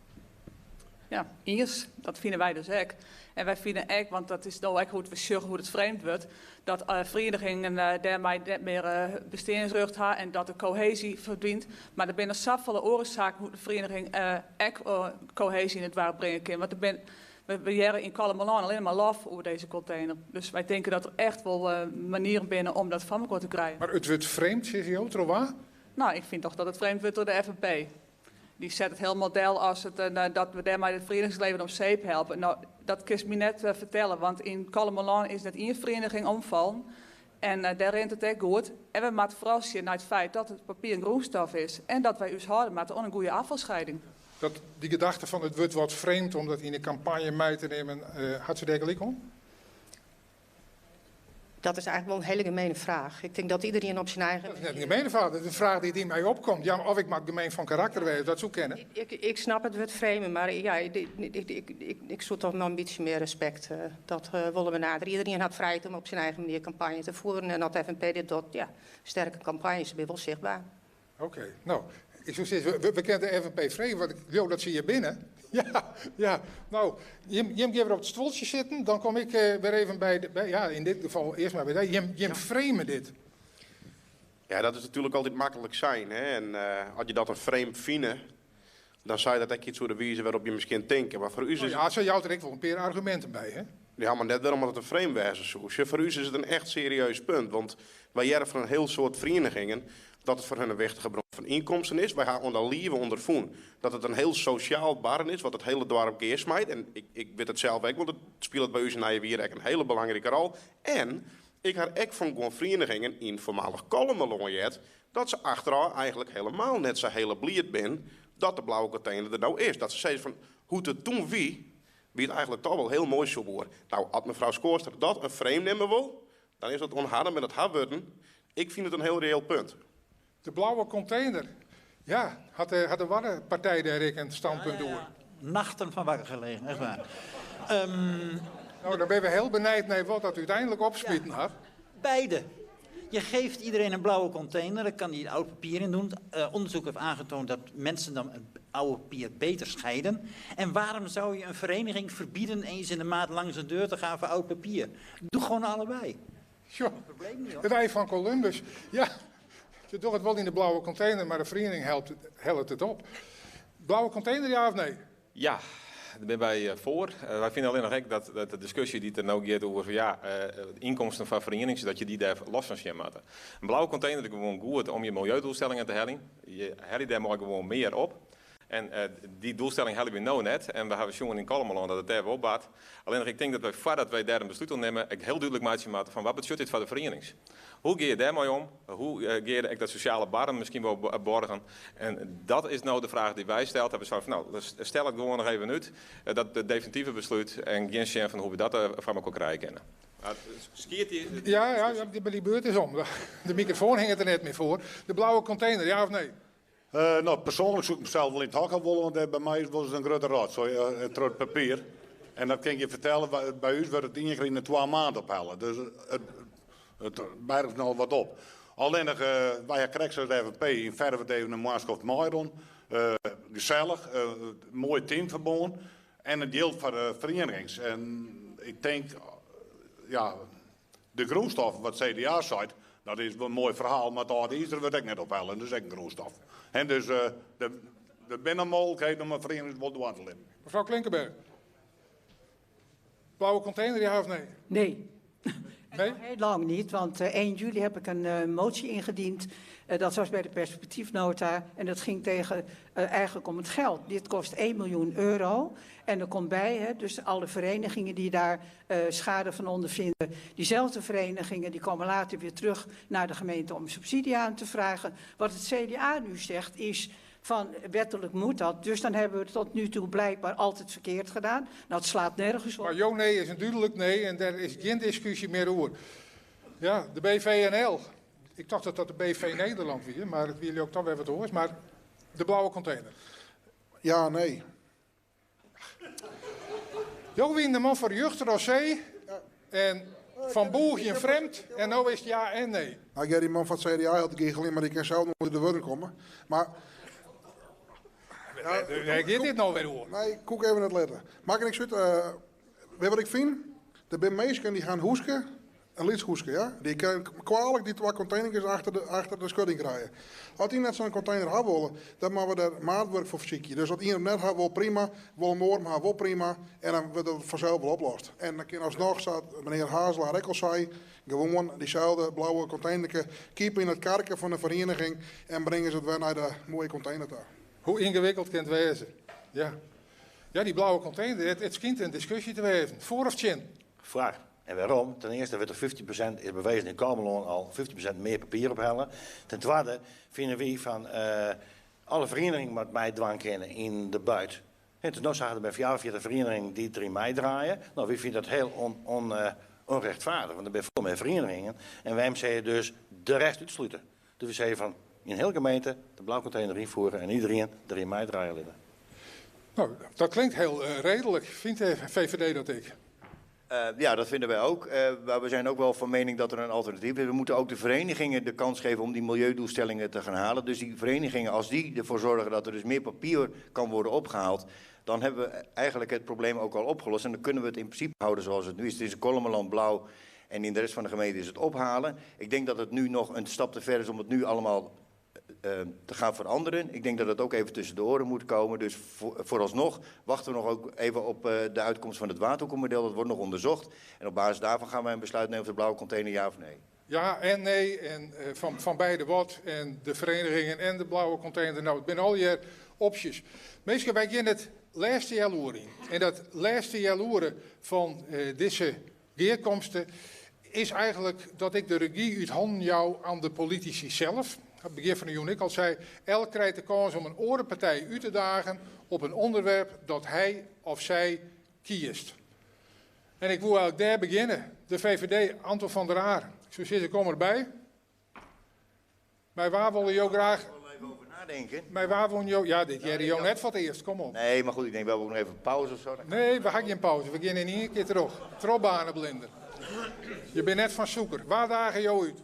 Ja, iens. Dat fine wy dus ek. En wy fine ek, want dat is no ek hoe't we sjogge hoe't it framed wurdt, dat ferienigingen dêrmei net mear besteansrjocht ha en dat de kohesie ferdwynt. Mar der binne safolle oare saken hoe't de ferieniging ek kohesie yn it doarp bringe kin. Want der bin, we hearre yn Kollumerlân allinne mar lof oer dizze kontener. Dus wy tinke dat der echt wol manieren binne om dat foar mekoar te krijen. Mar it wurdt framed, sizze jo, troch wa? Nou, ik fyn toch dat it framed wurdt troch de FNP. Dy set it hielendal del as it, dat we dêrmei it ferieningsleven om zeep helpe. No, dat kinst my net fertelle, want yn Kollumerlân is net ien ferieniging omfallen en dêr rint it ek goed. En we moatte foaral sjen nei it feit dat it papier in grûnstof is en dat wy ús hâlde moatte oan in goede ôffalscheiding. Dat dy gedachte fan it wurdt wat frjemd om dat yn de kampanje mei te nimmen, hat se dêr gelyk oan? Dat is eigenlijk wel een hele gemene vraag. Ik denk dat iedereen op zijn eigen... Dat is net een gemene vraag, dat is een vraag die in mij opkomt. Ja, of ik mag gemeen van karakter weten, dat zou kennen. Ik snap het wordt framen, maar ja, ik zoek toch nog een beetje meer respect. Dat willen we nader. Iedereen had vrijheid om op zijn eigen manier campagne te voeren. En dat FNP dit doet, ja, sterke campagnes, zijn wel zichtbaar. Oké, nou, ik zou zeggen, we kennen de FNP frame, want ik, joh, dat zie je binnen. Ja, ja, nou, Jim, Jim gaat weer op het stoeltje zitten, dan kom ik weer even bij, de, bij, ja, in dit geval eerst maar bij de, Jim, Jim framen dit. Ja, dat is natuurlijk altijd makkelijk zijn, hè? En als je dat een frame vindt, dan zou je dat ook iets voor de wijze waarop je misschien denkt. Maar voor u is het Ja, zo jouwt er ik wel een paar argumenten bij, hè? Ja, maar net daarom omdat het een frame is, zo. Voor u is het een echt serieus punt. Want wij hebben van een heel soort verenigingen dat het voor hun een wichtige bron van inkomsten is. Wij gaan onder lieven ondervoen dat het een heel sociaal barren is, wat het hele dorp geersmijt. En ik weet het zelf ook, want het speelt bij u in Nijenwier ook een hele belangrijke rol. En ik had ook van gewoon verenigingen in voormalig Kollumerlân dat ze achteraf eigenlijk helemaal net zo hele blierd ben dat de blauwe container er nou is. Dat ze zeiden van, hoe het toen wie, wie het eigenlijk toch wel heel mooi zo wordt. Nou, als mevrouw Schoorstra dat een frame nemen wil, dan is dat onharden met het harwurden. Ik vind het een heel reëel punt. De blauwe container. Ja, had de Waddenpartij daar ik een standpunt door. Nachten van wakker gelegen, echt waar. Dan ben we heel benijd naar wat dat uiteindelijk opsmieten had. Beide. Je geeft iedereen een blauwe container, daar kan hij oud papier in doen. Onderzoek heeft aangetoond dat mensen dan het oude papier beter scheiden. En waarom zou je een vereniging verbieden eens in de maand langs de deur te gaan voor oud papier? Doe gewoon allebei. Tjoh, Geen probleem niet, hoor. het ei van Columbus. Ja, ze doen het wel in de blauwe container, maar de vereniging helpt het op. Blauwe container, ja of nee? Ja, daar ben wij voor. Wij vinden alleen nog gek dat de discussie die er nou gaat over van, ja inkomsten van verenigingen, dat je die daar los van zien moeten. Een blauwe container is gewoon goed om je milieudoelstellingen te halen. Je haalt daar maar gewoon meer op. En die doelstelling hebben we nou net. En we hebben jongen in Kollumerlân dat het daar wel baat. Alleen nog, ik denk dat wij voordat wij daar een besluit op nemen, ik heel duidelijk maken moeten van wat betekent dit voor de verenigings? Hoe ga je daarmee om? Hoe ga je dat sociale barren misschien wel borgen? En dat is nou de vraag die wij stelt. We zeiden van, nou, dus stel het gewoon nog even uit. Dat het definitieve besluit en geen zin van hoe we dat van elkaar krijgen kennen. Maar het skiert die, die Ja, ja, ja, die beurt is om. De microfoon hing het er net meer voor. De blauwe container, ja of nee? Persoonlijk zoek ik mezelf wel in het hok aan wollen, want bij mij was het een grote rot, zo het rood papier. En dat kan ik je vertellen, bij u wordt het één keer in de 2 maanden ophalen. Dus het bergt nog wat op. Alleen nog, wij krijgen zoals de FNP in Verwerd even een maatschap Mairon. Gezellig, mooi teamverbond en het deel voor de verenigings. En ik denk, ja, de groenstof, wat CDA zei, dat is wel een mooi verhaal, maar het oude ijzer wordt ook net ophalen, dat is ook een groenstof. En dus de binnenmogelijkheid om een vereniging wat door te nemen. Mevrouw Klinkenberg. Blauwe container, ja of nee? Nee. Nee? Nog heel lang niet, want 1 juli heb ik een motie ingediend. Dat was bij de perspectiefnota en dat ging tegen eigenlijk om het geld. Dit kost 1 miljoen euro en er komt bij, hè, dus alle verenigingen die daar schade van ondervinden. Diezelfde verenigingen die komen later weer terug naar de gemeente om subsidie aan te vragen. Wat het CDA nu zegt is van wettelijk moet dat, dus dan hebben we het tot nu toe blijkbaar altijd verkeerd gedaan. Het slaat nergens op. Maar jouw nee is een duidelijk nee en daar is geen discussie meer over. Ja, de BVNL. Ik dacht dat dat de BV Nederland was, maar het wil jullie ook toch weer wat horen. Maar de blauwe container. Ja, nee. Jowien, de man voor Jucht, Rosé en Van Boegje en Vreemd. En nou is het ja en nee. Nou, ik die man van het CDA had ik geen maar die kan zelf nog in de woorden komen. Maar Ja, nee, ik dit nou weer hoor. Nee, ik koek even het letten. Maak niks uit. Weet je wat ik vind? Er zijn mensen die gaan hoesken, een lidshoesken, ja? Die kan kwalijk die 2 containers achter de schutting krijgen. Als die net zo'n container hebben willen, dan mogen we daar maatwerk voor verzieken. Dus als iemand net had, wel prima, wil een moord, maar wel prima, en dan wordt het vanzelf wel opgelost. En dan kan alsnog, staat meneer Hazelaar ook al zei, gewoon diezelfde blauwe container keepen in het karken van de vereniging en brengen ze het weer naar de mooie container toe. Hoe ingewikkeld kan het wezen? Ja. Ja, die blauwe container, het schijnt een discussie te wezen. Voor of chin? Vraag. En waarom? Ten eerste werd er 50% is bewezen in Kollumerlân al 50% meer papier ophalen. Ten tweede vinden we van alle verenigingen met mij dwang kennen in de buit. En toen zagen we bij 44 verenigingen die 3 mei draaien. Nou, wie vindt dat heel onrechtvaardig, want der binne folle mear ferienigingen en wêrom sille je dus de rest útslute? Dus we sizze fan yn hiele gemeente de blauwe kontener ynfiere en iderien deryn meidraaie litte. Nou, dat klinkt heel redelijk. Vindt de VVD dat ek? Ja, dat vinden wij ook. Maar we zijn ook wel van mening dat er een alternatief is. We moeten ook de verenigingen de kans geven om die milieudoelstellingen te gaan halen. Dus die verenigingen, als die ervoor zorgen dat er dus meer papier kan worden opgehaald, dan hebben we eigenlijk het probleem ook al opgelost. En dan kunnen we het in principe houden zoals het nu is. Het is in Kollumerland blauw en in de rest van de gemeente is het ophalen. Ik denk dat het nu nog een stap te ver is om het nu allemaal te gaan veranderen. Ik denk dat het ook even tussen de oren moet komen. Dus vooralsnog wachten we nog ook even op de uitkomst van het waterkommodel. Dat wordt nog onderzocht. En op basis daarvan gaan wij een besluit nemen of de blauwe container ja of nee. Ja en nee. En van beide wat. En de verenigingen en de blauwe container. Nou, het zijn al je opties. Meestal wij gaan het laatste jaloer in. En dat laatste jaloeren van deze geerkomsten is eigenlijk dat ik de regie uit handen jou aan de politici zelf. Het begin van de jong ik al zei, elk krijgt de kans om een orenpartij uit te dagen op een onderwerp dat hij of zij kiest. En ik wil eigenlijk daar beginnen. De VVD, Anton van der Aar. Ik zou zeggen, kom erbij. Maar waar willen jou graag... Ik wil even over nadenken. Maar waar wil jou... Ja, dit jij jou net voor het eerst, kom op. Nee, maar goed, ik denk wel ook nog even pauze of zo. Nee, we gaan geen pauze. We gaan in één keer terug. Trotbanenblinder. Je bent net van zoeker. Waar dagen jou uit?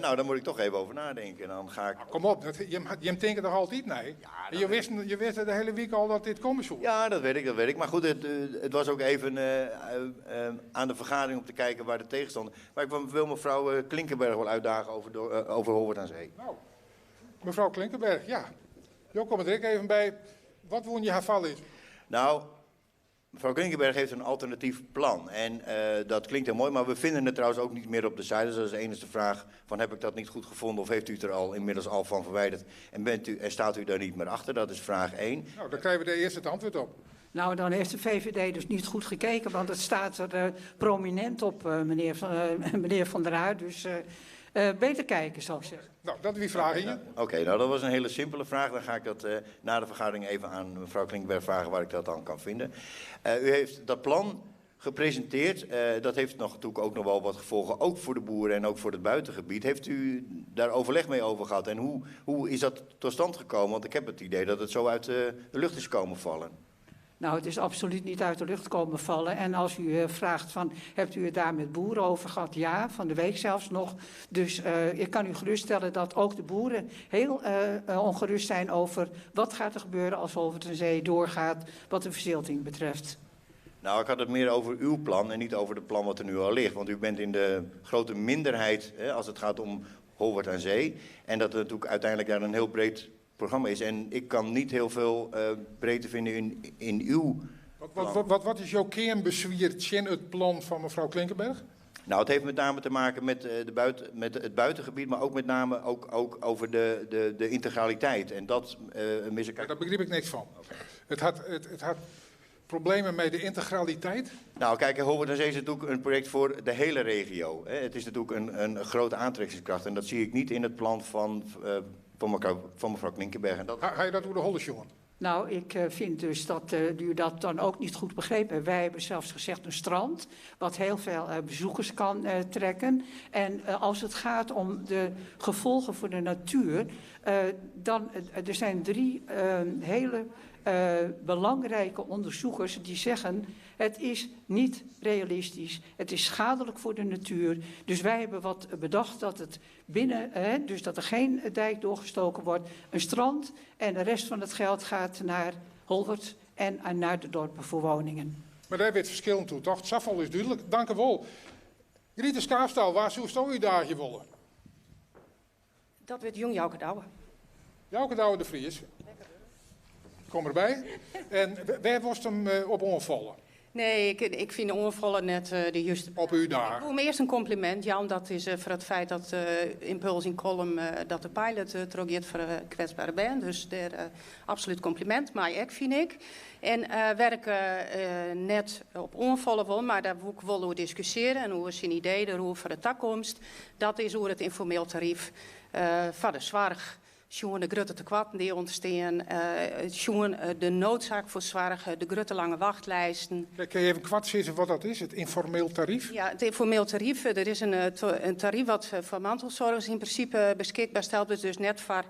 Nou, daar moet ik toch even over nadenken. Dan ga ik... Nou, kom op, je denkt toch altijd nee? Ja, En je wist de hele week al dat dit komen zou. Ja, dat weet ik. Maar goed, het was ook even aan de vergadering om te kijken waar de tegenstander... Maar ik wil mevrouw Klinkenberg wel uitdagen over Holwerd aan Zee. Nou, mevrouw Klinkenberg, ja. Jo, kom er ik even bij. Wat woon je haar val is? Nou, mevrouw Klinkenberg heeft een alternatief plan. En dat klinkt heel mooi, maar we vinden het trouwens ook niet meer op de site. Dus dat is de enige vraag van heb ik dat niet goed gevonden of heeft u het er al inmiddels al van verwijderd? En staat u daar niet meer achter? Dat is vraag 1. Nou, dan krijgen we er eerst het antwoord op. Nou, dan heeft de VVD dus niet goed gekeken, want het staat er prominent op, meneer Van der Aar. Dus beter kijken, zou ik zeggen. Nou, dat is die vraag hier. Oké, nou dat was een hele simpele vraag. Dan ga ik dat na de vergadering even aan mevrouw Klinkenberg vragen waar ik dat dan kan vinden. U heeft dat plan gepresenteerd. Dat heeft nog, natuurlijk ook nog wel wat gevolgen, ook voor de boeren en ook voor het buitengebied. Heeft u daar overleg mee over gehad? En hoe is dat tot stand gekomen? Want ik heb het idee dat het zo uit de lucht is komen vallen. Nou, het is absoluut niet uit de lucht komen vallen. En als u vraagt van, hebt u het daar met boeren over gehad? Ja, van de week zelfs nog. Dus ik kan u geruststellen dat ook de boeren heel ongerust zijn over wat gaat er gebeuren als Holwerd aan Zee doorgaat wat de verzilting betreft. Nou, ik had het meer over uw plan en niet over het plan wat er nu al ligt. Want u bent in de grote minderheid, hè, als het gaat om Holwerd aan Zee. En dat er natuurlijk uiteindelijk daar een heel breed programma is. En ik kan niet heel veel breedte vinden in uw Wat plan. is jouw kernbezwier in het plan van mevrouw Klinkenberg? Nou, het heeft met name te maken met het buitengebied, maar ook met name ook over de integraliteit. En dat mis ik Ja, daar begreep ik niks van. Oké. Het had problemen met de integraliteit? Nou, kijk, Holwerd aan Zee is natuurlijk een project voor de hele regio. Hè. Het is natuurlijk een grote aantrekkingskracht. En dat zie ik niet in het plan van mevrouw Klinkenberg. En dat... Ga je dat door de holle, jongen? Nou, ik vind dus dat u dat dan ook niet goed begrepen hebt. Wij hebben zelfs gezegd een strand, wat heel veel bezoekers kan trekken. En als het gaat om de gevolgen voor de natuur, dan er zijn 3 hele belangrijke onderzoekers die zeggen, het is niet realistisch, het is schadelijk voor de natuur. Dus wij hebben wat bedacht dat het binnen, hè, dus dat er geen dijk doorgestoken wordt, een strand en de rest van het geld gaat naar Holwerd en naar de dorpen voor woningen. Maar daar werd verschil toe, toch? Het safval is duidelijk. Dank u wel. Griete Schaafstal, waar zou u daar je willen? Dat werd Jong Jouke Douwe. Jouke Douwe de Vries. Kom erbij. En waar was hem op onvallen? Nee, ik vind de onvallen net de juiste. Op uw daar. Ik wil me eerst een compliment, Jan. Dat is voor het feit dat Impuls in Kollum dat de pilot trogeert voor kwetsbare band. Dus daar absoluut compliment. Maar ik vind ik. En werken net op onvallen wel, maar daar wil ik wel over discussiëren. En hoe is zijn idee erover voor de toekomst. Dat is hoe het informeel tarief van de zorg. Sjoen de grutte tekoarten dy't ûntstean, sjoen de noodzaak foar soarch, de grutte lange wachtlisten. Kinne je even koart sizze wat dat is, it ynformeel taryf? Ja, it ynformeel taryf, der is in taryf wat foar mantelsoargers yn prinsipe beskikber steld wurdt, dus net foar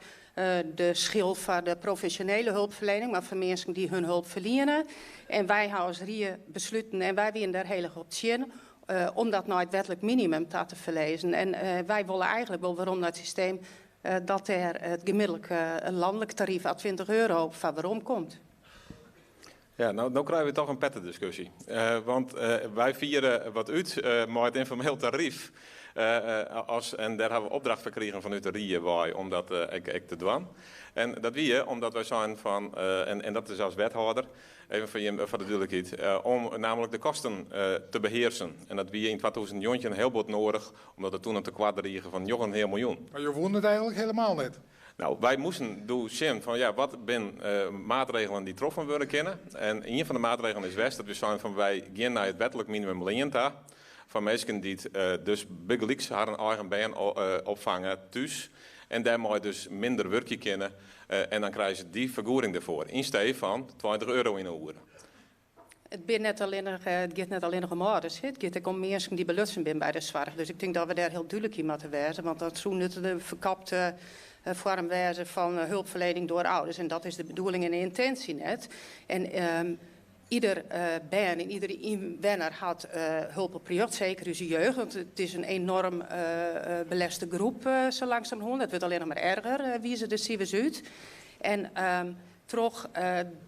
de schil foar de profesjonele hulpferliening, mar foar minsken dy't hun hulp ferliene. En wy ha as rie besluten, en wy wiene dêr hiel erch op tsjin, om dat nei it wetlik minimum ta te ferlizzen. En wy wolle eigentlik wol werom nei it systeem dat dêr it gemiddeld lanlik taryf à 20 euro foar werom komt. Ja, no krije we toch in pettediskusje. Want wy fiere wat út mei it ynformeel taryf. As, en dêr hawwe we opdracht foar krigen fanút de rie wei om dat ek te dwaan. En dat wie omdat wy seinen fan, en dat is as wethâlder, even foar jim, foar de dúdlikheid, om namelijk de kosten te behearsen. En dat wie yn 2019 hiel bot noadich, omdat der toen in tekoart drige fan njoggen heal miljoen. Mar jo woenen it eigenlik helemaal net? No, wy moasten doe sjen fan ja, wat binne maatregelen dy't troffen wurde kinne. En ien fan de maatregelen is west dat wy seinen fan wy gean nei it wetlik minimumlean ta foar minsken dy't dus bygelyks harren eigen bern opfange thús en dêrmei dus minder wurkje kinne en dan krije se dy fergoeding derfoar ynstee fan 20 euro yn 'e oere. It bin net allinnich, it giet net allinnich om âlders, it giet ek om minsken dy't belutsen binne by de soarch. Dus ik tink dat we dêr hiel dúdlik yn moatte wêze, want dat soe net de ferkapte foarm wêze fan hulpverlening door ouders. En dat is de bedoeling en de yntinsje net. En ieder bern en iedere ynwenner hat hulp op rjocht, seker ús jeugd, want it is in enorm belêste groep sa langsumerhân. Dat wurdt allinnich mar erger, wize de sifers út. En troch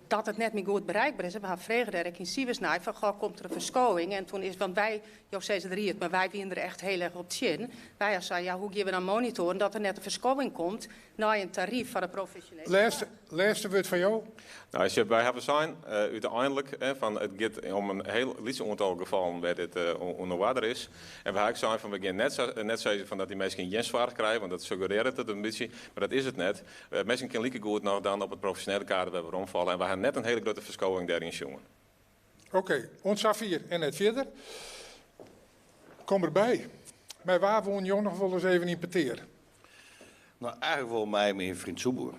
dat it net mear goed bereikber is, en we ha frege dêr ek yn sifers nei, fan goh, komt der in ferskowing? En toen is, want wy, jo sizze de ried, mar wy wiene der echt hiel erch op tsjin. Wy ha sein, ja, hoe gean we dan monitoaren dat der net in ferskowing komt nei in taryf foar de profesjonele Lêste, lêste wurd fan jo. No, as je, wy hawwe sein, úteinlik, fan it giet om in hiel lyts oantal gefallen wêr't dit oan 'e oarder is. En we ha ek sein fan we gean net, net sizze fan dat dy minsken gjin soarch krije, want dat suggerearret it in bytsje, mar dat is it net. Minsken kinne likegoed noch dan op it profesjonele kader wer weromfalle en wy ha net in hiele grutte ferskowing dêryn sjoen. Oké, oant safier en net fierder. Kom derby. Mei wa woenen jo noch wolris even yn petear? No, eigenlik wol mei myn freon Soeboer.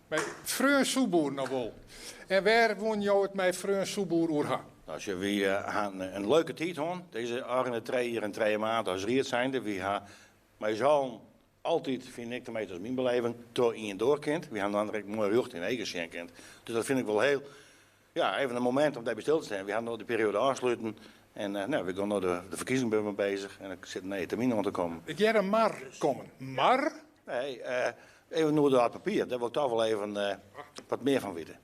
Mei freon Soeboer noch wol. En wêr woenen jo it mei freon Soeboer oer ha? No, sjoch, wy ha in leuke tiid hân, dizze ôfrûne trije jier en trije maand as ried zijnde. Wy ha mei ús allen Altyd, fyn ik, teminsten as myn beleving, troch ien doar kind. Wy hawwe inoar ek moai rjocht yn 'e eagen sjen kind. Dus dat fyn ik wol hiel, ja, even in momint om dêrby stil te stean. Wy hawwe no dy perioade ôfsluten en no, wy gean no de ferkiezing binne we mei bezich en der sit in nije termyn oan te kommen. Ik hear in mar kommen. Mar? Nee, even oer dat papier, dêr wol ik toch wol even wat mear fan witte.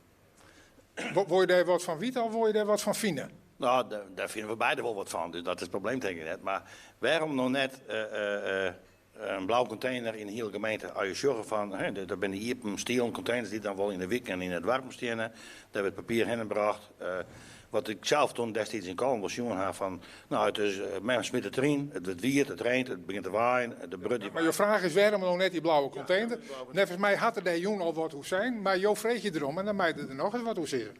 Wol je dêr wat fan witte of wol je dêr wat fan fine? No, dêr fine we beide wol wat fan, dus dat is it probleem tink ik net. Mar wêrom no net in blau kontener yn de hiele gemeente? As je sjogge fan, dat binne iepen stielen konteners dy't dan wol yn de wyk en yn de doarpen steane. Dêr wurdt papier hinne brocht. Wat ik sels toen destiids yn Kollum wol sjoen ha fan, no it is, men smyt it deryn, it wurdt wiet, it reint, it begjint te waaien, de brut dy. Mar jo fraach is wêrom no net dy blauwe kontener? Neffens my hat er dêr jûn al wat oer sein, mar jo freegje derom en dan mei er der noch ris wat oer sizze.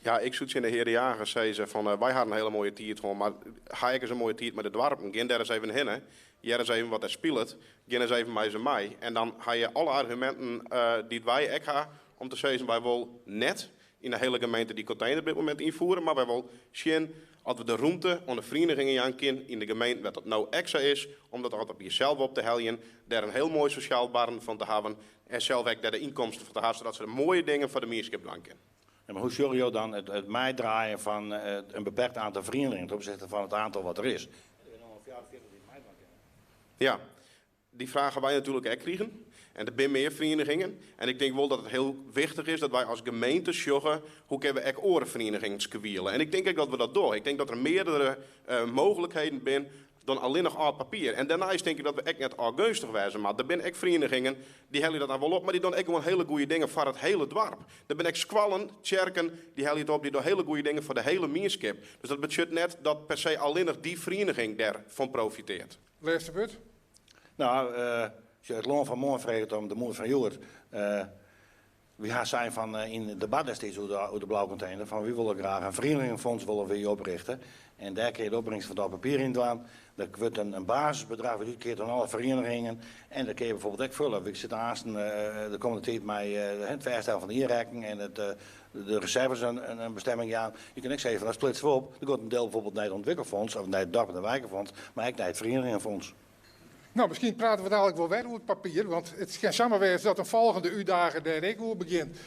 Ja, ik soe tsjin de hear De Jager sizze fan wy ha in hiele moaie tiid hân, mar ha ek ris in moaie tiid mei de doarpen. Gean dêr ris even hinne, hear ris even wat dêr spilet, gean ris even mei se mei. En dan ha je alle arguminten dy't wy ek ha om te sizzen wy wol net yn de hiele gemeente dy kontener op dit momint ynfoere, mar wy wol sjen oft we de rûmte oan de ferienigingen jaan kin yn de gemeenten wêr't dat no ek sa is, om dat âld papier sels op te heljen, dêr in hiel moai sosjaal barren fan te hawwen en sels ek dêr de ynkomsten fan te hawwen, sadat se der moaie dingen foar de mienskip dwaan kin. Ja, mar hoe sjogge jo dan it meidraaien fan in beperkt aantal ferienigingen ten opzichte fan it aantal wat der is? Ja, dy fraach hawwe wy natuerlik ek krigen. En der binne mear ferienigingen. En ik tink wol dat it hiel wichtich is dat wy as gemeente sjogge hoe kinne we ek oare ferienigingen skewiele. En ik tink ek dat we dat dogge. Ik tink dat der meardere mooglikheden binne dan allinnich âld papier. En dêrneist tink ik dat we ek net ôfgeunstich wêze moatte. Der binne ek ferienigingen dy helje dat dan wol op, mar dy dogge ek gewoan hiele goede dingen foar it hiele doarp. Der binne ek skoallen, tsjerken, dy helje it op, dy dogge hiele goede dingen foar de hiele mienskip. Dus dat betsjut net dat per se allinnich dy ferieniging dêrfan profiteart. Lêste wurd? No, sjoch, it lân fan moarn freget om de moed fan hjoed. Wy ha sein fan yn it debat destiids oer de blauwe kontener fan wy wolle graach in ferienigingenfonds wolle wy oprichte. En dêr kinne je de opbringst fan dat papier yn dwaan. Der wurdt in basisbedrach wurdt útkeard oan alle ferienigingen. En dat kinne je bijvoorbeeld ek fulle. We sitte aansten de kommende tiid mei it fêststellen fan de jierrekken en it de reserves in bestemming jaan. Je kinne ek sizze fan dat splitse we op. Der giet in diel bijvoorbeeld nei it Ontwikkelfonds of nei it Dorpen en Wijkenfonds, mar ek nei it Ferienigingenfonds. No, miskien prate we dadelijk wol wer oer it papier, want it kin samar wêze dat in folgjende útdager dêr ek oer begjint.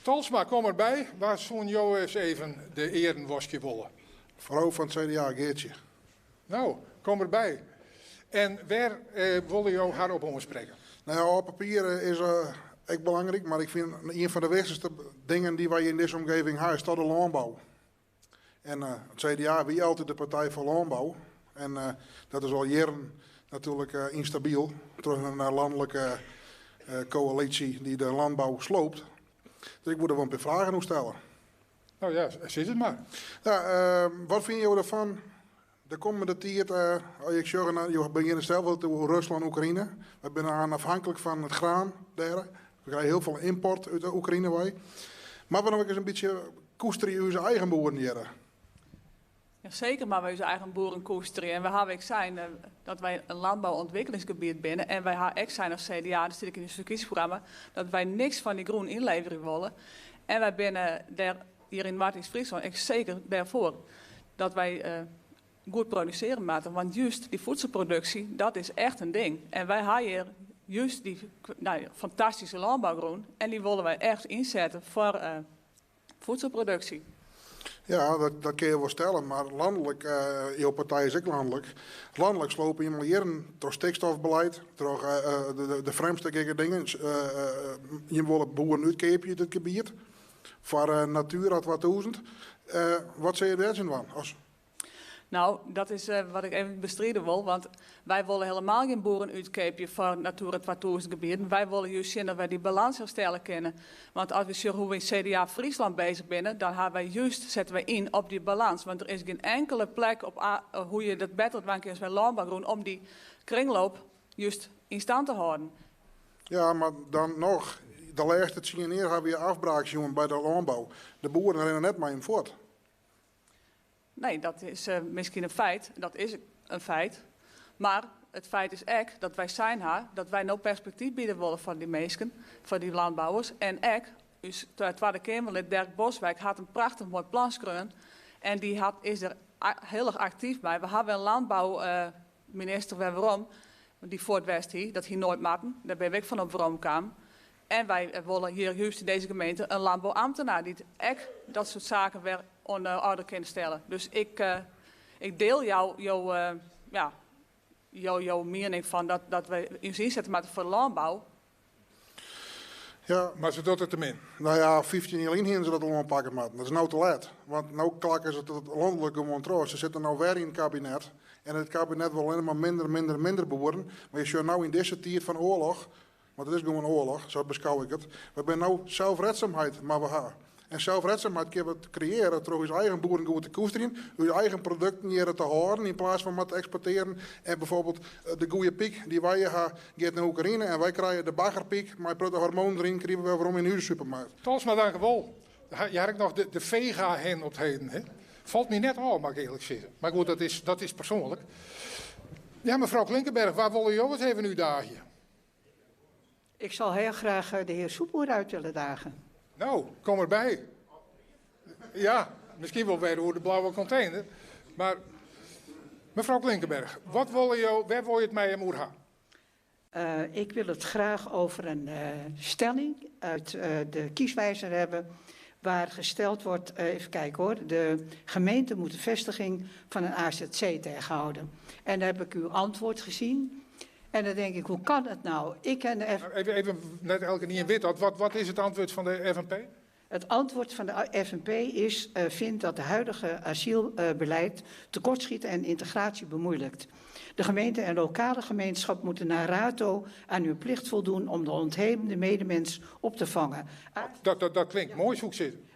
Tolsma, kom derby. Wa soene jo ris even de earen waskje wolle? Frou fan it CDA, Geartsje. No, kom derby. En wêr wolle jo har op oansprekke? No ja, op papier is ek belangryk, mar ik fyn ien fan de wichtichste dingen dy't wy yn dizze omgeving ha, is toch de lânbou. En it CDA wie altyd de partij foar lânbou. En dat is al jierren natuerlik ynstabyl troch in lanlike koälysje dy't de landbou sloopt. Dus ik woe der wol in pear fragen oer stelle. No ja, sis it mar. Ja, wat fine jo derfan de kommende tiid, as ik sjoch nei, jo begjinne sels al oer Ruslân, Oekraïne. Wy binne afhanklik fan it graan dêr. We krije hiel folle ymport út de Oekraïne wei. Moatte we noch ris in bytsje koesterje ús eigen boeren hjirre? Ja, seker moatte wy ús eigen boeren koesterje. En we hawwe ek sein dat wy in landbouontwikkelingsgebiet binne. En wy hawwe ek sein as CDA, dat stiet ek yn ús ferkiezingsprogramma, dat wy niks fan dy grûn ynleverje wolle. En wy binne dêr hjir yn Noardeast-Fryslân ek seker dêrfoar dat wy goed produsearje moatte. Want just dy voedselproduksje, dat is echt in ding. En wy hawwe hjir just dy fantastyske lânbougrûn en dy wolle wy echt ynsette foar voedselproduksje. Ja, dat kinne je wol stelle, mar lanlik, jo partij is ek lanlik, lanlik slope jim al jierren troch stikstofbeleid, troch de frjemdste gekke dingen. Jim wolle boeren útkeapje út it gebiet foar Natura 2000. Wat sille je dêr tsjin dwaan? As Nou, dat is wat ik even bestride wol, want wy wolle helemaal gjin boeren útkeapje foar Natura 2000 gebieten. Wy wolle just sjen dat wy dy balans herstelle kinne. Want as we sjogge hoe we yn CDA Fryslân bezich binne, dan hawwe wy just, sette wy yn op dy balans. Want der is gjin inkele plek op hoe je dat better dwaan kinne as mei lânbougrûn om dy kringloop just yn stand te hâlden. Ja, mar dan noch, de lêste tsien jier hawwe je afbraak sjoen by de lânbou. De boeren rinne net mei him fuort. Nee, dat is miskien in feit. Dat is in feit. Mar it feit is ek dat wy sein ha dat wy no perspektyf biede wolle foar dy minsken, foar dy landbouwers. En ek ús Twadde Keamerlid Derk Boswijk hat in prachtich moai plan skreaun en dy hat, is der hiel erch aktyf by. We hawwe in landbouminister wer werom, dy't fuort west hie. Dat hie noait moatten. Dêr binne we ek fan op werom kaam. En wy wolle hjir just yn dizze gemeente in landbouambtenaar dy't ek dat soart saken wer oan de oarder kin stelle. Dus ik, ik diel jou, jo, ja, jo, jo miening fan dat, dat wy ús ynsette moatte foar de lânbou. Ja. Mar se docht it te min. No ja, 15 jier lyn hiene se dat al oanpakke moatten. Dat is no te let. Want no klakke se it lanlik gewoan troch. Se sitte no wer yn it kabinet. En it kabinet wol allinnich mar minder, minder, minder boeren. Mar je sjogge no yn dizze tiid fan oarloch, want it is gewoan oarloch, sa beskou ik it. We binne no zelfredzaamheid, mar we ha. En zelfredzaamheid kinne we kreëarje troch ús eigen boeren goed te koesterjen, ús eigen produkten hjir te hâlden yn plaats fan mar te eksportearjen. En bijvoorbeeld de goede pyk dy't wy hjir ha, giet nei Oekraïne en wy krije de baggerpyk mei protte hormoanen deryn, krije we wer werom yn ús supermarkt. Tolsma, dankewol. Je ha ek noch de vega-hen op 't heden. Hè? Falt my net ôf, moat ik earlik sizze. Mar goed, dat is persoanlik. Ja, mefrou Klinkenberg, wa wolle jo ris even útdaagje? Ik zal heel graag de heer Soepboer uit willen dagen. Nou, kom erbij. Ja, miskien wol wer oer de blauwe container. Mar mefrou Klinkenberg, wat wolle jo, wêr wolle je it mei him oer ha? Ik wil het graag over een stelling uit de kieswijzer hebben. Waar gesteld wordt, even kijken hoor, de gemeente moet de vestiging van een AZC tegenhouden. En daar heb ik uw antwoord gezien. En dan denk ik, hoe kan het nou? Ik ken de F Even, even net elke niet in wit. Wat is het antwoord van de FNP? Het antwoord van de FNP is, vindt dat de huidige asielbeleid tekortschiet en integratie bemoeilijkt. De gemeente en lokale gemeenschap moeten naar rato aan hun plicht voldoen om de ontheemde medemens op te vangen. Dat klinkt mooi, zoek zitten.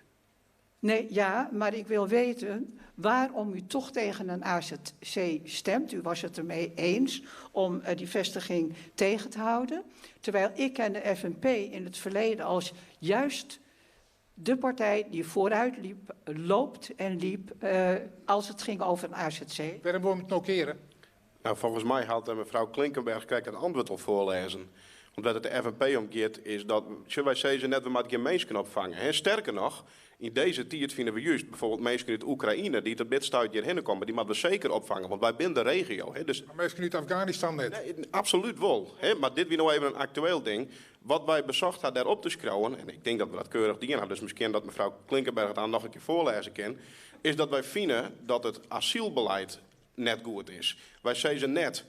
Nee, ja, maar ik wil weten waarom u toch tegen een AZC stemt. U was het ermee eens om die vestiging tegen te houden. Terwijl ik en de FNP in het verleden als juist de partij die vooruit liep, loopt en liep als het ging over een AZC. Wêrom wol jim it no keare? Nou, folgens my hat mefrou Klinkenberg krekt it antwurd al foarlêzen. Want wêr't it de FNP om giet is dat, sjoch, wy sizze net we moatte gjin minsken opfange. Hè. Sterker noch, yn dizze tiid fine we just bijvoorbeeld minsken út Oekraïne dy't op dit stuit hjirhinne komme, dy moatte we seker opfange, want wy binne de regio. Hè. Dus, Mar minsken út Afganistan net? Nee, absolút wol. Hè. Mar dit wie no even in aktueel ding. Wat wy besocht ha dêr op te skriuwen, en ik tink dat we dat keurich dien ha, dus miskien dat mefrou Klinkenberg it dan noch in kear foarlêze kin, is dat wy fine dat it asylbeleid net goed is. Wy sizze net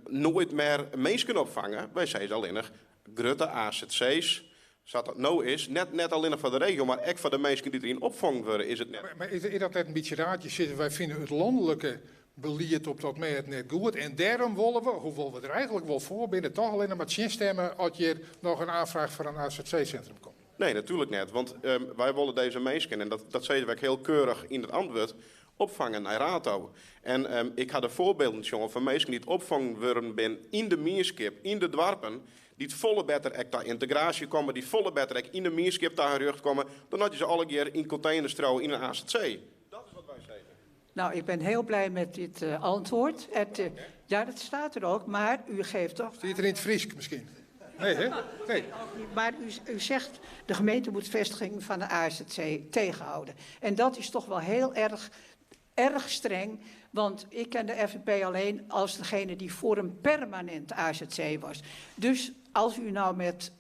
noait mear minsken opfange, wy sizze allinnich grutte AZC's, sa't dat no is, net, net allinnich foar de regio, mar ek foar de minsken dy't deryn opfongen wurde, is it net. Mar is dat net in bytsje raar? Je sizze wy fine it lanlike belied op dat mêd net goed en dêrom wolle we, hoewol we der eigenlik wol foar binne, toch allinnich mar tsjinstimme as hjir noch in oanfraach foar in AZC-sintrum komt. Nee, natuerlik net, want wy wolle dizze minsken, en dat, dat sizze wy ek hiel keurich yn it antwurd, opfange nei rato. En ik ha de foarbylden sjoen fan minsken dy't opfongen wurden binne yn de mienskip, yn de doarpen, dy't folle better ek ta yntegraasje komme, dy't folle better ek yn de mienskip ta har rjocht komme, dan dat je se allegear yn konteners triuwe yn in AZC. Dat is wat wy sizze. Nou, ik ben heel blij met dit antwoord. Het, ja, dat staat er ook, maar u geeft toch... Stiet er yn it Frysk miskien? Nee, hè? Nee. Maar u zegt, de gemeente moet vestiging van de AZC tegenhouden. En dat is toch wel heel erg, erg streng. Want ik ken de FNP alleen als degene die voor een permanent AZC was. Dus als u nou met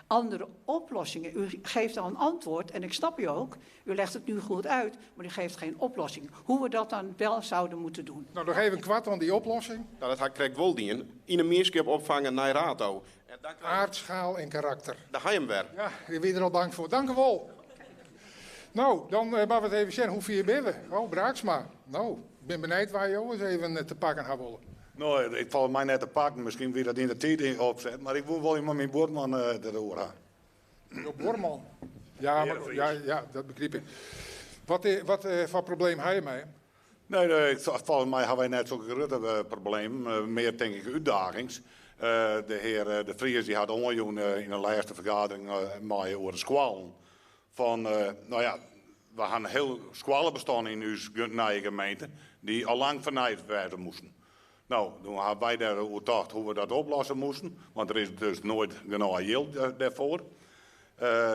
andere oplossingen... U geeft al een antwoord, en ik snap u ook. U legt het nu goed uit, maar u geeft geen oplossing. Hoe we dat dan wel zouden moeten doen. Nou, nog even kwart aan die oplossing. Nou, dat ha ik krekt wol dien. Yn 'e mienskip opfange nei rato. En dan krijg Aard, schaal en karakter. Daar ha je 'm wer. Ja, ik wie der al bang foar. Dank u wol. Nou, dan moatte we it even sjen. Hoe fier binne we? Oh, Braaksma. Nou, ik bin benijd wêr jo ris even te pakken ha wolle. Nou, it falt my net te pakken. Miskien wie dat yn de tiid opset, mar ik woe wol mei myn buorman deroer ha. Jo buorman? Ja, mar, ja, ja, dat begryp ik. Wat, wat foar probleem ha je mei him? Nee, nee, folgens my ha wy net sokke grutte problemen, mear tink ik útdagings. De hear De Vries dy hat oanjûn yn de lêste fergadering mei oer de skoallen fan, no ja, we ha in hiel skoallebestân yn ús nije gemeente dy't al lang fernijd wêze moasten. No, doe ha wy dêr oer tocht hoe't we dat oplosse moasten, want der is dus noait genôch jild dêrfoar.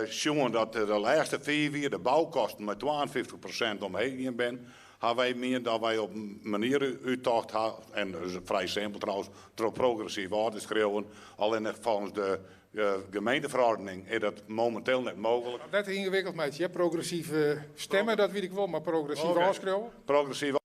Sjoen dat de lêste 5 jier de boukosten mei 52% omheech gien binne, ha wy miend dat wy op in manier úttocht ha, en dat is frij simpel trouwens, troch progressyf ôf te skriuwen. Allinnich folgens de gemeenteferordening is dat mominteel net mooglik. Net te yngewikkeld meitsje, progressyf stimme, dat wit ik wol, mar progressyf ôfskriuwe? Progressyf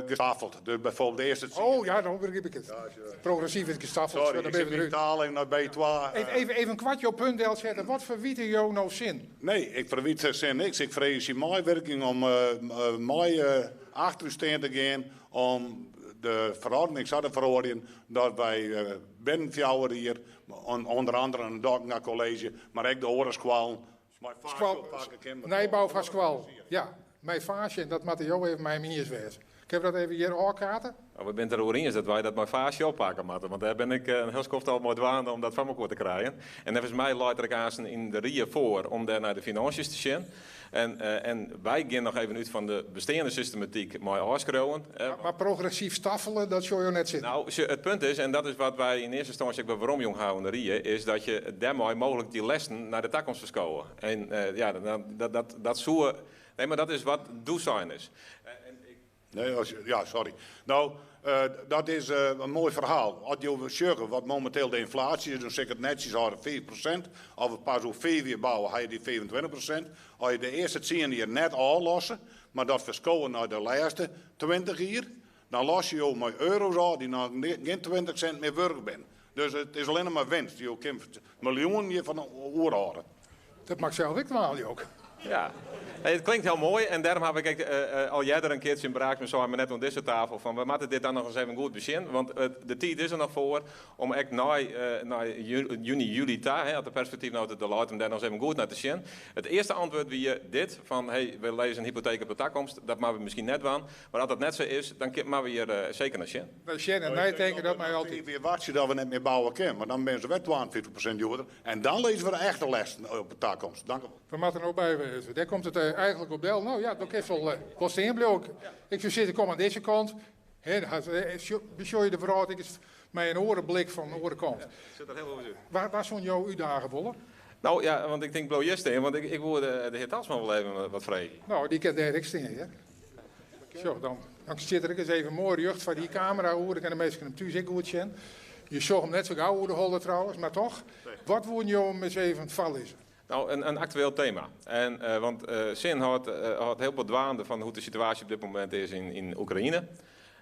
gestaffeld. Dus bijvoorbeeld de eerste Oh ja, dan begryp ik it. Progressyf is gestaffeld. Sorry, ik sit myn taal even nei B2. Even, even, even in kwart jo punt delsette. Wat ferwite jo no Sin? Nee, ik ferwyt Sin niks. Ik freegje syn meiwurking om mei achter ús stean te gean om de ferordening sa te feroarjen dat wy binnen 4 jier, ûnder andere in Dockinga College, mar ek de oare skoallen, mei faasje oppakke kinne. Nijbou fan skoallen, ja. Mei faasje, en dat moatte jo even mei him iens wêze. Kinne we dat even hjir ôfkaarte? No, we binne it deroer iens dat wy dat mei faasje oppakke moatte, want dêr bin ik in hiel skoft al mei dwaande om dat foar mekoar te krijen. En neffens my leit der ek aansten yn de rie foar om dêr nei de finânsjes te sjen. En, en wy gean noch even út fan de besteande systematyk mei ôfskriuwen. Mar progressyf staffele, dat sjogge jo net sitten? Nou, it punt is, en dat is wat wy yn earste ynstânsje ek wer weromjûn ha oan de rie, is dat je dêrmei mooglik dy lesten nei de takomst ferskowe. En ja, dat, dat, dat soe. Nee, mar dat is wat doe sein is. Nee, as, ja, sorry. No, dat is in moai ferhaal. As jo sjogge wat mominteel de ynflaasje is, dan sil ik it netsjes hâlde, 5%. As we pas oer 5 jier bouwe, ha je dy 25%. As je de earste 10 jier net ôflosse, mar dat ferskowe nei de lêste 20 jier, dan losse jo mei euro's ôf dy't noch gjin 20 sint mear wurdich binne. Dus it is allinne mar winst. Jo kinne miljoenen hjirfan oerhâlde. Dat moat ik sels ek dwaan, Joke. Ja. Hey, it klinkt hiel moai en dêrom haw ik ek al earder in kear tsjin Braaksma sein, mar net oan dizze tafel, fan we moatte dit dan noch ris even goed besjen, want de tiid is der noch foar om ek nei, nei juny, july ta, hè, as de perspektyfnota der leit, om dêr noch ris even goed nei te sjen. It earste antwurd wie dit, fan hey, we lizze in hypoteek op de takomst, dat moatte we miskien net dwaan, mar as dat net sa is, dan moatte we hjir seker nei sjen. Nei sjen en neitinke, dat mei altyd. We wachtsje dat we net mear bouwe kinne, want dan binne se wer 52% djoerder en dan lizze we de echte lêsten op de takomst. Dank u wol. We moatte no by wêze. Dêr komt it eigenlik op del. No ja, dan kinst wol, wol stean bliuwe. Ik soe sizze, kom oan dizze kant. Hè, besjoch je de wrâld ek ris mei in oare blik fan de oare kant. Sit der hiel oars út. Wa soene jo útdage wolle? No ja, want ik tink bliuw hjir stean, want ik woe de hear Talsma wol even wat freegje. No, dy kin dêr ek stean, hear. Sjoch, dan stiet er ek ris even moai rjocht foar dy kamera oer. Dan kinne de minsken him thús ek goed sjen. Je sjogge him net sa gau oer de holle trouwens, mar toch. Wat woene jo him ris even foarlizze? No, in aktueel tema. En, want Sin hâldt hiel bot dwaande fan hoe't de situaasje op dit momint is yn Oekraïne.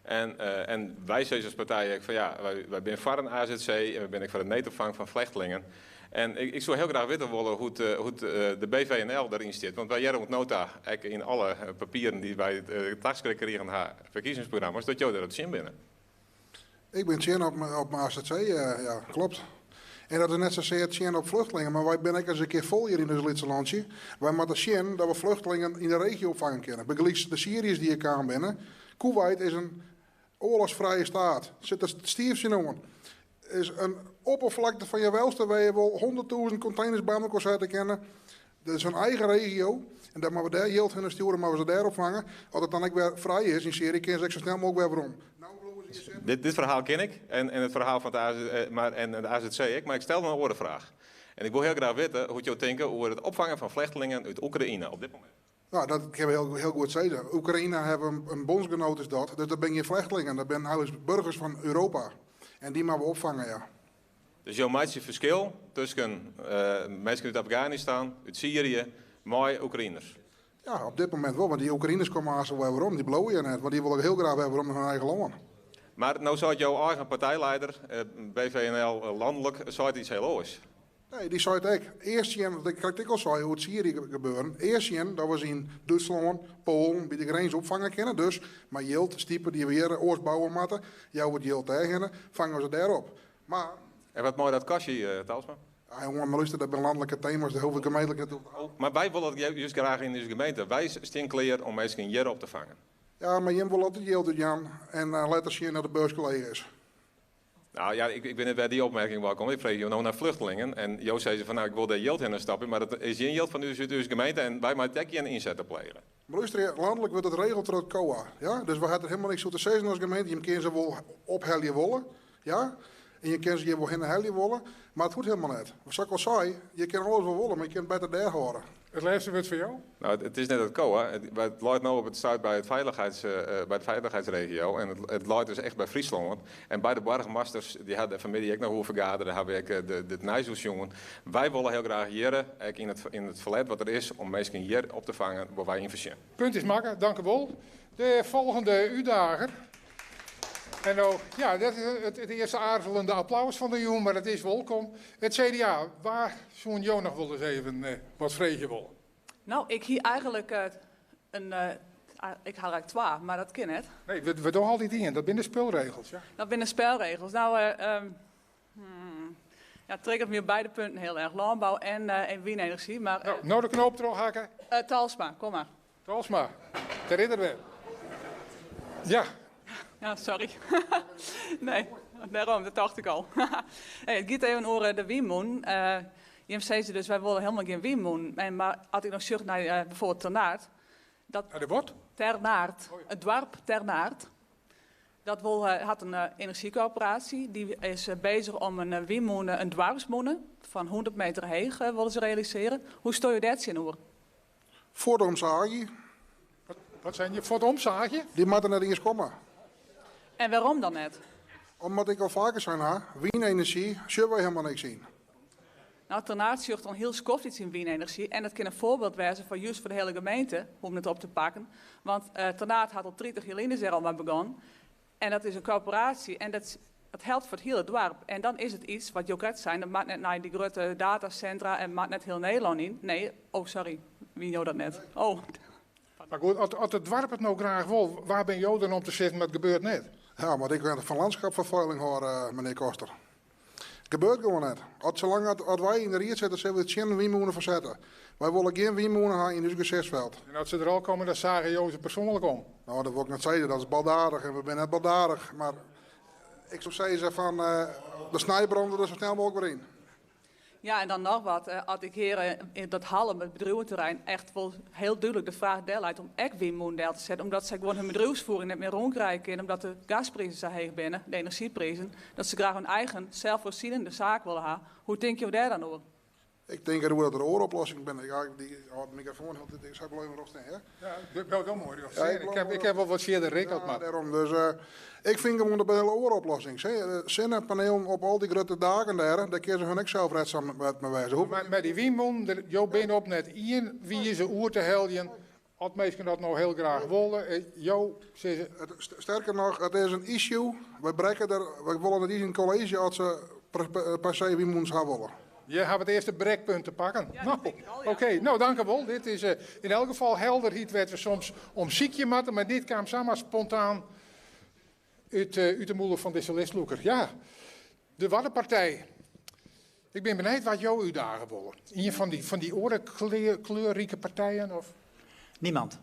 En, en wy sizze as partij ek fan ja, wy binne foar in AZC en wy binne ek foar de needopfang fan flechtlingen. En ik soe hiel graach witte wolle hoe't, hoe't de BVNL deryn stiet. Want wy hearre oant no ta, ek yn alle papieren dy't wy taskrikt krigen ha, ferkiezingsprogramma's, dat jo dêr op tsjin binne. Ik bin tsjin op op AZC, ja, klopt. En dat is net sasear tsjin op vluchtelingen, mar wy binne ek ris in kear fol hjir yn ús lytse lantsje. Wy moatte sjen dat we vluchtelingen yn de regio opfange kinne. Bygelyks de Syriërs dy't hjir kaam binne. Koeweit is in oarlochsfrije staat. Sit der stiif tsjinoan. Is in oppervlakte fan je welste wêr je wol 100.000 konteners by elkoar sette kinne. Dat is hun eigen regio en dêr moatte we dêr jild hinne stjoere, moatte we se dêr opfange. As it dan ek wer frij is yn Syrië, kinne se ek sa snel mooglik wer werom. No bliuwe se hjir sitten. Dit ferhaal kin ik en it ferhaal fan it AZ, mar, en de AZC ek, mar ik stel in oare fraach. En ik wol hiel graach witte hoe't jo tinke oer it opfangen fan flechtlingen út Oekraïne op dit momint. No, dat kinne we hiel goed sizze. Oekraïne hawwe in bûnsgenoat is dat, dus dat binne gjin flechtlingen, dat binne eigenlik burgers fan Europa. En dy moatte we opfange, ja. Dus jo meitsje ferskil tusken minsken út Afganistan, út Syrië, mei Oekraïners? Ja, op dit momint wol, want dy Oekraïners komme aanst wol wer werom. Dy bliuwe hjir net, want dy wolle hiel graach wer werom nei hun eigen lân. Mar no seit jo eigen partijleider, BVNL lanlik, seit iets hiel oars. Nee, dy seit ek, earst sjen, wat ik krekt ek al sei oer it Syrië gebeuren, earst sjen dat we se yn Dútslân, Poalen by de grins opfange kinne. Dus mei jild, stipe dy't we hjir oars bouwe moatte, jouwe we it jild dêrhinne, fange we se dêr op. Mar. En wat mei dat kostje, Talsma? Ja, jonge, mar lúster, dat binne lanlike tema's, dêr hoege we gemeentlik net oer te hawwen. Mar wy wolle it just graach yn ús gemeente. Wy stean klear om minsken hjir op te fangen. Ja, mar jim wolle altyd jild útjaan en letter sjen dat de beurske leech is. Nou ja, ik wit net wêr't dy opmerking wei komt. Ik freegje jo no nei vluchtelingen en jo sizze fan nou, ik wol dêr jild hinne stappen, mar dat is gjin jild fan ús út ús gemeente en wy meie ek gjin ynset op plege. Mar lústerje, lanlik wurdt it regeld troch it COA, ja? Dus wy ha der helemaal niks oer te sizzen as gemeente. Jim kinne se wol ophelje wolle, ja? En jim kinne se hjir wol hinne helje wolle, mar it hoecht helemaal net. Sa't ik al sei, je kinne alles wol wolle, mar je kinne it better dêr hâlde. It lêste wurd foar jo? No, it is net it COA. It leit no op it stuit by it feilichheids, by de feilichheidsregio en it leit dus echt by Fryslân. En by de boargemasters, dy ha der fanmiddei ek noch oer fergadere, ha we ek it nijs oer sjoen. Wy wolle hiel graach hjirre, ek yn it yn it ferlet wat der is om minsken hjir op te fangen, wolle wy yn foarsjen. Punt is makke, dank u wol. De folgjende útdager. En no, ja, dat is it earste aarzelende applaus fan de jûn, mar it is wolkom. It CDA, wa soene jo noch wolris even wat freegje wolle? No, ik hie eigenlik in, ik ha der twa, mar dat kin net. Nee, we dogge altyd ien, dat binne de spulregels. Ja. Dat binne de spelregels. Nou, ja, it triggert my op beide punten hiel erch. Lânbou en wynenerzjy, mar... No, no de knoop trochhakke. Talsma, kom mar. Talsma, dêr is er wer. Ja. Ja, sorry. Nee, dêrom, dat tocht ik al. Hey, it giet even oer de wynmûnen. Jim sizze dus, wy wolle hielendal gjin wynmûnen. En, mar as ik no sjoch nei bijvoorbeeld Ternaard. Dat, de wat? Ternaard, it doarp Ternaard. Dat wol, hat in enerzjykorporaasje. Dy is bezich om in wynmûne, in doarpsmûne fan 100 meter heech wolle se realisearje. Hoe steane jo dêr tsjinoer? Fuort omsaagje. Wat sein je? Fuort omsaagje? Dy moatte net iens komme. En wêrom dan net? Omdat ik al faker sein ha, wynenerzjy sjogge wy helemaal niks yn. No, Ternaard sjocht al in hiel skoft iets yn wynenerzjy en dat kin in foarbyld wêze foar just foar de hiele gemeente om it op te pakken. Want Ternaard hat al 30 jier lyn is dêr al mei begûn. En dat is in korporaasje en dat dat helpt foar it hiele doarp. En dan is it iets wat jo krekt seinen, dat moat net nei dy grutte datasintra en moat net hiel Nederlân yn. Nee, oh sorry. Wie jo dat net? Oh. Maar goed, as it doarp it no graach wol, wa binne jo dan om te sizzen dat gebeurt net? Ja, mar ik wen fan landschapvervuiling hâlde, menear Koster. Gebeurt gewoan net. At salang at wy yn de ried sitte, sille we tsjin in wynmûne fersette. Wy wolle gjin wynmûne ha yn ús gesichtsfeld. En as se der al komme, dan sage jo se persoanlik om? No, dat wol ik net sizze. Dat is baldadich en we binne net baldadich. Mar ik soe sizze fan de snijbrander der sa snel mooglik wer yn. Ja, en dan noch wat. As ik hear dat Hallum, it bedriuweterrein, echt wol hiel dúdlik de fraach delleit om ek wynmûnen del te setten, omdat sy gewoan hun bedriuwsfoering net mear rûnkrije kinne, omdat de gasprizen sa heech binne, de enerzjyprizen, dat se graach hun eigen selfvoorzienende saak wolle ha. Hoe tinke jo dêr dan oer? Ik tink eroer dat der oare oplossingen binne. Ja, dy hâldt de mikrofoan hieltyd. Ik sil bliuwe rjocht stean, hear. Ja, bliuw dan moai rjocht stean. Ik ha wol wat fierder rikkeld, mar. Ja, dêrom. Dus ik fyn gewoan dat binne hiele oare oplossings. Sinnepanelen op al dy grutte daken dêr, dêr kinne se hun ek zelfredzaam mei wêze. Hoe Mar mei dy wynmûnen, jo binne op net ien wize oer te heljen, as minsken dat no hiel graach wolle. Jo sizze. Sterker noch, it is in issue. Wy brekke der, wy wolle net iens yn it kolleezje as se per se wynmûnen ha wolle. Je hawwe it earste brekpunt te pakken. No, oké. No, dankewol. Dit is yn elk gefal helderheid wêr't we soms om sykje moatte, mar dit kaam samar spontaan út de mûle fan dizze listlûker. Ja, de Waddenpartij. Ik bin benijd wat jo útdage wolle. Ien fan dy oare kleurrike partijen? Of? Niemand.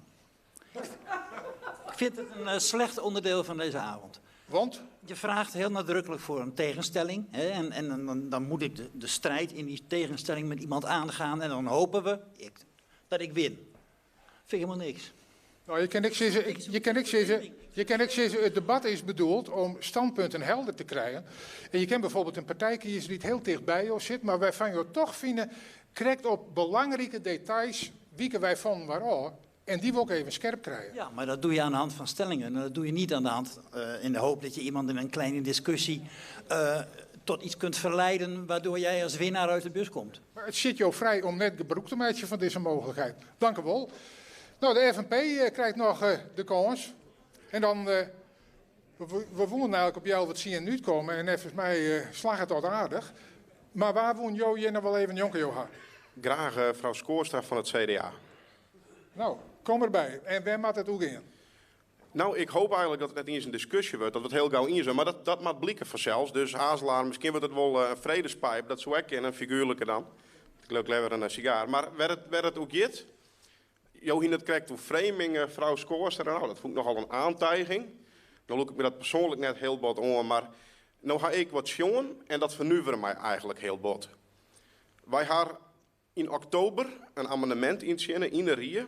Ik vind het een slecht onderdeel van deze avond. Want? Je vraagt heel nadrukkelijk voor een tegenstelling. Hè, en dan moet ik de strijd in die tegenstelling met iemand aangaan. En dan hopen we dat ik win. Vind ik helemaal niks. Nou, je kan ik zeggen, ik, je kan ik zeggen, je kan ik zeggen, het debat is bedoeld om standpunten helder te krijgen. En je kan bijvoorbeeld een partij kiezen die het heel dicht bij jou zit, maar wij van jou toch vinden, krijgt op belangrijke details, wieken wij van waarom, en die wil ik even scherp krijgen. Ja, maar dat doe je aan de hand van stellingen. En dat doe je niet aan de hand in de hoop dat je iemand in een kleine discussie tot iets kunt verleiden waardoor jij als winnaar uit de bus komt. Maar het zit jou vrij om net gebruik te maken van deze mogelijkheid. Dank u wel. Nou, de FNP krijgt nog de kans. En dan, we wonen eigenlijk op jou wat zien en nu komen. En volgens mij slag het tot aardig. Maar waar woon jou je nog wel even jonker, Johan? Graag mevrouw Schoorstra van het CDA. Nou, kom erbij. En waar moet het ook in? Nou, ik hoop eigenlijk dat het net eens een discussie wordt, dat we het heel gauw in zijn. Maar dat moet blikken vanzelfs. Dus Hazelaar, misschien wordt het wel een vredespijp, dat zou ik kennen, een figuurlijke dan. Ik leuk lever een sigaar. Maar werd het ook jit? Jo, het krijgt hoe framing mevrouw Schoorstra. Nou, dat vond ik nogal een aantijging. Nou look ik me dat persoonlijk net heel bot om, maar nou ga ik wat jongen en dat vernuiverde mij eigenlijk heel bot. Wij haar in oktober een amendement inzinnen in de Rie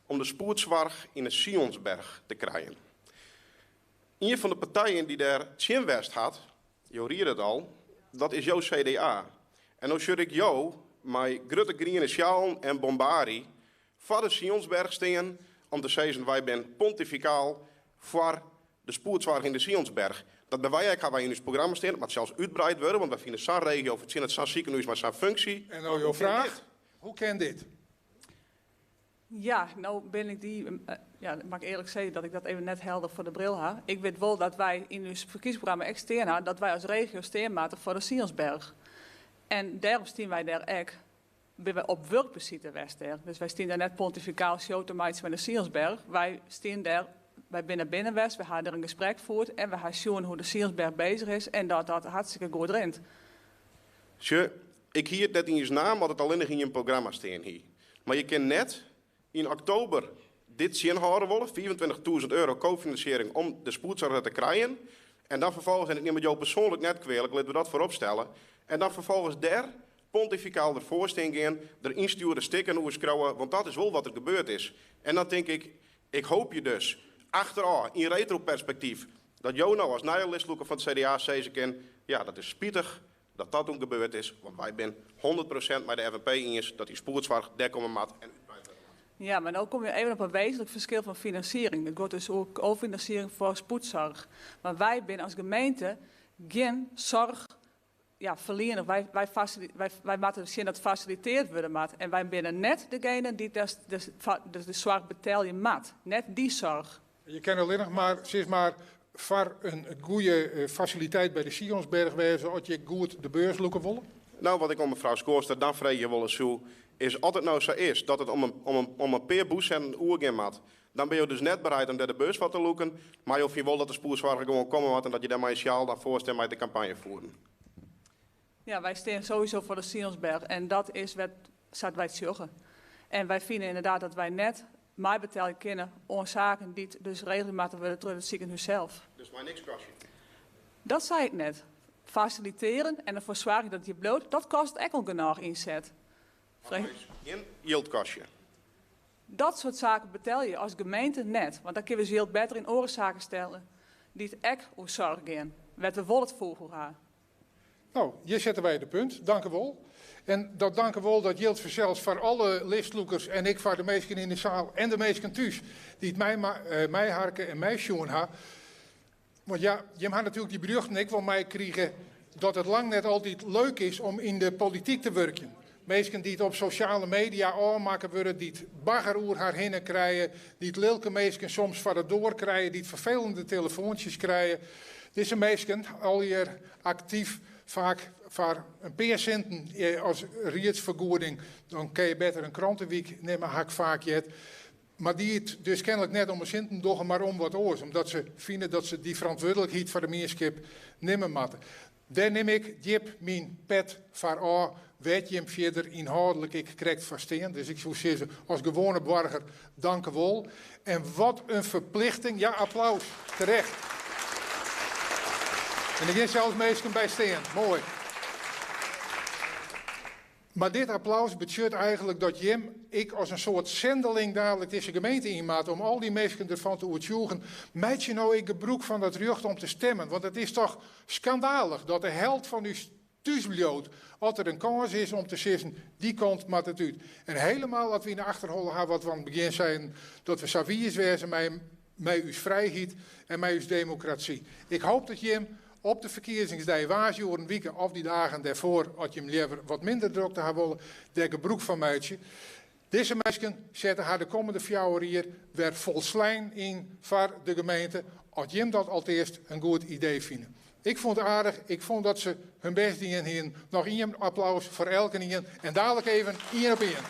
om de spoedzorg in de Sionsberg te krijgen. Een van de partijen die daar Tjinwest had, jo rier het al, dat is jouw CDA. En dan zul ik jou, mijn grote groene sjaal en bombari, voor de Sionsberg staan om te zeggen wij zijn pontificaal voor de spoedzorg in de Sionsberg. Dat bij wij hebben wij in ons programma staan, maar het zelfs uitbreid worden, want wij vinden zo'n regio, of het zin het zo'n ziekenhuis, maar zo'n functie. En nou jouw vraag, hoe ken dit? Ja, nou ben ik die, ja, mag ik eerlijk zeggen dat ik dat even net helder voor de bril ha. Ik weet wel dat wij in ons verkiezingsprogramma extern hebben, dat wij als regio steen maken voor de Sionsberg. En daarom staan wij daar ook, ben wij op werkbezitte West daar. Dus wij staan daar net pontificaal show te maken met de Sionsberg. Wij staan daar, wij binnen binnen West, we hebben er een gesprek gevoerd en we gaan zien hoe de Sionsberg bezig is en dat dat hartstikke goed rent. Tje, ik hier net in je naam, want het alleen nog in je programma staan hier. Maar je kent net in oktober dit zin houden willen, 24.000 euro cofinanciering om de spoedzorg te krijgen. En dan vervolgens, en ik neem het jou persoonlijk net kwalijk, laten we dat voorop stellen. En dan vervolgens daar pontificaal ervoor staan gaan, er insturen, stikken, oerschrouwen, want dat is wel wat er gebeurd is. En dan denk ik, ik hoop je dus, achteraf, in retroperspectief, dat jou nou als nieuwe listloeker van het CDA zeggen kan, ja, dat is spietig dat dat toen gebeurd is, want wij zijn 100% bij de FNP eens dat die spoedzorg dek om een mat en Ja, maar nu kom je even op een wezenlijk verschil van financiering. Er wordt dus ook overfinanciering voor spoedzorg. Maar wij zijn als gemeente geen zorg, ja, verlenen. Wij moeten zien dat faciliteerd worden moet. En wij zijn net degene die de zorg betalen moet. Net die zorg. Je kan alleen nog maar, zeg maar, voor een goede faciliteit bij de Sionsberg wezen, als je goed de beurs loeken wil. No, wat ik oan mefrou Schoorstra dan freegje wolle soe, is as it no sa is dat it om in, om in, om in pear bûssinten oergean moat, dan binne jo dus net bereid om dêr de beurs foar te lûken, mar jo fine wol dat de spoedsoarch gewoan komme moat en dat je dêr mei in sjaal dan foar stean mei de kampanje fieren. Ja, wy stean sowieso foar de Sionsberg en dat is wet sa't wy it sjogge. En wy fine ynderdaad dat wy net meibetelje kinne oan saken dy't dus regele moatte wurde troch it sikehûs sels. Dus mei niks kostje? Dat sei ik net. Fasilitearen en derfoar soargje dat it hjir bliuwt, dat kostet ek al genôch ynset. Mar mei gjin jild kostje? Dat soart saken betelje je as gemeente net, want dan kinne we ús jild better yn oare saken stelle dy't ek oer soarch gean, wêr't we wol it foech oer ha. No, hjir sette wy de punt. Dankewol. En dat dankewol dat jildt fansels foar alle listlûkers en ek foar de minsken yn de saal en de minsken thús dy't my meiharke en meisjoen ha. Want ja, jim ha natuerlik dy berjochten ek wol meikrige dat it lang net altyd leuk is om yn de polityk te wurkjen. Minsken dy't op sosjale media ôfmakke wurde, dy't bagger oer har hinne krije, dy't lilke minsken soms foar de doar krije, dy't ferfelende telefoantsjes krije. Dizze minsken, allegear aktyf, faak foar in pear sinten as riedsfergoeding, dan kinne je better in krantewyk nimme, ha ik faak heard. Mar dy't it dus kenlik net om 'e sinten dogge, mar om wat oars, omdat se fine dat se dy ferantwurdlikheid foar de mienskip nimme moatte. Dêr nim ik djip myn pet foar ôf, wêr't jim fierder ynhâldlik ek krekt foar stean. Dus ik soe sizze, as gewoane boarger, dankewol. En wat in ferplichting, ja applaus, terecht. En der gean sels minsken by stean, moai. Mar dit applaus betsjut eigenlik dat jim ek as in soart sendeling dadelijk dizze gemeente yn moatte om al dy minsken derfan te oertsjûgen, meitsje no ek gebrûk fan dat rjocht om te stimmen, want it is toch skandalich dat de helt fan ús thús bliuwt as der in kâns is om te sizzen, dy kant moat it út. En helemaal as we yn de achterholle ha wat we oan it begjin seinen, dat we sa wiis wêze mei mei ús frijheid en mei ús demokrasy. Ik hoop dat jim op de ferkiezingsdei woansdei oer in wike of dy dagen dêrfoar, as jim leaver wat minder drokte ha wolle, dêr gebrûk fan meitsje. Dizze minsken sette har de kommende 4 jier wer folslein yn foar de gemeente, as jim dat alteast in goed idee fine. Ik fûn it aardich, ik fûn dat se hun bêst dien hienen. Noch ien applaus foar elkenien en dadelijk even ien op ien.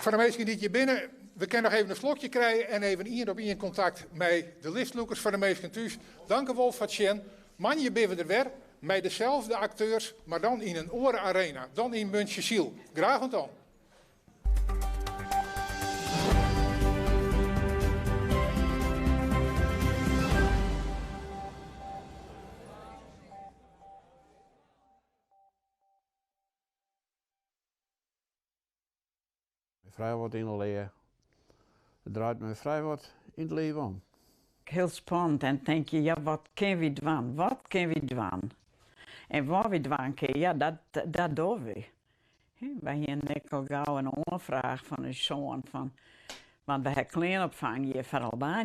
Foar de minsken dy't hjir binne, we kinne noch even in slokje krije en even ien op ien kontakt mei de listlûkers foar de minsken thús. Dankewol foar it sjen. Moandei binne we der wer mei deselde akteurs, mar dan yn in oare arena, dan yn Muntsjesyl. Graach oant dan. Frij wat yn 'e lea. It draait my frij wat yn it liif om. Hiel spannend en tink je, ja wat kinne wy dwaan, wat kinne wy dwaan? En wat wy dwaan kinne, ja dat dat dogge wy. Wy hienen ek al gau in oanfraach fan ús soan fan, want we ha kleanopfang hjir foar Albanië.